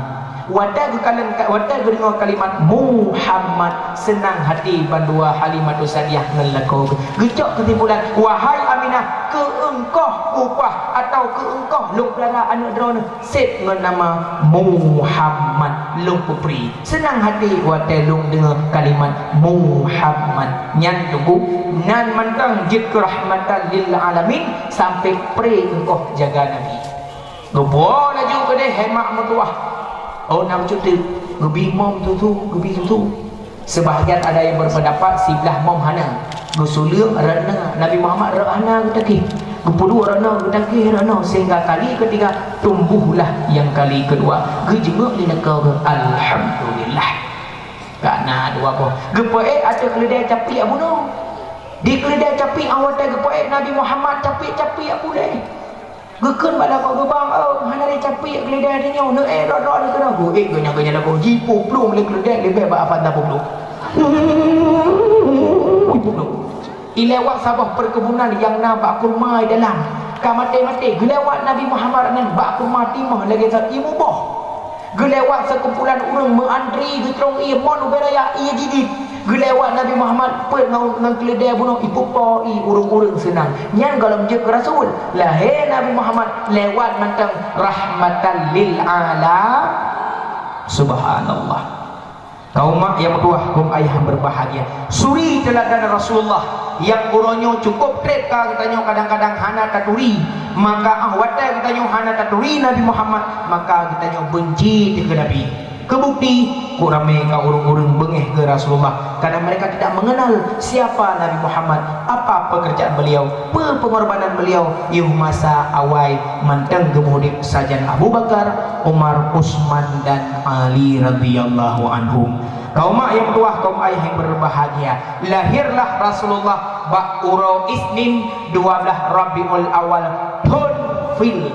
Watée geukalon, watée geudeungoe kalimat Muhammad, seunang hati bandua Halimatus Sa'diyah ngon lakoe geuh. Geucok keusimpulan, "Wahai Aminah, keu engkoh kuupah atawa keu engkoh lôn peulahra aneuk droeneuh seb ngon nama Muhammad, lôn peubri." Seunang hati watée lôn deungoe kalimat Muhammad. Nyan teungku, nan mantong jeuet keu rahmatan lil alamin, sampoe pré engkoh jaga Nabi. Geuboh laju keudeh hai mak meutuwah. Oh, na meucuteuk, geubi mom susu, geubi susu. Sebahagian ada yang berpendapat siblah mom hana. Geusuleueng rot na, Nabi Muhammad rot hana geutagih. Geupeuduek rot na, geutagih rot na, sehingga kali ketiga tumbuhlah yang kali kedua. Geujeuet lé lakoe geuh, alhamdulillah. Ka na dua boh. Geupeuék ateueh keuleudée capiek bunoe. Di keuleudée capiek, awai watée geupeuék Nabi Muhammad capiek-capiek puléh. Geukheun bak lakoe geuh, "Bang, oh, hana lé capiek keuleudée tanyoe, neuék droe-droe neuh keunoe." Geuék geuh nyan, geuh nyan lakoe jipuplueng lé keuleudée leubeh bak Avanza puplueng. Ui, puplueng. Ilewat saboh perkebunan nyang na bak kurma di dalam. Ka maté-maté, geulewat Nabi Muhammad nyan bak kurma timah lagée that ié muboh. Geulewat seukumpulan ureuëng meuantri geutrông ié mon ubé raya ié jidit. Geulewat Nabi Muhammad peuet ngon, ngon keuleudée bunoe, ipupo ié ureuëng-ureuëng seunang. Nyan gohlom jeuet keu rasul. Lahé Nabi Muhammad lewat mantong rahmatan lil ala-, subhanallah. Kaum mak nyang meutuwah, kaum ayah nyang berbahagia. Suri teuladan Rasulullah nyang uroe nyoe cukup treb ka geutanyoe kadang-kadang hana taturi. Maka ah watée geutanyoe hana taturi Nabi Muhammad, maka geutanyoe beunci teuh keu Nabi. Keu bukti, kok ramé ka ureuëng-ureuëng beungéh keu Rasulullah, karena mereka tidak mengenal siapa Nabi Muhammad, apa pekerjaan beliau, peue pengorbanan beliau yoh masa awai mantong geumeuudeb sajan Abu Bakar, Umar, Utsman, dan Ali radhiyallahu anhum. Kaum mak nyang meutuwah, kaum ayah nyang berbahagia, lahirlah Rasulullah bak uroe Isnin dua belas Rabiul Awal thon Fil.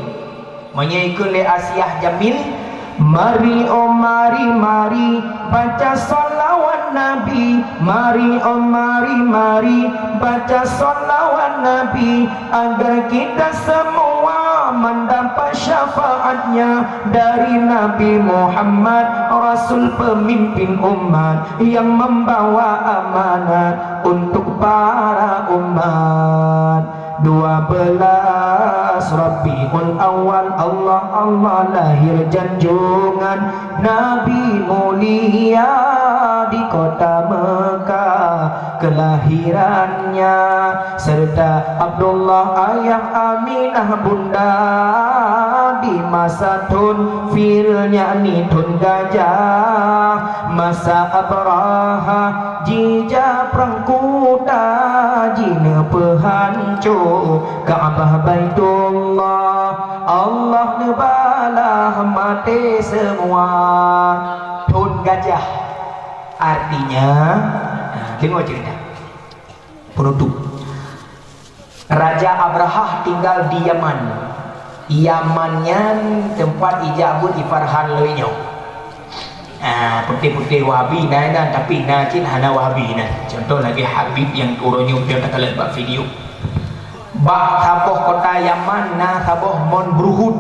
Meunyoe ikheun lé Asiah Jamil, "Mari, oh mari, mari, baca shalawat Nabi. Mari, oh mari, mari, baca shalawat Nabi, agar kita semua mendapat syafaatnya dari Nabi Muhammad, Rasul pemimpin umat yang membawa amanat untuk para umat." Dua belas Rabiul Awal, Allah, Allah lahir junjungan Nabi mulia di kota Mekah kelahirannya, serta Abdullah ayah Aminah bunda di masa thon fil, yakni thon gajah, masa Abraha jijak prang kuta, jineupeuhanco Ka'bah Baitullah, Allah neubalah maté semua. Thon gajah, artinya, nah, deungoe ceurita. Penutup. Raja Abrahah tinggal di Yaman. Yaman nyan teumpat ijak buet i Farhan lagée nyoe. Ah, putéh-putéh Wahabi na inan, tapi na cit hana Wahabi inan. Contoh lagée Habib nyang uroe nyoe pih takalon bak video. Bak saboh kota Yaman na saboh mon bruhut.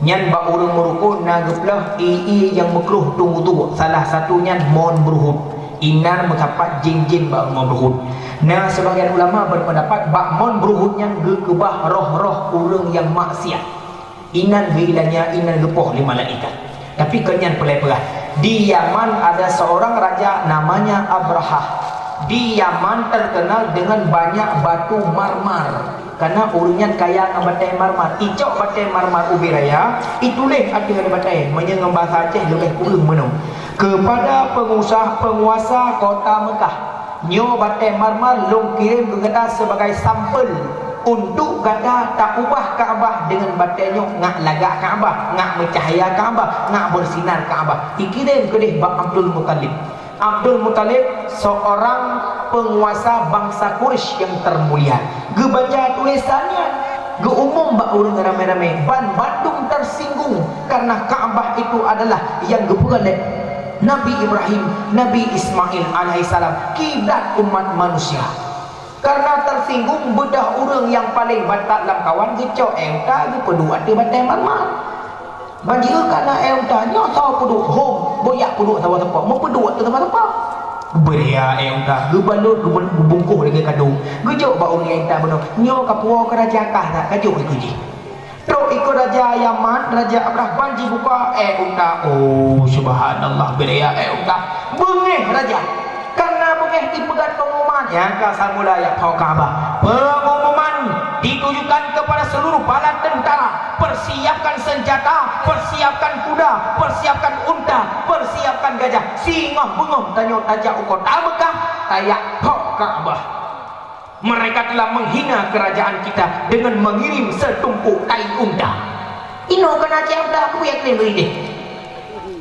Nyan bak ureuëng Maroko na geuploh ié-ié nyang meukroh tueng-tueng, salah satu nyan mon bruhut. Inan meusapat jén-jén bak mon bruhut. Na sebagian ulama berpendapat bak mon bruhut nyan geukeubah roh-roh ureuëng nyang maksiat. Inan geuiéleumkan, inan geupoh lé malaikat. Tapi kon nyan peulai peugah. Di Yaman ada seorang raja namanya Abrahah. Di Yaman terkenal dengan banyak batu marmar. Karena ureuëng nyan kaya ngon batée marmar. Icok batée marmar ubé raya, ituléh ateueh batée, meunyoe ngon bahasa Aceh leubeh kureueng meunoe. Kepada pengusaha, penguasa kota Mekah, nyoe batée marmar lôn kirém keu gata sebagai sampel untuk gata taubah Ka'bah deungon batée nyoe, ngat lagak Ka'bah, ngat meucahya Ka'bah, ngat beusinar Ka'bah. Ikirém keudeh bak Abdul Muthalib. Abdul Muthalib seorang penguasa bangsa Quraisy yang termulia. Geubaca tulisan nyan, geuumum bak ureuëng ramé-ramé, ban bandum tersinggung karena Ka'bah itu adalah yang geupeugét lé Nabi Ibrahim, Nabi Ismail alaihissalam, kiblat umat manusia. Karena tersinggung, beudôh ureuëng nyang paleng bantat lam kawan geucok éh unta geupeuduek ateueh batée marmar. Ban jiôh kana éh unta nyoe soe peuduek hom, boyak peuduek saboh teumpat, meupeuduek ateueh saboh teumpat. Geubeuria éh unta, geubalot, geubungkôh lagée kado, geujok bak ureuëng nyang intat bunoe. Nyoe kapuwoe keu raja kah that, kajok dikeue jih. Trok ikeue raja nyang mat, Raja Abrah ban jibuka éh unta. Oh, subhanallah, beuria éh unta. Beungéh raja. Karena beungéh jipeugah pengumuman nyang ka samula jak phok Ka'bah. Pengumuman ditujukan kepada seluruh bala tentara, persiapkan senjata, persiapkan kuda, persiapkan unta, persiapkan gajah. Singoh beungoh tanyoe tajak u kota Mekah, tajak phok Ka'bah. Mereka telah menghina kerajaan kita dengan mengirim setumpuk tai unta. Inoe keunan cit unta, aku yakin beri deh.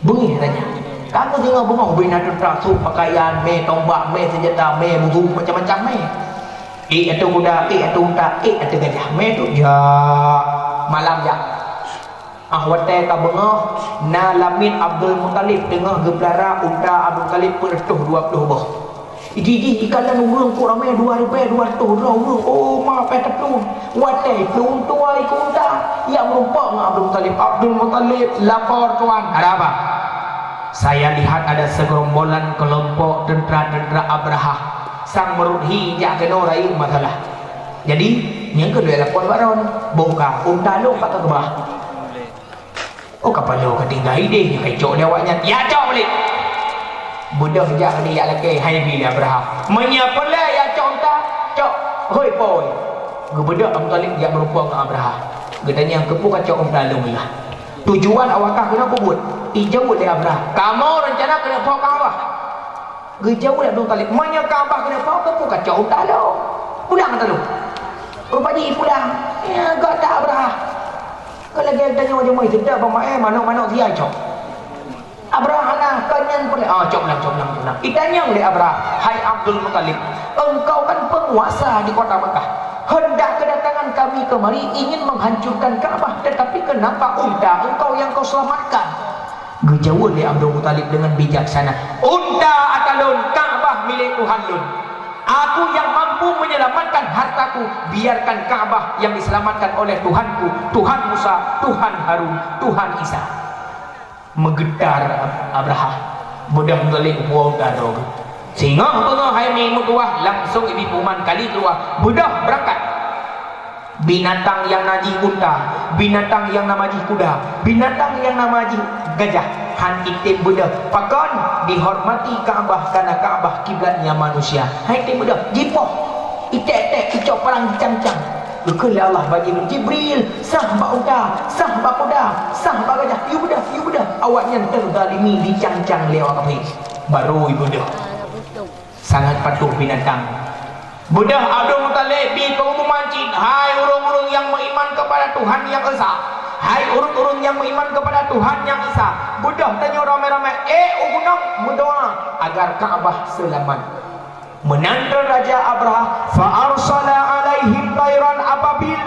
Beungéh raja. Kamu singoh beungoh bina teutra, sôk pakaian, mé tombak, mé senjata, mé musuh, macam-macam mé. Ék ateueh kuda, ék ateueh unta, ék ateueh gajah. Mé tu jak. Malam jak. Ah, watée ka beungoh, na lamiet Abdul Muthalib teungoh geupeulara unta Abdul Muthalib peuet reutôh dua ploh boh. Jih-jih ikalon ureuëng kok ramé dua ribée dua reutôh droe ureuëng, oh, ma peh teuplueng. Watée plueng tuwoe ikeue unta, jak meurumpok ngon Abdul Muthalib. "Abdul Muthalib, lapor tuan." "Ada apa?" "Saya lihat ada segerombolan kelompok tentara-tentara Abrahah sang meureuhi jak keunoe rayeuk masalah. Jadi, nyang keuneuk lapor bak droeneuh, bongka unta lôn bak keubah." Oh, kapalo ka tinggai idéh, nyang ka icok lé awaknyan. "Ya, cok balék!" Beudôh jak idéh jak lakée, hai bi lé Abrahah. "Meunyoe peureulée ya cok unta, cok, hôi pôi!" Geubeudôh Abu Thalib jak meurumpok ngon Abrahah. Geutanyong, "Keupeue kacok unta lôn?" Tujuan awak kah keunoe peubuet? Ijaweueb lé Abrahah, "Kamoe reuncana keuneuk phok Ka'bah." Geujaweueb lé Abdul Muthalib, "Meunyoe Ka'bah keuneuk phok, keupeue kacok unta lôn? Pulang ata lôn." Rupa jih pulang. Ya, gata Abrahah. Ka lagée tanyoe jeumoe seutôt bak maé manok-manok siai cok. Abrahah hana, kon nyan peureulée, ah, cok pulang, cok pulang, cok pulang. Itanyong lé Abrahah, "Hai Abdul Muthalib, engkau kan penguasa di kota Mekah. Hendak kedatangan kami kemari ingin menghancurkan Ka'bah, tetapi kenapa unta engkau yang kau selamatkan?" Geujaweueb lé Abdul Muthalib dengan bijaksana, "Unta ata lôn, Ka'bah milék Tuhan lôn. Aku yang mampu menyelamatkan hartaku, biarkan Ka'bah yang diselamatkan oleh Tuhanku, Tuhan Musa, Tuhan Harun, Tuhan Isa." Meugetar Abrahah. Beudôh Muthalib puwoe unta droe. Singoh beungoh hai mi meutuwah, langsong ibi peuman kali keuluwa. Beudôh beurangkat. Binatang nyang na jih unta, binatang nyang nama jih kuda, binatang nyang nama jih gajah, han item beudôh. Pakon? Dihormati Ka'bah, karena Ka'bah kiblatnya manusia. Han item beudôh, jipoh. Itek-tek, icok parang jicang-cang. Geukheun lé Allah bak Jibril, "Jibril, sah bak unta, sah bak kuda, sah bak gajah, yue beudôh, yue beudôh." Awaknyan teuzalimi, dicang-cang lé awak kafé. Barô ibeudôh. Sangat patuh binatang. Beudôh Abdul Muthalib bi pengumuman cit, "Hai ureuëng-ureuëng nyang meuiman keupada Tuhan nyang esa, hai ureuëng-ureuëng nyang meuiman keupada Tuhan nyang esa, beudôh tanyoe ramé-ramé ék u gunong meudoá agar Ka'bah seulamat." Meunan droe Raja Abrahah, "Fa arsala alaihim tairan ababil."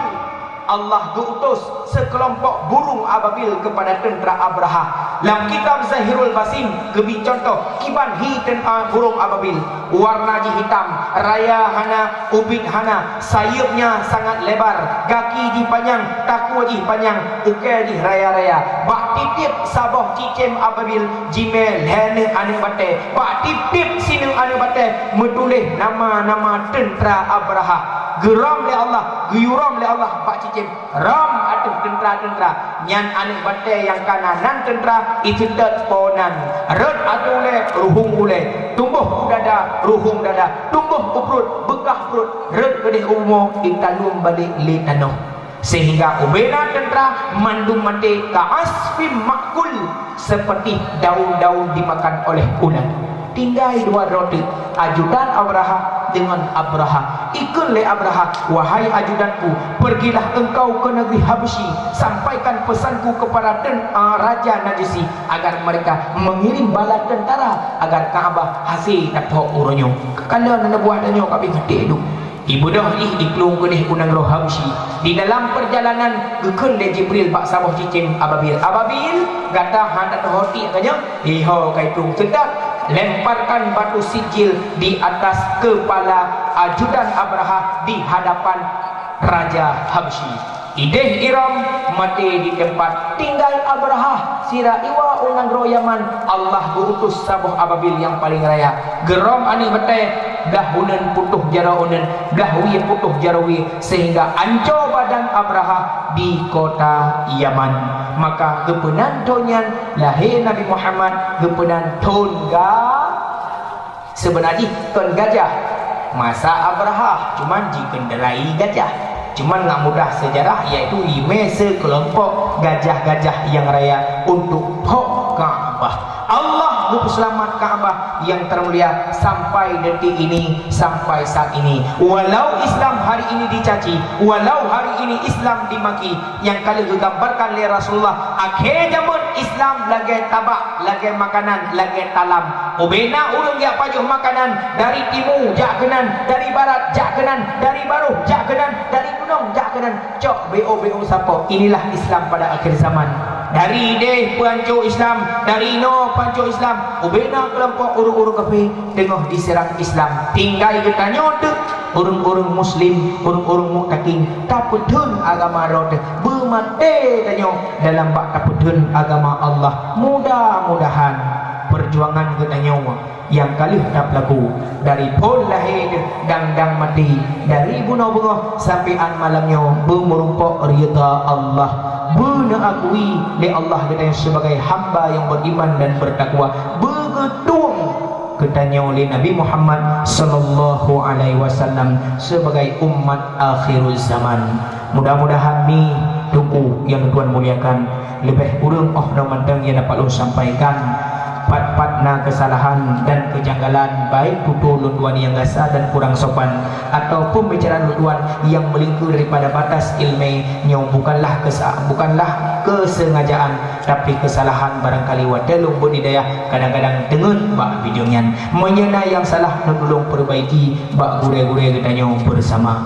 Allah geuutus seukeulompok burung ababil keupada teuntra Abrahah. Lam kitab Zahirul Basim geubi cuntoh kiban hi teun-, a, burung ababil. Warna jih hitam, raya hana, ubit hana, sayeuepnya sangat lebar, gaki jih panyang, takue jih panyang, ukée jih raya-raya. Bak tieb-tieb saboh cicém ababil jimé lhée neuh aneuëk batée. Bak tieb-tieb sineuk aneuëk batée meutuléh nama-nama teuntra Abrahah. Geurhom lé Allah, geuyue rhom lé Allah bak cicém. Rhom ateueh teuntra-teuntra. Nyan aneuëk batée nyang kana nan teuntra, iseutôt po nan. Rhot ateueh ulée, ruhueng ulée. Tumboh u dada, ruhueng dada. Tumboh u pruet, beukah pruet. Rhot keudeh u bumoe, italeuem balék lé tanoh. Sehingga ubena teuntra mandum maté ka asfim makul, seperti daun-daun dimakan oleh ulat. Tinggai dua droe teuk, ajudan Abrahah deungon Abrahah. Ikheun lé Abrahah, "Wahai ajudanku, pergilah engkau ke negeri Habsyi, sampaikan pesanku kepada ten-, a, Raja Najasyi agar mereka mengirim bala tentara agar Ka'bah hase taphok uroe nyoe." Kalon neubuat tanyoe ka pih maté duek. Ibeudôh jih iplueng keudeh u nanggroe Habsyi. Di dalam perjalanan geukheun lé Jibril bak saboh cicém ababil, "Ababil, gata hana teuhoti tanyoe?" "Iho, ka iplueng seutôt." Lemparkan batu sijil di atas kepala ajudan Abrahah di hadapan Raja Habsyi. Idéh i Rom, maté di teumpat. Tinggai Abrahah sira iwa u nanggroe Yaman. Allah geu-utus saboh ababil nyang paleng raya. Geurôm aneuk batée, blah uneuen putôh jaroe uneuen, blah wie putôh jaroe wie, sehingga anco badan Abrahah di kota Yaman. Maka geupeunan thon nyan lahé Nabi Muhammad, geupeunan thon ga-, seubeuna jih kon gajah masa Abrahah, cuman jikendarai gajah. Cuman ngat mudah seujarah, yaitu imé seukeulompok gajah-gajah nyang raya untuk phok Ka'bah. Allah geupeuseulamat Ka'bah nyang teumulia sampai detik ini, sampai saat ini. Walau Islam hari ini dicaci, walau hari ini Islam dimaki, nyang ka lheueh geugambarkan lé Rasulullah, akhé jameun Islam lagée tabak, lagée makanan, lagée talam. Ubena ureuëng jak pajoh makanan, dari timu jak keunan, dari barat jak keunan, dari baroh jak keunan, dari gunong jak keunan, cok B O B O sapo. Inilah Islam pada akhir zaman. Dari idéh peuanco Islam, dari inoe peuanco Islam, ubena keulompok ureuëng-ureuëng kafé teungoh diseurang Islam. Tinggai geutanyoe teuk, ureuëng-ureuëng muslim, ureuëng-ureuëng muktakin, tapeutheun agama droe teuh, beumaté tanyoe dalam bak tapeutheun agama Allah. Mudah-mudahan perjuangan geutanyoe nyang ka lheueh tapeulaku dari phon lahé dang-dang maté, dari bunoe beungoh sampoe án malam nyoe beumeurumpok ridha Allah, beuneuakui lé Allah geutanyoe sebagai hamba nyang beriman dan bertakwa, beugeutueng geutanyoe lé Nabi Muhammad sallallahu alaihi wasallam sebagai umat akhirul zaman. Mudah-mudahan mi Teungku nyang Tuhan muliakan, leubeh kureueng 'oh noe mantong nyang dapat lôn sampaikan. Pat-pat na keusalahan dan keujanggalan, baik tutoe lôn tuan nyang gasa dan kurang sopan, ataupun bicara lôn tuan nyang meulingkeu daripada batas iéleumé, nyoe bukanlah kesa-, bukanlah keusengajaan, tapi keusalahan barangkali watée lôn beuet di dayah kadang-kadang deungon bak video nyan. Meunyoe na nyang salah, lôn tulông peurbaiki bak gurée-gurée geutanyoe beusama.